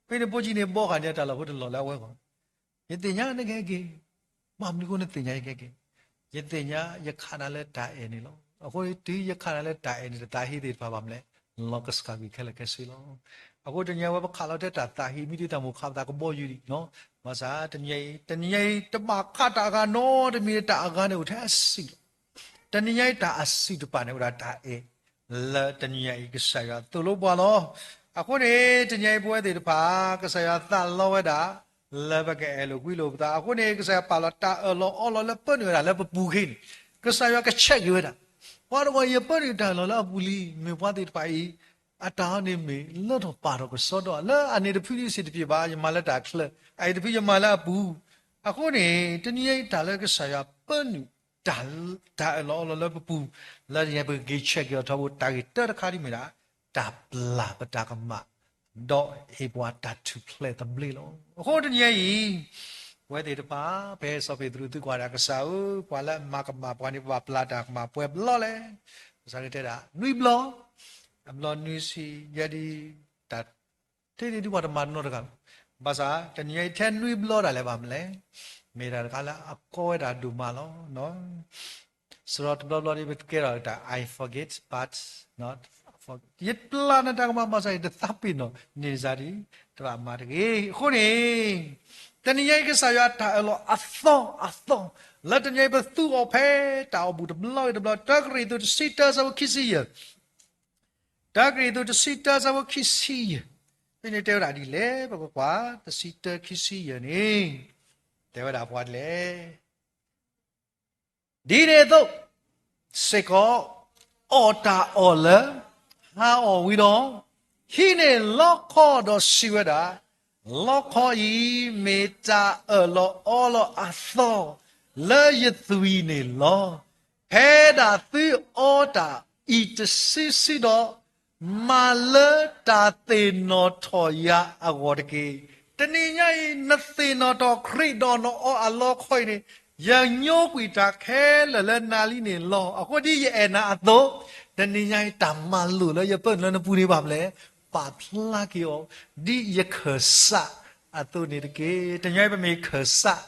ဖဲန့ၣ်ဖိဆံးန့ၣ် ဘီဃာ်န့ၢ်တၢ်လီၢ်ဖိတလီၢ်လၢအဝဲဂီၢ်, ယသ့ၣ်ညါနကဟဲက့ၤ, ဘၣ်မနုၤအဃိနသ့ၣ်ညါယကဟဲက့ၤ, ယသ့ၣ်ညါယခးနၤလၢတၢ်အဲၣ်န့ၣ်လီၤ. အဃိတုၤယခးနၤလၢတၢ်အဲၣ်န့ၣ် တသးဟ့သ့ၣ်တဖၣ်ဘၣ်မနုၤလဲၣ်, လီၤကစၢ်ကွံာ်ခဲလၢာ်ခဲဆ့လီၤ. အဃိတနံၤအံၤ အဝဲပခးလီၤတဲတၢ်သးဟ့ မ့ၢ်ဒ်တၢ်မိၣ်ခးပသးကဘီယူၤဒံး, ဘၣ်ဆၣ်တနံၤအံၤ တနံၤအံၤတဘၣ်ခးတၢ်အဂၤနီတမံၤ, တၢ်အဂၤန့ၣ်အိၣ်ထဲအစုလီၤ. တနံၤအံၤတၢ်အစုတပာ်န့ၣ်အိၣ်ဒၣ်တၢ်အဲၣ်, လၢတနံၤအံၤကစၢ်ယွၤသိၣ်လိပှၤလီၤ. အဃိန့ၣ် တနံၤအံၤပဝဲသ့ၣ်တဖၣ် ကစၢ်ယွၤသးလီဝဲဒၣ် လၢပကအဲၣ်လိာ်ကွံလိာ်ပသး, အဃိန့ၣ် ကစၢ်ယွၤပာ်လီၤတၢ်အၢၣ်လီၤအီလီၤလၢပၢနုာ်ဝဲဒၣ်လၢပပူၤခဲအံၤန့ၣ်, ကစၢ်ယွၤက check က့ၤဝဲဒၣ်, ပှၤတဂၤအံၤယပၢနုာ်တၢ်အၢၣ်လီၤလၢအပူၤလံ, မ့ၢ်ပှၤသ့ၣ်တဖၣ်အံၤ အတၢ်အီၤန့ၣ်မ့ၢ်လၢထီၣ်ပာ်ထီၣ်ကစီဒီ, လၢအန့ၣ်တဖုန့ၣ်စ့ၢ်တပျ့ၤဘၣ်, ယမၤလၢတၢ်ချၢ, အအံၤတဖုယမၤလၢအပူၤ. အဃိန့ၣ် တနံၤအံၤတၢ်လၢကစၢ်ယွၤပၢနုာ် တၢ်အၢၣ်လီၤအီလီၤလၢပပူၤ, လၢတနံၤအံၤပကက့ၤ check က့ၤအီၤထီဘိ တၢ်ဂ့ၢ်တၢတခါဒ်မ့ၢ်ဒၣ် တၢ်ဘျၣ်ပတၢ်ကမၣ် ဒီးဟ့ၣ်ပှၤတၢ်ထူၣ်ဖျဲးသဘျ့လီၤ. အဃိတနံၤအံၤ ပဝဲသ့ၣ်တဖၣ် ဖဲစီၤပ့းတရူးသံကွၢ်ဒၣ်ကစၢ်ဧၢ, ပှၤလၢအမၤကမၣ်ပှၤန့ၣ် ပဘၣ်ပျၢ်တၢ်ကမၣ်ပှဲၤဘျီလဲၣ်. ကစၢ်ကတဲဒၣ် နွံဘျီ, အဘျီနွံဆံယဲဒ် တၢ် ထဲန့ၣ်ဒ်ပှၤတမၤနီတဂၤလီၤ. ဘၣ်ဆၣ် တနံၤအံၤထဲနွံဘျီဒၣ်လဲာ်ဘၣ်မနုၤလဲၣ်, မ့ၢ်တၢ်တခါလၢအကီဝဲဒၣ်ဒိၣ်မးလီၤ. စရီတဘျီဘျီဒ်ပကဲထီၣ်တၢ် I forget, but not forget, ယပျၢ်နတၢ်ကမၣ်ဘၣ်ဆၣ် ယတသးပ့ၤနီၣ်န့ၢ်စၢ်ဒံး, တဘၣ်မၤတဂ့ၤ. အဃိန့ၣ် တနံၤအံၤကစၢ်ယွၤတၢ်အၢၣ်လီၤအသီအသီ လၢတနံၤအံၤပသူအီၤဖဲတၢ်အိၣ်ဘူးတဘျီဂ့ၤတဘျီ, တၢကရံၣ်သူးတဆံတၢ ဆၢဖိခံဆံယဲၢ် တၢကရံၣ်သူးတဆံတၢ ဆၢဖိခံဆံယဲၢ်, ဖဲန့ၣ်တဲဝဲဒၣ်ဒ်လဲၣ်, ပကကွၢ် တဆံတၢ ခံဆံယဲၢ်န့ၣ် တဲဝဲဒၣ်ပှၤဒ်လဲၣ်. ဒ်န့ၣ်အသိးစ့ၢ်ကီး အီၣ်တၢ်အီၣ်လၢဟါအီၣ်ဝံၤဒီး ဟံးန့ၢ်လီခီဒီးစံးဝဲဒၣ်, လီခီအံၤမ့ၢ်တၢ်အၢၣ်လီၤအီလီၤအသီလၢယသွံၣ်န့ၣ်လီၤ. ဖဲဒၣ်သုအီတၢ်အံၤတစုစုဒီး မၤလၢတၢ်သ့ၣ်နီၣ်ထီၣ်ယၤအဂီၢ်တက့ၢ်. တနံၤညါအံၤ နသ့ၣ်နီၣ်ထီၣ်ခရံာ်ဒီးနအီအလီခီအံၤန့ၣ်, ယညိကွံာ်တၢ်ခဲလၢာ်လၢနၤလံန့ၣ်လီၤ. အဃိဒ်ယအဲၣ်နၤအသိး, တနံၤညါအံၤတၢ်မၤလိာ်လၢယပၢနုာ်လၢနပူၤန့ၣ်ဘၣ်မနုၤလဲၣ်, ပာ်ဖျါက့ၤအီၤ ဒ်ယခၢၣ်စးအသိးန့ၣ်တက့ၢ်. တနံၤညါအံၤပမ့ၢ်ခၢၣ်စး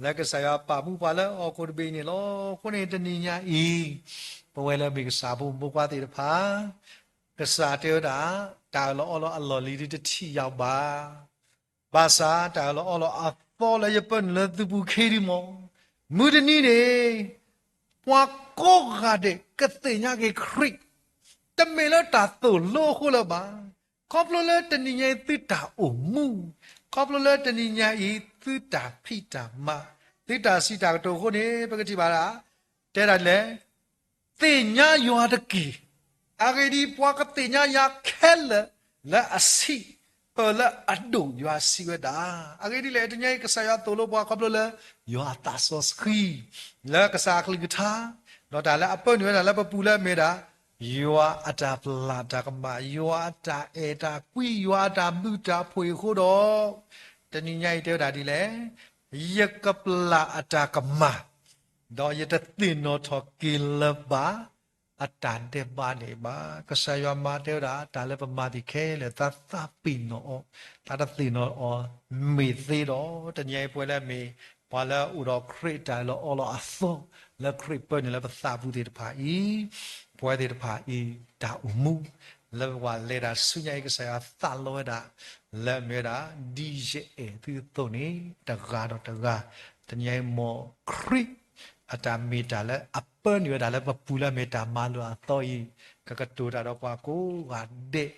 လၢကစၢ်ယွၤပာ်မူပှၤလၢဟီၣ်ခိၣ်တဘ့ၣ်အံၤန့ၣ်လီၤ. အဃိန့ၣ်တနံၤညါအံၤ, ပဝဲလၢမ့ၢ်ကစၢ်ဖိမုၣ်ဖိခွါသ့ၣ်တဖၣ်, ကစၢ်တဲဝဲဒၣ်, တၢ်အၢၣ်လီၤအီလီၤအလီၢ်လံၤဒ်တထံၣ်ယၤဘၣ်. ဘၣ်ဆၣ်တၢ်အၢၣ်လီၤအီလီၤအသီလၢယပၢနုာ်လၢသုပူၤခဲဒ်မး, မုၢ်တနံၤန့ၣ် ပှၤကိးဂၤဒဲးကသ့ၣ်ညါက့ၤခရံာ်, တမ့ၢ်လၢတၢ်သိၣ်လိအဃိလၢၤဘၣ်. ခီဖျိလၢတနံၤညါအံၤသုတၢ်အိၣ်မူ, ခီဖျိလၢတနံၤညါအံၤသုတၢ်ဖံးတၢ်မၤ, သုတၢ်စံးတၢ်ကတိၤအဃိန့ၣ် ပကထံၣ်ဘၣ်ဒၣ်, တဲဒၣ်လဲၣ်, သ့ၣ်ညါယွၤတက့ၢ်. အဂ့ၢ်ဒ်အံၤ, ပှၤကသ့ၣ်ညါယၤခဲလၢာ်လၢအဆံး, ပၢလၢအဒိၣ်ယွၤစံးဝဲဒၣ်. အဂ့ၢ်ဒ်လဲၣ်, တနံၤအံၤကစၢ်ယွၤသိၣ်လိပှၤခီဖျိလၢ ယွၤအသးစီဆှံ, လၢကစၢ်အကလုၢ်ကထါ, ဒီးတၢ်လၢအပၢနုာ်ဝဲဒၣ်လၢပပူၤလၢအမ့ၢ်ဒၣ် ယွၤအတၢ်ပျၢ်တၢ်ကမၣ်, ယွၤအတၢ်အဲၣ်တၢ်ကွံ, ယွၤအတၢ်ဘျုးတၢ်ဖှိၣ်အဃိဒီး, တနံၤညါအံၤတဲဝဲဒၣ်ဒ်လဲၣ်, ယကပျၢ်အတၢ်ကမၣ်, ဒီးယတသ့ၣ်နီၣ်ထီၣ်က့ၤလၢၤဘၣ် အတၢ်ဒဲးဘးန့ၣ်ဘၣ်. ကစၢ်ယွၤမၤတဲဝဲဒၣ် တၢ်လၢပမၤသ့ၣ်ခဲလၢာ် သးသးပ့ၤနီၣ်အီၤ, သးတသ့ၣ်နီၣ်အီၤ မ့ၢ်သ့ဒီး, တနံၤအံၤပဝဲလၢအမ့ၢ် ပှၤလၢအအိၣ်ဒီးခရံာ်အတၢ်အၢၣ်လီၤအီလီၤအသီ, လၢခရံာ်ပၢနုာ်လၢပသးပူၤသ့ၣ်တဖၣ်အံၤ, ပဝဲသ့ၣ်တဖၣ်အံၤ တၢ်အိၣ်မူ လၢပကဘၣ်လဲၤတၢ်ဆူညါအံၤ ကစၢ်ယွၤသးလီဝဲဒၣ် လၢအမ့ၢ်ဝဲဒၣ် ဒ်ယအဲၣ်သုအသိးန့ၣ် တဂၤဒီးတဂၤ, တနံၤအံၤ မ်ခရံာ်အတၢ်မ့ၢ်တၢ်လၢအပၢနုာ်ဝဲဒၣ်လၢပပူၤလၢအမ့ၢ်တၢ်မၤလိာ်အသီအံၤ, ကကတိၤတၢ်ဒီးပှၤကိးဂၤဒဲး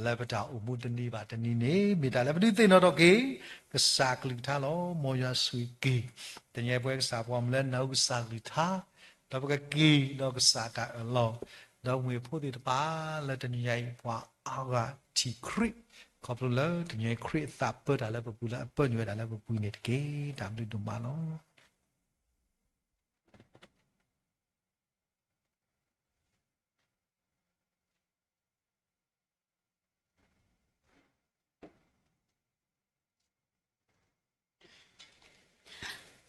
လၢပတၢ်အိၣ်မူတနံၤဘၣ်တနံၤန့ၣ် မ့ၢ်တၢ်လၢပဒုးသ့ၣ်နီၣ်ထီၣ်က့ၤ ကစၢ်အကလုၢ်ကထါလီၤ. မ်ယွၤဆိၣ်ဂ့ၤက့ၤ တနံၤအံၤပဝဲကစၢ်ပှၤမုၢ်လၢနၢ်ဟူကစၢ်ကလုၢ်ကထါ, ဒီးပကက့ၤဒီးကစၢ်တၢ်အၢၣ်လီၤ, ဒီးမုၢ်ဖိသ့ၣ်တဖၣ်လၢတနံၤညါအံၤ ပှၤအါဂၤထံၣ်ခရံာ်, ခီဖျိလၢတနံၤအံၤခရံာ်အသးပၢတၢ်လၢပပူၤလၢအပၢနုာ်ဝဲဒၣ်လၢပပူၤန့ၣ်တက့ၢ်. တၢ်ဘျုးဒိၣ်မးလီၤ.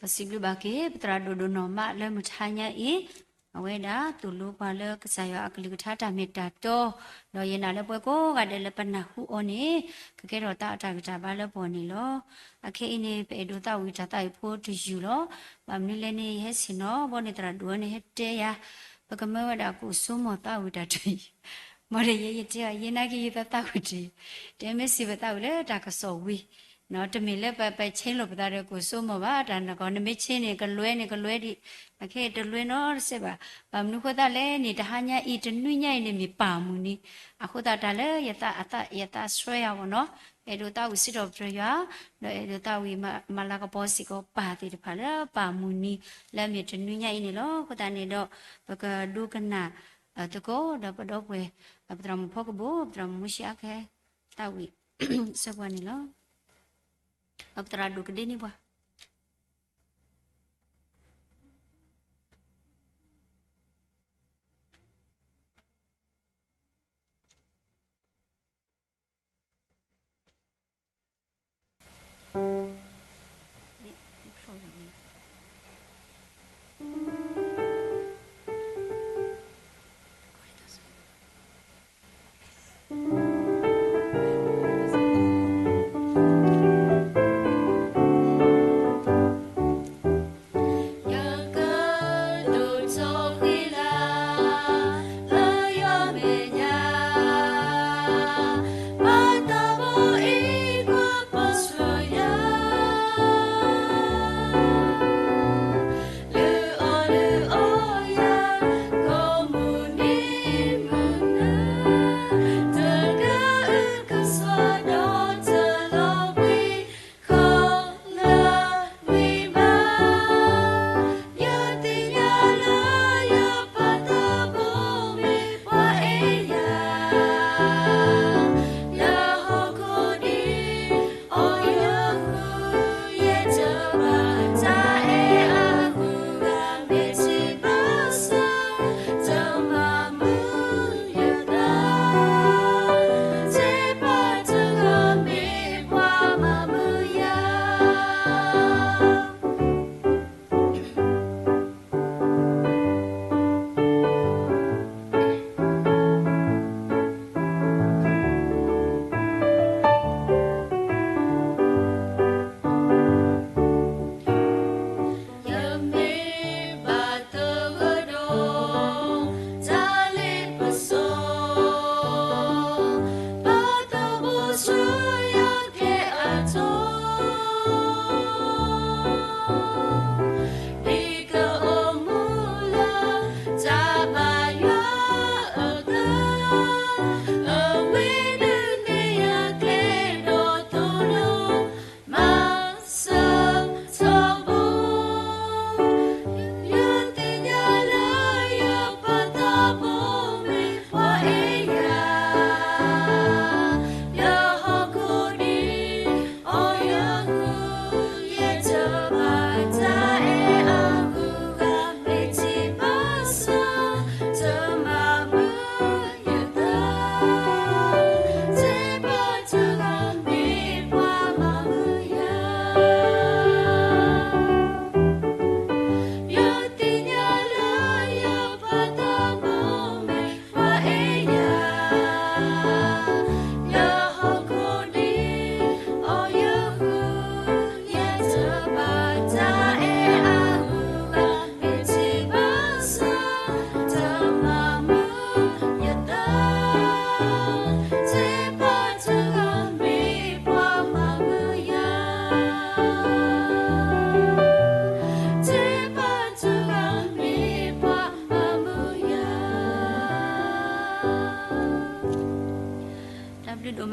ပစံးဘျုးဘၣ်က့ၤ ပသရၣ်ဒိၣ်ဒိၣ်နီၢ်မးလၢမုၢ်ထါညါအံၤ, အဝဲဒၣ်သိၣ်လိပှၤလၢကစၢ်ယွၤအကလုၢ်ကထါတၢ်မ့ၢ်တၢ်တီ, ဒီးယနာ်လၢပှၤကိးဂၤဒဲးလၢပနၢ်ဟူအီၤန့ၣ် ကကဲထီၣ်သးအတၢ်ဂံၢ်တၢ်ဘါလၢပဂီၢ်န့ၣ်လီၤ. အခဲအံၤန့ၣ် ပအဲၣ်ဒိးသးဝံၣ်တၢ်သးဝံၣ်ဖိတယုၢ်လီၤ. ဘၣ်မနုၤလဲၣ်န့ၣ် ယဟဲဆ့ၣ်နီၤဘီန့ၣ် သရၣ်ဒိၣ်အီၤန့ၣ် ဟဲတဲယၤ ပကမၢဝဲဒၣ်ကိၣ်စိမီၢ်သးဝံၣ်တၢ်တယုၢ် ဘၣ်ဒီးယဲယတဲအီၤ ယဲနာ်က့ၤယသးသးဝံၣ်တယုၢ်, တဲမ့ၢ်စံးပသးဝံၣ်လၢတၢ်ကစီၣ်ဝံၤ, တမ့ၢ်လၢပ ပဆ့လိာ်ပသးဒီးကိၣ်စိမီၢ်ဘၣ်, တၢ်နကီၢ် နမ့ၢ်ဆ့န့ၣ် ကလွဲန့ၣ် ကလွဲဒံး, အခဲအံၤတလွဲနီတစဲးဘၣ်. ဘၣ်မနုၤဃိသတးလဲၣ်န့ၣ် တဟါညါအံၤ တနွံညါအံၤန့ၣ်မ့ၢ်ပၢ်မုၢ်နံၤ, အဃိသတးတၢ်လၢယသး ယသးဆှၢယၤအဂီၢ်နီၤ, အဲၣ်ဒိးသးဝံၣ်စံးထီၣ်ပတြၢၤယွၤ, ဒီးအဲၣ်ဒိးသးဝံၣ်မၤလၤကပီၤစ့ၢ်ကီးပၢ်သ့ၣ်တဖၣ်လၢပၢ်မုၢ်နံၤ လၢအမ့ၢ်တနွံညါအံၤန့ၣ်လီၤ. အဃိသတးန့ၣ်ဒီး ပကဒိကနၣ်သကိးဒီးပဒီပုၢ်ဝဲၢ် ပသရၣ်မုၣ်ဖီကဘိၣ် ပသရၣ်မုၣ်မူၡံအါခဲ သးဝံၣ် ဆၢကွၢ်န့ၣ်လီၤ. ပသရၣ်ဒိၣ်ကဒ့န့ၢ်ပှၤ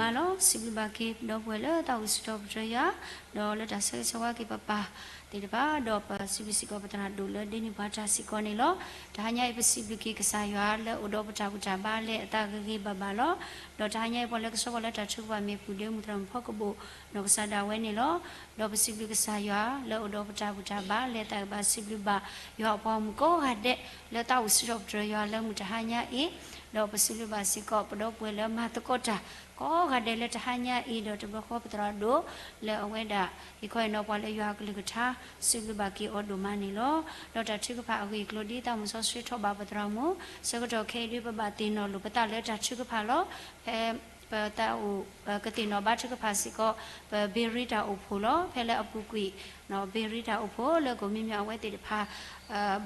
ပစံးဘျုးဘၣ်က့ၤပဒိၣ်ပှၤလၢသးအိၣ်စံးထီၣ်ပတြၢၤယွၤ, ဒီးလၢတၢ်ဆၢဂ့ၤဆၢဝါက့ၤပပၢ်သ့ၣ်တဖၣ်, ဒီးပစံးဘျုးစ့ၢ်ကီးပသရၣ်ဒိၣ်လၢဒိးန့ၢ်ပှၤတၢ်စ့ၢ်ကီးန့ၣ်လီၤ. တဟါညါအံၤပစံးဘျုးက့ၤကစၢ်ယွၤလၢအိၣ်ဒီးပတၢ်ဘူၣ်တၢ်ဘါလၢအသးဂ့ၤဂ့ၤဘၣ်ဘၣ်လီၤ. ဒီးတဟါညါအံၤပှၤလၢကဆှၢပှၤလၢတၢ်ထုကဖၣ်မ့ၢ်ပူၤဒ့မုၢ်သရၣ်မုၣ်ဖီကဘိၣ်နီၢ်ကစၢ်ဒၣ်ဝဲန့ၣ်လီၤ. ဒီးပစံးဘျုးကစၢ်ယွၤလၢအိၣ်ဒီးပတၢ်ဘူၣ်တၢ်ဘါလၢအသးဂ့ၤဘၣ်, စံးဘျုးဘၣ်ယွၤအပှၤဂီၢ်မုၢ်ကိးဂၤဒဲးလၢသးအိၣ်စံးထီၣ်ပတြၢၤယွၤလၢမုၢ်တဟါညါအံၤ, ဒီးပစံးဘျုးဘၣ်စ့ၢ်ကီးပဒီပုၢ်ဝဲၢ်လၢမၤသကိးတၢ် ကိးဂၤဒဲးလၢတဟါညါအံၤ, ဒီးတဘျီဃီပသရၣ်ဒိၣ်လၢအဝဲဒၣ် ဟ့ၣ်ခီဟ့ၣ်နီၤပှၤလၢယွၤအကလုၢ်ကထါ, စံးဘျုးဘၣ်က့ၤအီၤဒိၣ်မးန့ၣ်လီၤ. ဒီးတၢ်ထုကဖၣ်အဂ့ၢ်အကျိၤ ဒ်သးမုၢ်စီဆှံထီၣ်ဘၣ်ပသရၣ်မုၣ်, ဆၢကတီၢ်ခဲအံၤဒုး ပဘၣ်သ့ၣ်နီၣ်လိာ်ပသးလၢတၢ်ထုကဖၣ်လီၤ. ဖဲပသးအိၣ်ကသ့ၣ်နီၣ်ဘါထုကဖၣ်စ့ၢ်ကီး ပဘ့ရံတၢ်အိၣ်ဖှိၣ်လီၤ. ဖဲလၢအပူၤကွံာ် ဘ့ရံတၢ်အိၣ်ဖှိၣ်လၢကိၣ်မံမီၢ်အဝဲသ့ၣ်တဖၣ်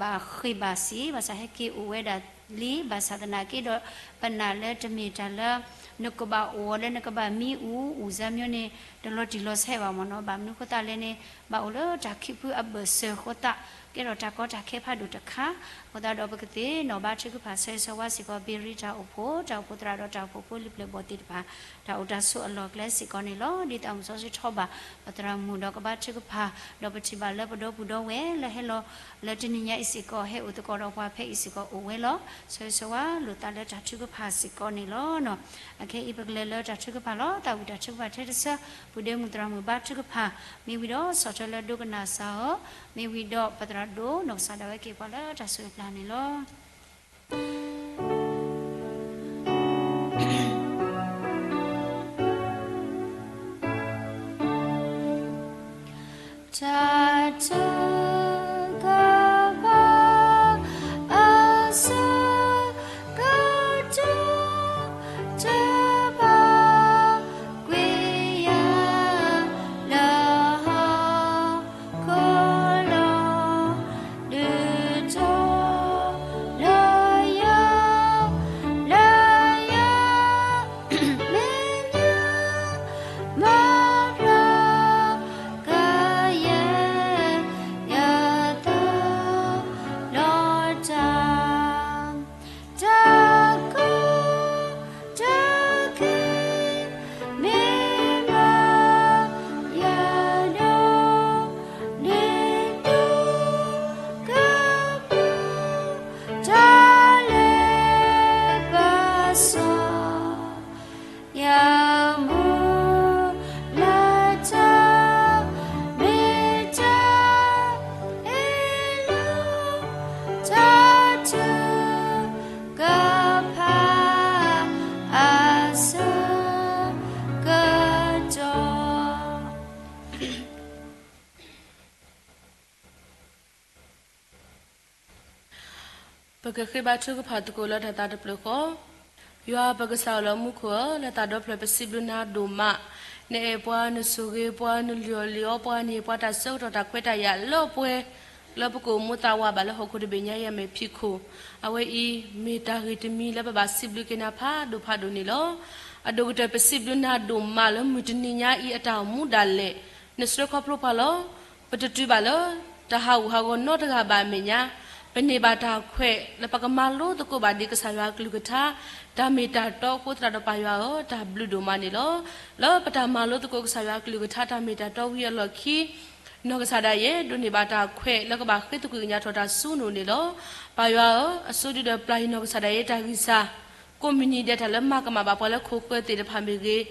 ဘၣ်ဃ့ၢ်ဘၣ်စံး ဘၣ်ဆၣ်ဟဲက့ၤအိၣ်ဝဲဒၣ်လံ, ဘၣ်ဆၣ်သနာ်က့ဒီး ပနာ်လၢတမ့ၢ်တၢ်လၢ နကဘၣ်အိၣ်လၢနကဘၣ်မံအူအူစါမၠိန့ၣ် တလီၤတံၢ်လီၤဆဲးဘၣ်မ့ၢ်နီၤ. ဘၣ်မနုၤအဃိသတးလဲၣ်န့ၣ် ဘၣ်အိၣ်လၢတၢ်ခံးဖုအဘၢၣ်စၢၤအဃိသတး ကဲထီၣ်တၢ်ကီတၢ်ခဲဖးဒိၣ်တခါ, အဃိသတးဒီးပကသ့ၣ်နီၣ်ဘါထုကဖၣ်ဆၢဂ့ၤဆၢဝါစ့ၢ်ကီး ဘ့ရံတၢ်အိၣ်ဖှိၣ်, တၢ်အိၣ်ဖှိၣ်သရၣ်ဒီးတၢ်အိၣ်ဖှိၣ်ဖိလံၤပျဲၢ်ဘီၣ်သ့ၣ်တဖၣ် တၢ်အိၣ်တၢ်ဆိးအလီၢ်အကျဲစ့ၢ်ကီးန့ၣ်လီၤ. ဒ်သးမုၢ်စီဆှံထီၣ်ဘၣ်ပသရၣ်မုၣ်ဒီးကဘါထုကဖၣ်, ဒီးပထံၣ်ဘၣ်လၢပဒီပုၢ်ဒီဝဲၢ်လၢဟဲလီၤလၢတနံၤညါအံၤစ့ၢ်ကီး ဟဲအိၣ်သကိးဒီးပှၤဖဲအံၤစ့ၢ်ကီးအိၣ်ဝဲလီၤ. ဆၢဂ့ၤဆၢဝါလိာ်သးလၢတၢ်ထုကဖၣ်စ့ၢ်ကီးန့ၣ်လီၤ. အခဲအံၤပကလဲၤလၢတၢ်ထုကဖၣ်လီၤ. သးဝံၣ်တၢ်ထုကဖၣ်ထဲတဆၢ, ပူၤဒ့မုၢ်သရၣ်မုၣ်ဘါထုကဖၣ်, မ့ၢ်ဝံၤဒီးဆီၣ်ထွဲလၢဒိကနၣ်စ့ၢ်အီၤ, မ့ၢ်ဝံၤဒီးပသရၣ်ဒိၣ်နီၢ်ကစၢ်ဒၣ်ဝဲက့ၤပှၤလၢတၢ်ဆိၣ်ဂ့ၤပျၢ်န့ၣ်လီၤ. တၢ်ထုကဖၣ်အဆၢကတီၢ် တဘၣ်ကွံာ်ယၤလၢဟီၣ်ခိၣ်လီၤ. ဒုးထီၣ်လၢယၤ, လၢယၤ မဲာ်ညါ မၤဘျါကယဲၢ် ယသးလီၤတၢ် တၢ်ကီတၢ်ခဲ မ့ၢ်မၤယၤဒီး ဒ်သိးကပူၤ တၢ်လဲၤဘၣ်စီၣ် ယမူလၢတၢ် မ့ၢ်တၢ်အ့ၣ်လိာ် တၢ်ထုကဖၣ်အဆၢကတီၢ် ပကဃ့ဘါထုကဖၣ်သကိးလၢတၢ်သးတဖျၢၣ်ဃီ, ယွၤပကစၢ်အိၣ်လၢမူခိၣ်ဧၢ, လၢသးဒီဖျၢၣ်ပစံးဘျုးနၤဒိၣ်မး, နအဲၣ်ပှၤ နဆိၣ်ဂ့ၤပှၤ နလုၢ်အီၣ်လုၢ်အီပှၤ နဟ့ၣ်ပှၤတၢ်ဆၢကတီၢ်တၢ်ခွဲးတၢ်ယာ်လၢပှဲၤ လၢပကအိၣ်မူသးဝးဘၣ်လၢဟီၣ်ခိၣ်တဘ့ၣ်ညါအံၤအမဲာ်ဖံးခိၣ်, အဝဲအံၤမ့ၢ်တၢ်ဂ့ၢ်တမံၤလၢပဘၣ်စံးဘျုးက့ၤနၤဖးဒိၣ်ဖးဒိၣ်န့ၣ်လီၤ. အဒိၣ်ကတၢၢ်ပစံးဘျုးနၤဒိၣ်မးလၢမုၢ်တနံၤညါအံၤအတၢ်အိၣ်မူဒၣ်လဲာ် နဆှၢခီဖျိပှၤလီၤ. ပတတုၤဘၣ်လၢ တၢ်ဟးဂူာ်ဟးဂီၤနီတဂၤဘၣ်အမဲာ်ညါ, ပန့ၢ်ဘၣ်တၢ်ခွဲးလၢပကမၤလိသကိးဘၣ်ဒံးကစၢ်ယွၤအကလုၢ်ကထါ တၢ်မ့ၢ်တၢ်တီအဃိသတးဒီးပၢ်ယွၤဧၢ, တၢ်ဘျုးဒိၣ်မးန့ၣ်လီၤ. လၢပတၢ်မၤလိသကိးကစၢ်ယွၤအကလုၢ်ကထါတၢ်မ့ၢ်တၢ်တီဝံၤအလီၢ်ခံ နီၢ်ကစၢ်ဒၣ်ယဲ ဒိးန့ၢ်ဘၣ်တၢ်ခွဲးလၢကဘၣ်ဃ့သကွံာ်ကညးထီၣ်တၢ်ဆူနအိၣ်န့ၣ်လီၤ. ပၢ်ယွၤဧၢ, အဆိဒုဒီးပျၢ်ယနီၢ်ကစၢ်ဒၣ်ယဲတၢ်ဂံၢ်စၢ် ကိးမုၢ်နံၤဒဲး တၢ်လၢမၤကမၣ်ဘၣ်ပှၤလၢခိၣ်ဃၢၤသ့ၣ်တဖၣ်မ့ၢ်ဂ့ၤ,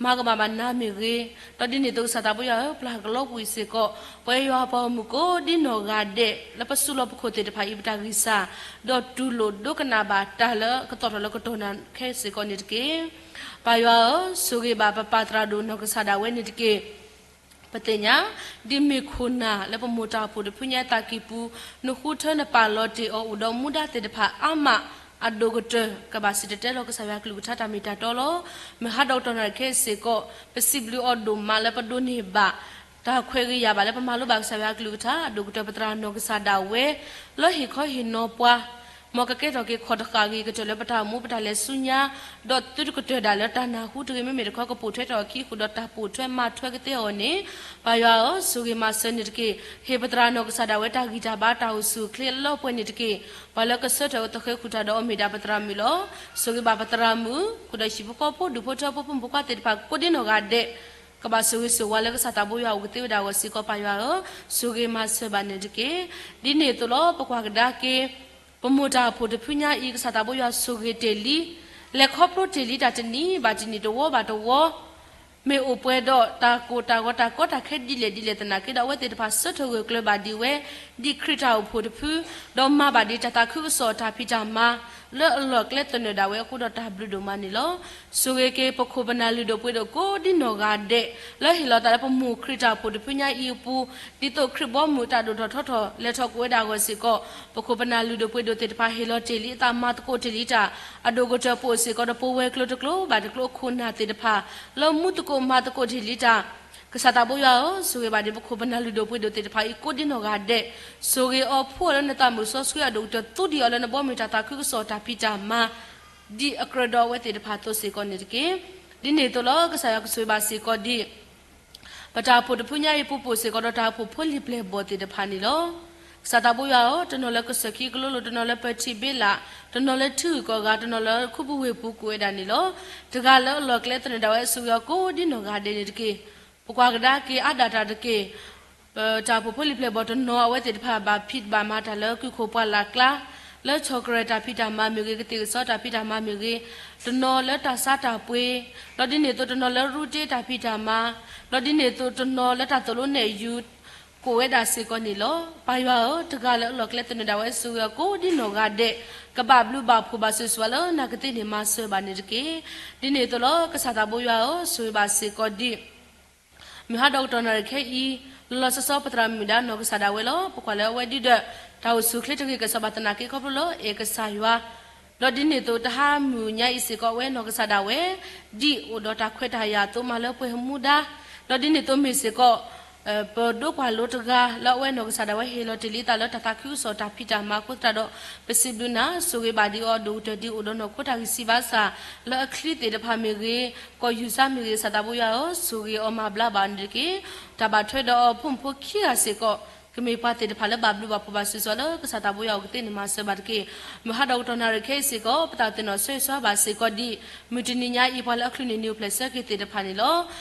မၤကမၣ်ဘၣ်နၤမ့ၢ်ဂ့ၤ, ဒီးဒ်န့ၣ်အသိးကစၢ်သးပှၢ်ယွၤဧၢ, ပျၢ်ကလီကွံာ်စ့ၢ်ကီး ပဝဲယွၤအပှၤဂီၢ်မုၢ်ကိးဒ်နီၢ်ဂၤဒဲး လၢပစုလီၢ်ပခိၣ်သ့ၣ်တဖၣ်အံၤပတၢ်ဂံၢ်စၢ်, ဒီးတူၢ်လိာ်ဒိကနၣ်ဘၣ်တၢ်လၢကသီၣ်ထီၣ်လၢကတီၢ်နၢ်ခဲစ့ၢ်ကီးန့ၣ်တက့ၢ်. ပၢ်ယွၤဧၢ, ဆိၣ်ဂ့ၤဘၣ်ပပၢ်သရၣ်ဒိၣ်နီၢ်ကစၢ်ဒၣ်ဝဲန့ၣ်တက့ၢ်. ပသ့ၣ်ညါ ဒ်မ့ၢ်ခိၣ်နၢ်လၢပမိၢ်တၢ်အိၣ်ဖှိၣ်တဖုညါအသးကံၢ်ပူၤ, နဃုထၢနပာ်လီၤတ့ၢ်အီၤအိၣ်ဒီးမူဒါသ့ၣ်တဖၣ်အါမး, အဒိၣ်ကတၢၢ် ကဘၣ်စံၣ်တဲၤတဲလီၤကစၢ်ယွၤကလုၢ်ကထါတၢ်မ့ၢ်တၢ်တီလီၤ. မုၢ်ဟါဒီးကတီၢ်နၢ်ခဲအံၤစ့ၢ်ကီး ပစံးဘျုးအီၤဒိၣ်မးလၢပဒိးန့ၢ်ဘၣ် တၢ်ခွဲးဂ့ၤယာ်ဘၣ်လၢပမၤလိဘၣ်ကစၢ်ယွၤကလုၢ်ကထါ, အဒိၣ်ကတၢၢ်ပသရၣ်နီၢ်ကစၢ်ဒၣ်ဝဲ လၢဟ့ၣ်ခီဟ့ၣ်နီၤပှၤ မ်ကကဲထီၣ်က့ၤခီၣ်တဃၣ်ဂ့ၤကတၢၢ်လၢပတၢ်အိၣ်မူပတၢ်လဲၤဆူညါ, ဒီးသုတကတၢၢ်ဒၣ်လၢတၢ်နၢ်ဟူတဂ့ၤ မ့မ့ၢ်တခီကပိာ်ထွဲထီၣ်အခံဃုာ်ဒီးတၢ်ပိာ်ထွဲမၤထွဲကသ့အီၤန့ၣ်, ပၢ်ယွၤဧၢ, ဆိၣ်ဂ့ၤမၤစၢၤန့ၣ်တက့ၢ်. ဟ့ၣ်ပသရၣ်နီၢ်ကစၢ်ဒၣ်ဝဲတၢ်ဂံၢ်တၢ်ဘါတၢ်အိၣ်ဆူၣ်အိၣ်ချ့အလၢအပှဲၤန့ၣ်တက့ၢ်. ပှၤလၢကဆၢထၢၣ်အိၣ်သဃဲၤဃုာ်တၢ်ဒီးအီၤမ့ၢ်ဒၣ်ပသရၣ်မုၣ်လီၤ. ဆိၣ်ဂ့ၤဘၣ်ပသရၣ်မုၣ်, ဃုာ်ဒီးဟံၣ်ဖိဃီဖိ ဒူၣ်ဖိထၢဖိ ဖိမုၣ်ဖိခွါသ့ၣ်တဖၣ်ကိးဒ်နီၢ်ဂၤဒဲး ကဘၣ်ဆိၣ်ဂ့ၤဆိၣ်ဝါလၢကစၢ်သးဘိယွၤအိၣ်ကသ့ဝဲဒၣ်အဂီၢ်စ့ၢ်ကီး ပၢ်ယွၤဧၢ, ဆိၣ်ဂ့ၤမၤစၢၤဘၣ်န့ၣ်တက့ၢ်. ဒ်န့ၣ်အသိးလီၤ ပကွၢ်ကဒါက့ၤ ပမိၢ်တၢ်အိၣ်ဖှိၣ်တဖုညါအံၤ ကစၢ်သးဘိယွၤဆိၣ်ဂ့ၤတ့ၢ်လံ, လဲၤခီဖျိတ့ၢ်လံတၢ်တနံၤဘၣ်တနံၤ တဝီဘၣ်တဝီ မ့ၢ်အိၣ်ပှဲၤဒီးတၢ်ကိၢ်တၢ်ဂီၤတၢ်ကီတၢ်ခဲဒ်လဲၣ်ဒ်လဲၣ် သနာ်က့ဒီးအဝဲသ့ၣ်တဖၣ်ဆၢထၢၣ်ဂၢၢ်ကျၢၤဘၣ်ဒံးဝဲ ဒ်ခရံာ်တၢ်အိၣ်ဖှိၣ်တဖု, ဒီးမၤဘၣ်ဒံးတၢ်သးခုကစီၣ်တၢ်ဖံးတၢ်မၤ လၢအလီၢ်ကျဲသနၢၣ်ဒၣ်ဝဲအဃိဒီးတၢ်ဘျုးဒိၣ်မးန့ၣ်လီၤ. ဆိၣ်ဂ့ၤက့ၤပခိၣ်ပနၢ်လုၢ်ဒိၣ်ပှ့ၤဒိၣ်ကိးဒ်နီၢ်ဂၤဒဲး လၢဟ့ၣ်လီၤသးလၢပမိၢ်ခရံာ်တၢ်အိၣ်ဖှိၣ်တဖုညါအံၤအပူၤ, ဒ်သိးခရံာ်ဘီမုၢ်တၢ်ဒိၣ်ထီၣ်ထီထီၣ်လဲၤထီၣ်ကအိၣ်ဝဲဒၣ်အဂီၢ်စ့ၢ်ကီး, ပခိၣ်ပနၢ်လုၢ်ဒိၣ်ပှ့ၤဒိၣ်သ့ၣ်တဖၣ်ဟ့ၣ်လီၤတ့ၢ်လံအသးမၤသကိးတ့ၢ်လံတၢ်, အဒိၣ်ကတၢၢ်ပအိၣ်စ့ၢ်ကီးဒီးပဝဲၤကျိၤတကျိၤဘၣ်တကျိၤအခိၣ်နၢ်သ့ၣ်တဖၣ် လၢမူသကိးမၤသကိးတ့ၢ်လံတၢ် ကစၢ်သးဘိယွၤဧၢ, ဆိၣ်ဂ့ၤဘၣ်ဒံးပခိၣ်ပနၢ်လုၢ်ဒိၣ်ပှ့ၤဒိၣ်သ့ၣ်တဖၣ်အံၤကိးဒ်နီၢ်ဂၤဒဲး, ဆိၣ်ဂ့ၤအီၤဖှူအီၤလၢနသးမုၣ်စီဆှံအဒိၣ်ကတၢၢ် သူဒံးအီၤလၢနဘီမုၢ်တၢ်သးခုကစီၣ်တၢ်ဖံးတၢ်မၤ ဒ်အကြၢးဒီးအဝဲသ့ၣ်တဖၣ်အသိးစ့ၢ်ကီးန့ၣ်တက့ၢ်. ဒ်န့ၣ်အသိးလီၤ ကစၢ်ယွၤကဆိၣ်ဂ့ၤဘၣ်စ့ၢ်ကီးဒံး ပတၢ်အိၣ်ဖှိၣ်တဖုညါအံၤပူၤပိာ်စ့ၢ်ကီးဒီးတၢ်အိၣ်ဖှိၣ်ဖိလံၤပျဲၢ်ဘီၣ်သ့ၣ်တဖၣ်န့ၣ်လီၤ. ကစၢ်သးဘိယွၤဧၢ, တနီၤလၢကစၢၢ်ခံကလိလိၤ, တနီၤလၢပၢၤထံဘ့လး, တနီၤလၢထံဂုၤကီၢ်ဂၤ, တနီၤလၢခူပူၤဝ့ၢ်ပူၤကိးဝဲဒၣ်န့ၣ်လီၤ. တဂၤလၢအလီၢ်ကျဲသနၢၣ်ဒၣ်ဝဲ ဆိၣ်ဂ့ၤအီၤကိးဒ်နီၢ်ဂၤဒဲးန့ၣ်တက့ၢ်. ပကွၢ်ကဒါက့ၤအါဒၣ်တၢ်တက့ၢ်. ပတၢ်အိၣ်ဖှိၣ်ဖိလံၤပျဲၢ်ဘီၣ်တနီၤ အဝဲသ့ၣ်တဖၣ်ဘၣ်ဖံးဘၣ်မၤတၢ်လၢကုၢ်ခိၣ်ပှၢ်လၢ်ကျါ, လၢဆီၣ်ကရၢၢ်တၢ်ဖံးတၢ်မၤမ့ၢ်ဂ့ၤ, ကသ့ၣ်ကစီတၢ်ဖံးတၢ်မၤမ့ၢ်ဂ့ၤ, တနီၤလၢတၢ်ဆါတၢ်ပှ့ၤ, ဒီးဒ်န့ၣ်အသိးတနီၤလၢရူတ့တၢ်ဖံးတၢ်မၤ, ဒီးဒ်န့ၣ်အသိးတနီၤလၢတၢ်သိၣ်လိနဲၣ်ယူၤ ကိးဝဲဒၣ်စ့ၢ်ကီးန့ၣ်လီၤ. ပၢ်ယွၤဧၢ, တဂၤလၢအလီၢ်ကျဲသနၢၣ်ဒၣ်ဝဲ ဆိၣ်ဂ့ၤအီၤကိးဒ်နီၢ်ဂၤဒဲး, ကဘၣ်ဘျုးဘၣ်ဖှိၣ်ဘၣ်ဆိၣ်ဂ့ၤဆိၣ်ဝါလၢနၤကသ့န့ၣ် မၤစၢၤဘၣ်န့ၣ်တက့ၢ်. ဒ်န့ၣ်အသိးလီၤ ကစၢ်သးဘိယွၤဧၢ, ဆိၣ်ဂ့ၤဘၣ်စ့ၢ်ကီးဒံး မုၢ်ဟါဒီကတီၢ်နၣ်ရံၣ်ခဲအံၤ, လီၤလီၤဆီဆီပသရၣ်မုၣ်ဒါနီၢ်ကစၢ်ဒၣ်ဝဲလီၤ. ပကွၢ်လၢအဝဲဒုဒီး တၢ်အိၣ်ဆူၣ်အိၣ်ချ့တဂ့ၤကစီၣ်ဘၣ်သနာ်က့ခီဖျိလၢအဲၣ်ကစၢ်ယွၤ, ဒီးဒ်န့ၣ်အသိးတဟါမုၢ်ညါအံၤစ့ၢ်ကီး အဝဲနီၢ်ကစၢ်ဒၣ်ဝဲ ဒ်အိၣ်ဒီးတၢ်ခွဲးတၢ်ယာ်အသိးမၤလၢပှဲၤမူဒါ, ဒီးဒ်န့ၣ်အသိးမ့ၢ်စ့ၢ်ကီး ပဒိကွၢ်လိတဂၤလၢအဝဲနီၢ်ကစၢ်ဒၣ်ဝဲဟ့ၣ်လီၤတ့ၢ်လံသးလၢတၢ်သးခုကစီၣ်တၢ်ဖံးတၢ်မၤအဃိသတးဒီး ပစံးဘျုးနၤ, ဆိၣ်ဂ့ၤဘၣ်ဒံးအီၤ ဒိၣ်ကတၢၢ်ဒ်အိၣ်ဒီးနီၢ်ခိတၢ်ဂံၢ်စၢ်ဘါစၢ် လၢအချံသ့ၣ်တဖၣ်မ့ၢ်ဂ့ၤ, ကီၢ်ယူၢ်စါမ့ၢ်ဂ့ၤ, ကစၢ်သးဘိယွၤဧၢ, ဆိၣ်ဂ့ၤအီၤမၤဘျါဘၣ်န့ၣ်တက့ၢ်. တၢ်ဘၣ်ထွဲဒီးအဖိမုၣ်ဖိခံဂၤစ့ၢ်ကီး ကမ့ၢ်ပှၤသ့ၣ်တဖၣ်လၢဘၣ်ဘျုးဘၣ်ဖှိၣ်ဘၣ်ဆိၣ်ဂ့ၤဆိၣ်ဝါလၢကစၢ်သးဘိယွၤအိၣ်ကသ့န့ၣ် မၤစၢၤဘၣ်တက့ၢ်. မုၢ်ဟါဒီကတီၢ်နၣ်ရံၣ်ခဲအံၤစ့ၢ်ကီး ပသးအိၣ်သ့ၣ်နီၣ်ဆိၣ်ဂ့ၤဆိၣ်ဝါဘၣ်စ့ၢ်ကီးဒ် မုၢ်တနံၤညါအံၤ ပှၤလၢအချုးန့ၢ်နံၤအိၣ်ဖျဲၣ်ဆၢက့ၤသ့ၣ်တဖၣ်န့ၣ်လီၤ.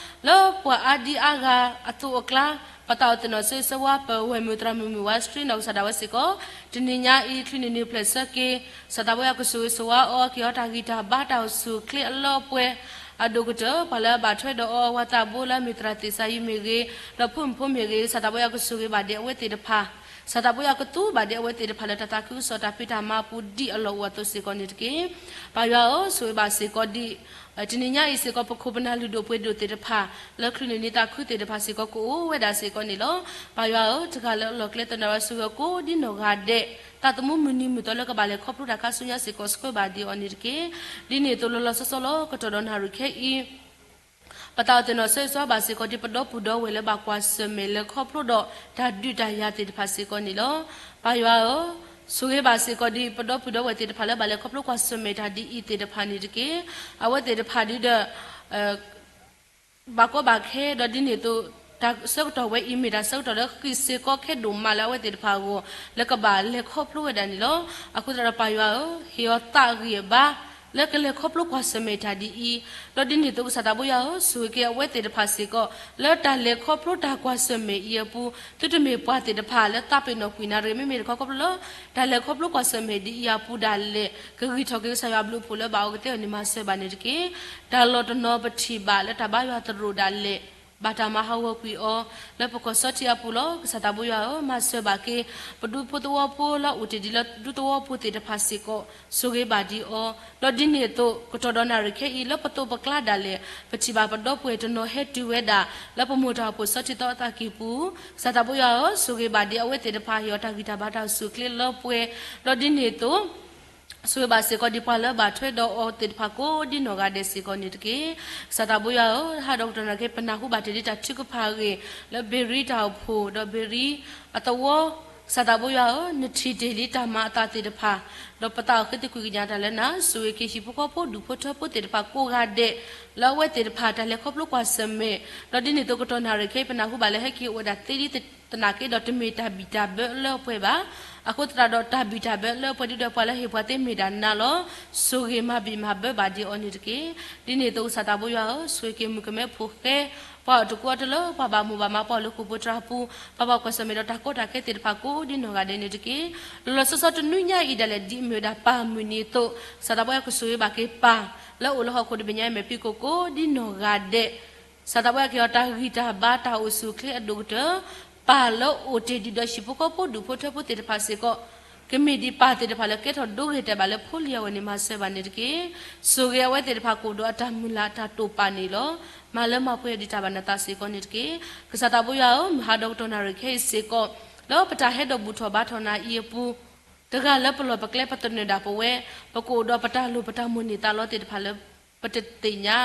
လၢပှၤအါဒံအါဂၤအသိးအကျါ ပသးအိၣ်သ့ၣ်နီၣ်ဆိၣ်ဂ့ၤဆိၣ်ဝါ ပဝဲၢ်မုၢ်သရၣ်မုၣ်မုၢ်ဝါစထြံနီၢ်ကစၢ်ဒၣ်ဝဲစ့ၢ်ကီး တနံၤညါအံၤ ချုးန့ၢ်နံၤအိၣ်ဖျဲၣ်ဆၢက့ၤ ကစၢ်သးဘိယွၤကဆိၣ်ဂ့ၤဆိၣ်ဝါအီၤ ကဟ့ၣ်အီၤတၢ်ဂံၢ်တၢ်ဘါတၢ်အိၣ်ဆူၣ်အိၣ်ချ့အလၢအပှဲၤ အဒိၣ်ကတၢၢ် ပှၤလၢအဘၣ်ထွဲဒီးအီၤ အဝၤသးဘိလၢအမ့ၢ်သရၣ်သ့ၣ်စၤယံၤမ့ၢ်ဂ့ၤ, ဒီးဖိမုၣ်ဖိမ့ၢ်ဂ့ၤ, ကစၢ်သးဘိယွၤကဆိၣ်ဂ့ၤဘၣ်ဒံးအဝဲသ့ၣ်တဖၣ်, ကစၢ်သးဘိယွၤကသူဘၣ်ဒံးအဝဲသ့ၣ်တဖၣ်လၢတၢ်သးခုကစီၣ်တၢ်ဖံးတၢ်မၤအပူၤဒ်အလီၢ်အိၣ်အသိးစ့ၢ်ကီးန့ၣ်တက့ၢ်. ပၢ်ယွၤဧၢ, ဆိၣ်ဂ့ၤဘၣ်စ့ၢ်ကီးဒံး တနံၤညါအံၤစ့ၢ်ကီး ပခိၣ်ပနၢ်လုၢ်ဒိၣ်ပှ့ၤဒိၣ်သ့ၣ်တဖၣ် လၢချုးန့ၢ်နံၤသးခုသ့ၣ်တဖၣ်စ့ၢ်ကီး ကအိၣ်ဝဲဒၣ်စ့ၢ်ကီးန့ၣ်လီၤ. ပၢ်ယွၤဧၢ, တဂၤလၢအလီၢ်ကျဲသနၢၣ်ဒၣ်ဝဲ ဆိၣ်ဂ့ၤအီၤကိးဒ်နီၢ်ဂၤဒဲး, သးသမူမုၢ်နံၤမုၢ်သီလၢကဘၣ်လဲၤခီဖျိတၢ်ခါဆူညါစ့ၢ်ကီး ဆှၢဘၣ်ဒံးအီၤန့ၣ်တက့ၢ်. ဒ်န့ၣ်အသိးလီၤလီၤဆီဆီလီၤ ကတီၢ်ဒီးနၣ်ရံၣ်ခဲအံၤ ပသးအိၣ်သ့ၣ်နီၣ်ဆိၣ်ဂ့ၤဆိၣ်ဝါဘၣ်စ့ၢ်ကီးဒ် ပဒီပုၢ်ဒီဝဲၢ်လၢဘၣ်ကွၢ်ဆၢၣ်မဲာ်လဲၤခီဖျိဒီးတၢ်ဒုးတၢ်ယၤသ့ၣ်တဖၣ်စ့ၢ်ကီးန့ၣ်လီၤ. ပၢ်ယွၤဧၢ, ဆိၣ်ဂ့ၤဘၣ်စ့ၢ်ကီးဒ် ပဒီပုၢ်ဒီဝဲၢ်သ့ၣ်တဖၣ်လၢဘၣ်လဲၤခီဖျိကွၢ်ဆၢၣ်မဲာ်တၢ်ဒ်အံၤသ့ၣ်တဖၣ်န့ၣ်တက့ၢ်. အဝဲသ့ၣ်တဖၣ်ဒုဒီး ဘၣ်ကီဘၣ်ခဲ ဒီးဒ်န့ၣ်အသိး တၢ်ဆၢကတီၢ်ဝဲအံၤမ့ၢ်တၢ်ဆၢကတီၢ်လၢဃံးစ့ၢ်ကီးခဲဒိၣ်မးလၢအဝဲသ့ၣ်တဖၣ်အဂီၢ် လၢကဘၣ်လဲၤခီဖျိဝဲဒၣ်န့ၣ်လီၤ. အဃိသတးဒီးပၢ်ယွၤဧၢ, ဟ့ၣ်အီၤသးဂံၢ်အဘါ လၢကလဲၤခီဖျိကွၢ်ဆၢၣ်မဲာ်တၢ်ဒ်အံၤ, ဒီးဒ်န့ၣ်အသိးကစၢ်သးဘိယွၤဧၢ, ဆိၣ်ဂ့ၤက့ၤအဝဲသ့ၣ်တဖၣ်စ့ၢ်ကီး လၢတၢ်လဲၤခီဖျိတၢ်ကွၢ်ဆၢၣ်မဲာ်အံၤအပူၤ သုတမ့ၢ်ပှၤသ့ၣ်တဖၣ်လၢသးပ့ၤနီၣ်ကွံာ်နၣ်ရံၣ် မ့မ့ၢ်တခီခီဖျိလၢ တၢ်လဲၤခီဖျိကွၢ်ဆၢၣ်မဲာ်ဒ်အံၤအပူၤဒၣ်လဲာ် ကဂံၢ်ထီၣ်က့ၤကစၢ်ယွၤအဘျုးအဖှိၣ်လၢဘၣ်အီၤကသ့အီၤန့ၣ် မၤစၢၤဘၣ်န့ၣ်တက့ၢ်. တၢ်လီၢ်တနီၤပထံၣ်ဘၣ်လၢတၢ်ဘါယွၤသရိာ်ဒၣ်လဲာ် ဘၣ်တၢ်မၤဟးဂီၤကွံာ်အီၤ လၢပကီၢ်စီထံအပူၤလီၤ. ကစၢ်သးဘိယွၤဧၢ, မၤစၢၤဘၣ်က့ၤ ပဒူဖိသဝီဖိလၢအိၣ်တ့ၢ်ဒံးလၢဒူသဝီဖိသ့ၣ်တဖၣ်စ့ၢ်ကီး ဆိၣ်ဂ့ၤဘၣ်ဒံးအီၤ, ဒီးဒ်န့ၣ်အသိး ကတီၢ်ဒီးနၣ်ရံၣ်ခဲအံၤ လၢပသိးပကျါဒၣ်လဲာ် ပထံၣ်ဘၣ်ပဒီပုၢ်ဝဲၢ်တနီၤဟဲတုၤဝဲဒၣ် လၢပမိၢ်တၢ်အိၣ်ဖှိၣ်စီထံသီအသးကံၢ်ပူၤ ကစၢ်သးဘိယွၤဧၢ, ဆိၣ်ဂ့ၤဘၣ်ဒံးအဝဲသ့ၣ်တဖၣ် ဟ့ၣ်အီၤတၢ်ဂံၢ်တၢ်ဘါတၢ်အိၣ်ဆူၣ်အိၣ်ချ့လၢပှဲၤ, ဒီးဒ်န့ၣ်အသိး ဆိၣ်ဂ့ၤဘၣ်စ့ၢ်ကီးဒံးပှၤလၢအဘၣ်ထွဲဒီးအီၤသ့ၣ်တဖၣ်ကိးဒ်နီၢ်ဂၤဒဲးစ့ၢ်ကီးန့ၣ်တက့ၢ်. ကစၢ်သးဘိယွၤဧၢ, ဟါဒီကတီၢ်နၣ်ရံၣ်ခဲအံၤ ပနၢ်ဟူဘၣ်တ့ၢ်ဒံးတၢ်ထုကဖၣ်အဂ့ၢ် လၢဘ့ၤရံတၢ်အိၣ်ဖှိၣ် ဒီးဘ့ၤရံအသဝီ ကစၢ်သးဘိယွၤဧၢ, နထံၣ်တ့ၢ်လံတၢ်မၤအသးသ့ၣ်တဖၣ်, ဒီးပသးအိၣ်ဃ့သကွံာ်ကညးတၢ်လၢနၤ, ဆိၣ်ဂ့ၤက့ၤဟံၣ်ဖိဃီဖိ ဒူၣ်ဖိထၢဖိသ့ၣ်တဖၣ်ကိးဂၤဒဲး, လၢအဝဲသ့ၣ်တဖၣ်တၢ်လဲၤခီဖျိကွၢ်ဆၢၣ်မဲာ်, ဒီးဒ်န့ၣ်အသိးကတီၢ်နၣ်ရံၣ်ခဲအံၤ ပနၢ်ဟူဘၣ်လၢဟဲက့ၤအိၣ်ဝဲဒၣ်သ့ဒ်သနာ်က့ဒီး တမ့ၢ်တၢ်ဘံၣ်တၢ်ဘၢလၢပှဲၤဘၣ်. အဃိသတးဒီးတၢ်ဘံၣ်တၢ်ဘၢလၢပှဲၤဒ်ဒီးပှၤလၢဟ့ၣ်ပှၤသ့မ့ၢ်ဒၣ်နၤလီၤ. ဆိၣ်ဂ့ၤမၤဘံၣ်မၤဘၢဘၣ်ဒံးအီၤန့ၣ်တက့ၢ်. ဒ်န့ၣ်အသိးကစၢ်သးဘိယွၤဧၢ, ဆိၣ်ဂ့ၤက့ၤမုၣ်ကမဲဖိဃဲ ပှၤအတကူအတလၢ ပှၤဘၣ်မိၣ်ဘၣ်မး ပှၤလၢဃိာ်ဖိတြၢ်ပူၤ, ပှၤဘၣ်ကွၢ်ဆၢၣ်မဲာ်ဒီးတၢ်ကီတၢ်ခဲသ့ၣ်တဖၣ်ကိးဒ်နီၢ်ဂၤဒဲးန့ၣ်တက့ၢ်. လီၤလီၤဆီဆီတနွံညါအံၤဒၣ်လဲာ် ဒ်အမ့ၢ်ဝဲဒၣ်ပၢ်မုၢ်နံၤအသိး, ကစၢ်သးဘိယွၤကဆိၣ်ဂ့ၤဘၣ်က့ၤပၢ် လၢအအိၣ်လၢဟီၣ်ခိၣ်တဘ့ၣ်ညါအံၤမဲာ်ဖံးကိၣ်ကိးဒ်နီၢ်ဂၤဒဲး, ကစၢ်သးဘိယွၤကဟ့ၣ်အီၤတၢ်ဂံၢ်တၢ်ဘါတၢ်အိၣ်ဆူၣ်အိၣ်ချ့အဒိၣ်ကတၢၢ်, ပၢ်လၢအိၣ်တ့ၢ်ဒံးဒီးဟံၣ်ဖိဃီဖိဒူၣ်ဖိထၢဖိသ့ၣ်တဖၣ်စ့ၢ်ကီး, ကမ့ၢ်ဒံးပၢ်သ့ၣ်တဖၣ်လၢကဲထီၣ်ဒိဂ့ၤတဲာ်ဘၣ်လၢဖိလံၤအဂီၢ်န့ၣ် မၤစၢၤဘၣ်န့ၣ်တက့ၢ်. ဆိၣ်ဂ့ၤအဝဲသ့ၣ်တဖၣ်ကအိၣ်ဒီးအတၢ်မုၢ်လၢ်အတၢ်တိာ်ပာ်န့ၣ်လီၤ. မၤလၢမၤပှဲၤဒံးတၢ်ဘၣ်နသးစ့ၢ်ကီးန့ၣ်တက့ၢ်. ကစၢ်သးဘိယွၤဧၢ, မုၢ်ဟါဒီးကတီၢ်နၣ်ရံၣ်ခဲအံၤစ့ၢ်ကီး, လၢပတၢ်ဟဲဒီးဘူၣ်ထီၣ်ဘါထီၣ်နၤအံၤအပူၤ, တဂၤလၢပလီၢ်ပကျဲပသနၢၣ်ဒၣ်ပဝဲ, ပကအိၣ်ဒီးပတၢ်လိၣ်ပတၢ်မိၣ်န့ၢ်သးလီသ့ၣ်တဖၣ်လၢ ပတသ့ၣ်ညါ,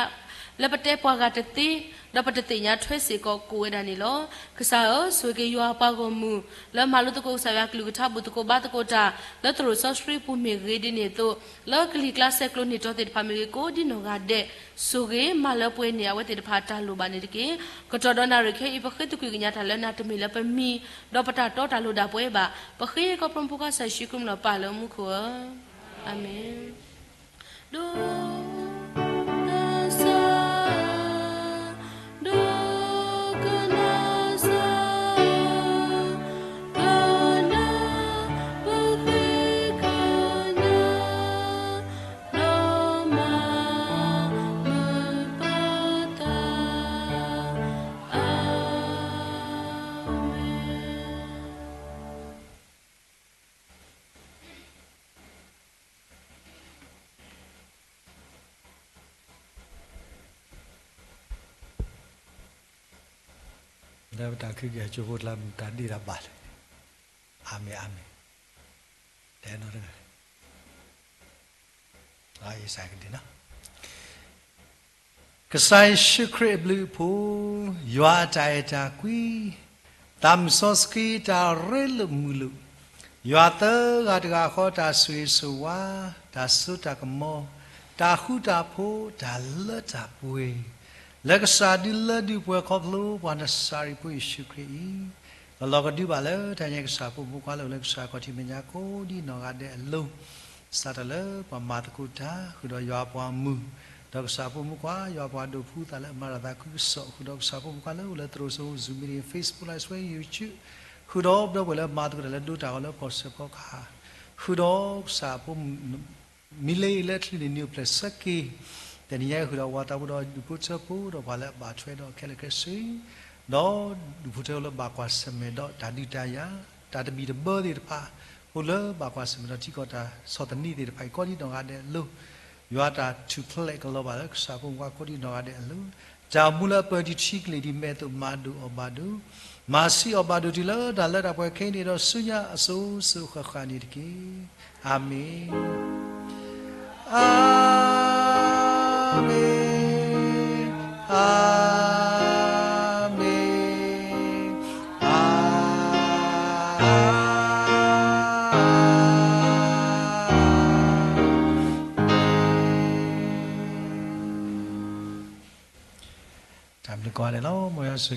လၢပတဲပှၤဂၤတသ့, ဒီးပတသ့ၣ်ညါထွဲစ့ၢ်ကီးကိးဝဲဒၣ်န့ၣ်လီၤ. ကစၢ်ဧၢ, ဆိၣ်ဂ့ၤက့ၤယွၤအပှၤဂီၢ်မုၢ် လၢမၤလိသကိးကစၢ်ယွၤကလုၢ်ကထါ ဘူၣ်သကိးဘါသကိးတၢ် လၢသရိာ်စီဆှံပူၤမ့ၢ်ဂ့ၤဒ်န့ၣ်အသိး, လၢကလံၤကျါဆဲးကျိးန့ၢ်တီၤသ့ၣ်တဖၣ်မ့ၢ်ဂ့ၤ ကိးဒ်နီၢ်ဂၤဒဲး, ဆိၣ်ဂ့ၤမၤလၢပှဲၤန့ၢ်အဝဲသ့ၣ်တဖၣ်တၢ်လိၣ်ဘၣ်န့ၣ်တက့ၢ်. ကတီၢ်ဒီးနၣ်ရံၣ်ခဲအံၤ ပဃ့သကွံာ်ကညးတၢ်လၢနၤ တမ့ၢ်လၢပမံၤ ဒီးပတၢ်တီတၢ်လိၤဒၣ်ပဝဲဘၣ်. ပဃ့ခီဖျိပဖိခွါကစၢ်ယ့ၣ်ၡူးခရံာ်မံၤလီၤပၢ်လၢမူခိၣ်ဧၢ, အၤမ့ၣ်. ဒိကနၣ်စၢ်, ဒိကနၣ်စၢ်, ကနၣ်ပဃ့ကညး, ဒီးမၤမုာ်ပသး, အၤမ့ၣ်. လၢပတၢ်ခုက့ၤအကၠိဖိကျါ မုၢ်တၢ်ဒ့ၣ်တၢ်ဘၣ်လံ, အၤမ့ၣ် အၤမ့ၣ်, တဲနီတဂၤ, ကစၢ်ယ့ၣ်ၡူးခရံာ်အဘျုးအဖှိၣ်, ယွၤအတၢ်အဲၣ်တၢ်ကွံ, သးမုၢ်စီဆှံတၢ်ရ့လိာ်မုာ်လိာ်, ယွၤသၢဂၤတဂၤဃီတၢ်ဆိၣ်ဂ့ၤဆိၣ်ဝါ, တၢ်စိတၢ်ကမီၤ, တၢ်ဃူတၢ်ဖိး, တၢ်လၢတၢ်ပှဲၤ, လၢကစၢ်ဒုလၢဒုးပှဲၤခီဖျိပှၤနစၤရ့းဖိယ့ၣ်ၡူးခရံာ်အံၤ, ကလီၤကဒုဘၣ်လၢတၢ်ညါကစၢ်ဖိမုၣ်ဖိခွါလၢအိၣ်လၢကစၢ်ခီၣ်ထံးမဲာ်ညါကိးဒ်နီၢ်ဂၤဒဲးအလိၤ, စးထီၣ်လၢပှၤမၤသကိးတၢ် ဃုာ်ဒီးယွၤပှၤမုၢ်, ဒီးကစၢ်ဖိမုၣ်ခွါ ယွၤပှၤဒိးဖှူသးလၢအမၤတၢ်သးခုကစီၣ်, ဃုာ်ဒီးကစၢ်ဖိမုၣ်ခွါလၢအိၣ်လၢသရိာ်စိၤ Zoom meeting, Facebook Live Stream, YouTube, ဃုာ်ဒီးဒီပုၢ်ဝဲၢ်လၢမၤသကိးတၢ်လၢဒိတၢ်ဂီၤလၢကီၢ်စဲၣ်ဖီကဟၣ်, ဃုာ်ဒီးကစၢ်ဖိမုၣ် မံလ့လၢချံန့ၣ် နံၣ်အိၣ်ဖျဲၣ်ဆၢက့ၤ, တနံၤညါအံၤဃုာ်ဒီးဝၤသးဖိဒီးဒူၣ်ဖိထၢဖိ ဒီးပှၤလၢအဘၣ်ထွဲဒီးခဲလၢာ်ခဲဆ့, ဒီးဒူၣ်ဖိထၢဖိလၢဘၣ်ကွၢ်ဆၢၣ်မဲာ်ဒီးတၢ်ဒုးတၢ်ယၤ, တၢ်တဘံၣ်တဘၢသ့ၣ်တဖၣ်, အိၣ်လၢဘၣ်ကွၢ်ဆၢၣ်မဲာ်ဒီးထံကီၢ်တၢ်ဆီၣ်သနံးသ့ၣ်တဖၣ်အံၤ ကိးဒ်နီၢ်ဂၤဒဲးအလိၤ, ယွၤတၢ်ထူၣ်ဖျဲးကလီၤဘၣ်လၢကစၢ်ဖိမုၣ်ဖိခွါကိးဒ်နီၢ်ဂၤဒဲးအလိၤ, တၢ်မူလၢအပၢၢ်ထံထံကလ့ၢ်ဒ်မဲာ်အသိး မၤဒိၣ်အီၤဘၣ်ဒိ, မၤဆံးအီၤဘၣ်ဒိၣ်တုၤလၢတၢ်လၢတၢ်ပှဲၤခဲအံၤန့ၣ်ဒီးဆူညါအစိၤစိၤဃၣ်ဃၣ်န့ၣ်တက့ၢ်. အၤမ့ၣ်, အၤမ့ၣ်, အၤမ့ၣ်, အၤမ့ၣ်. တၢ်ဘျုးကိးဂၤဒဲးလီၤ.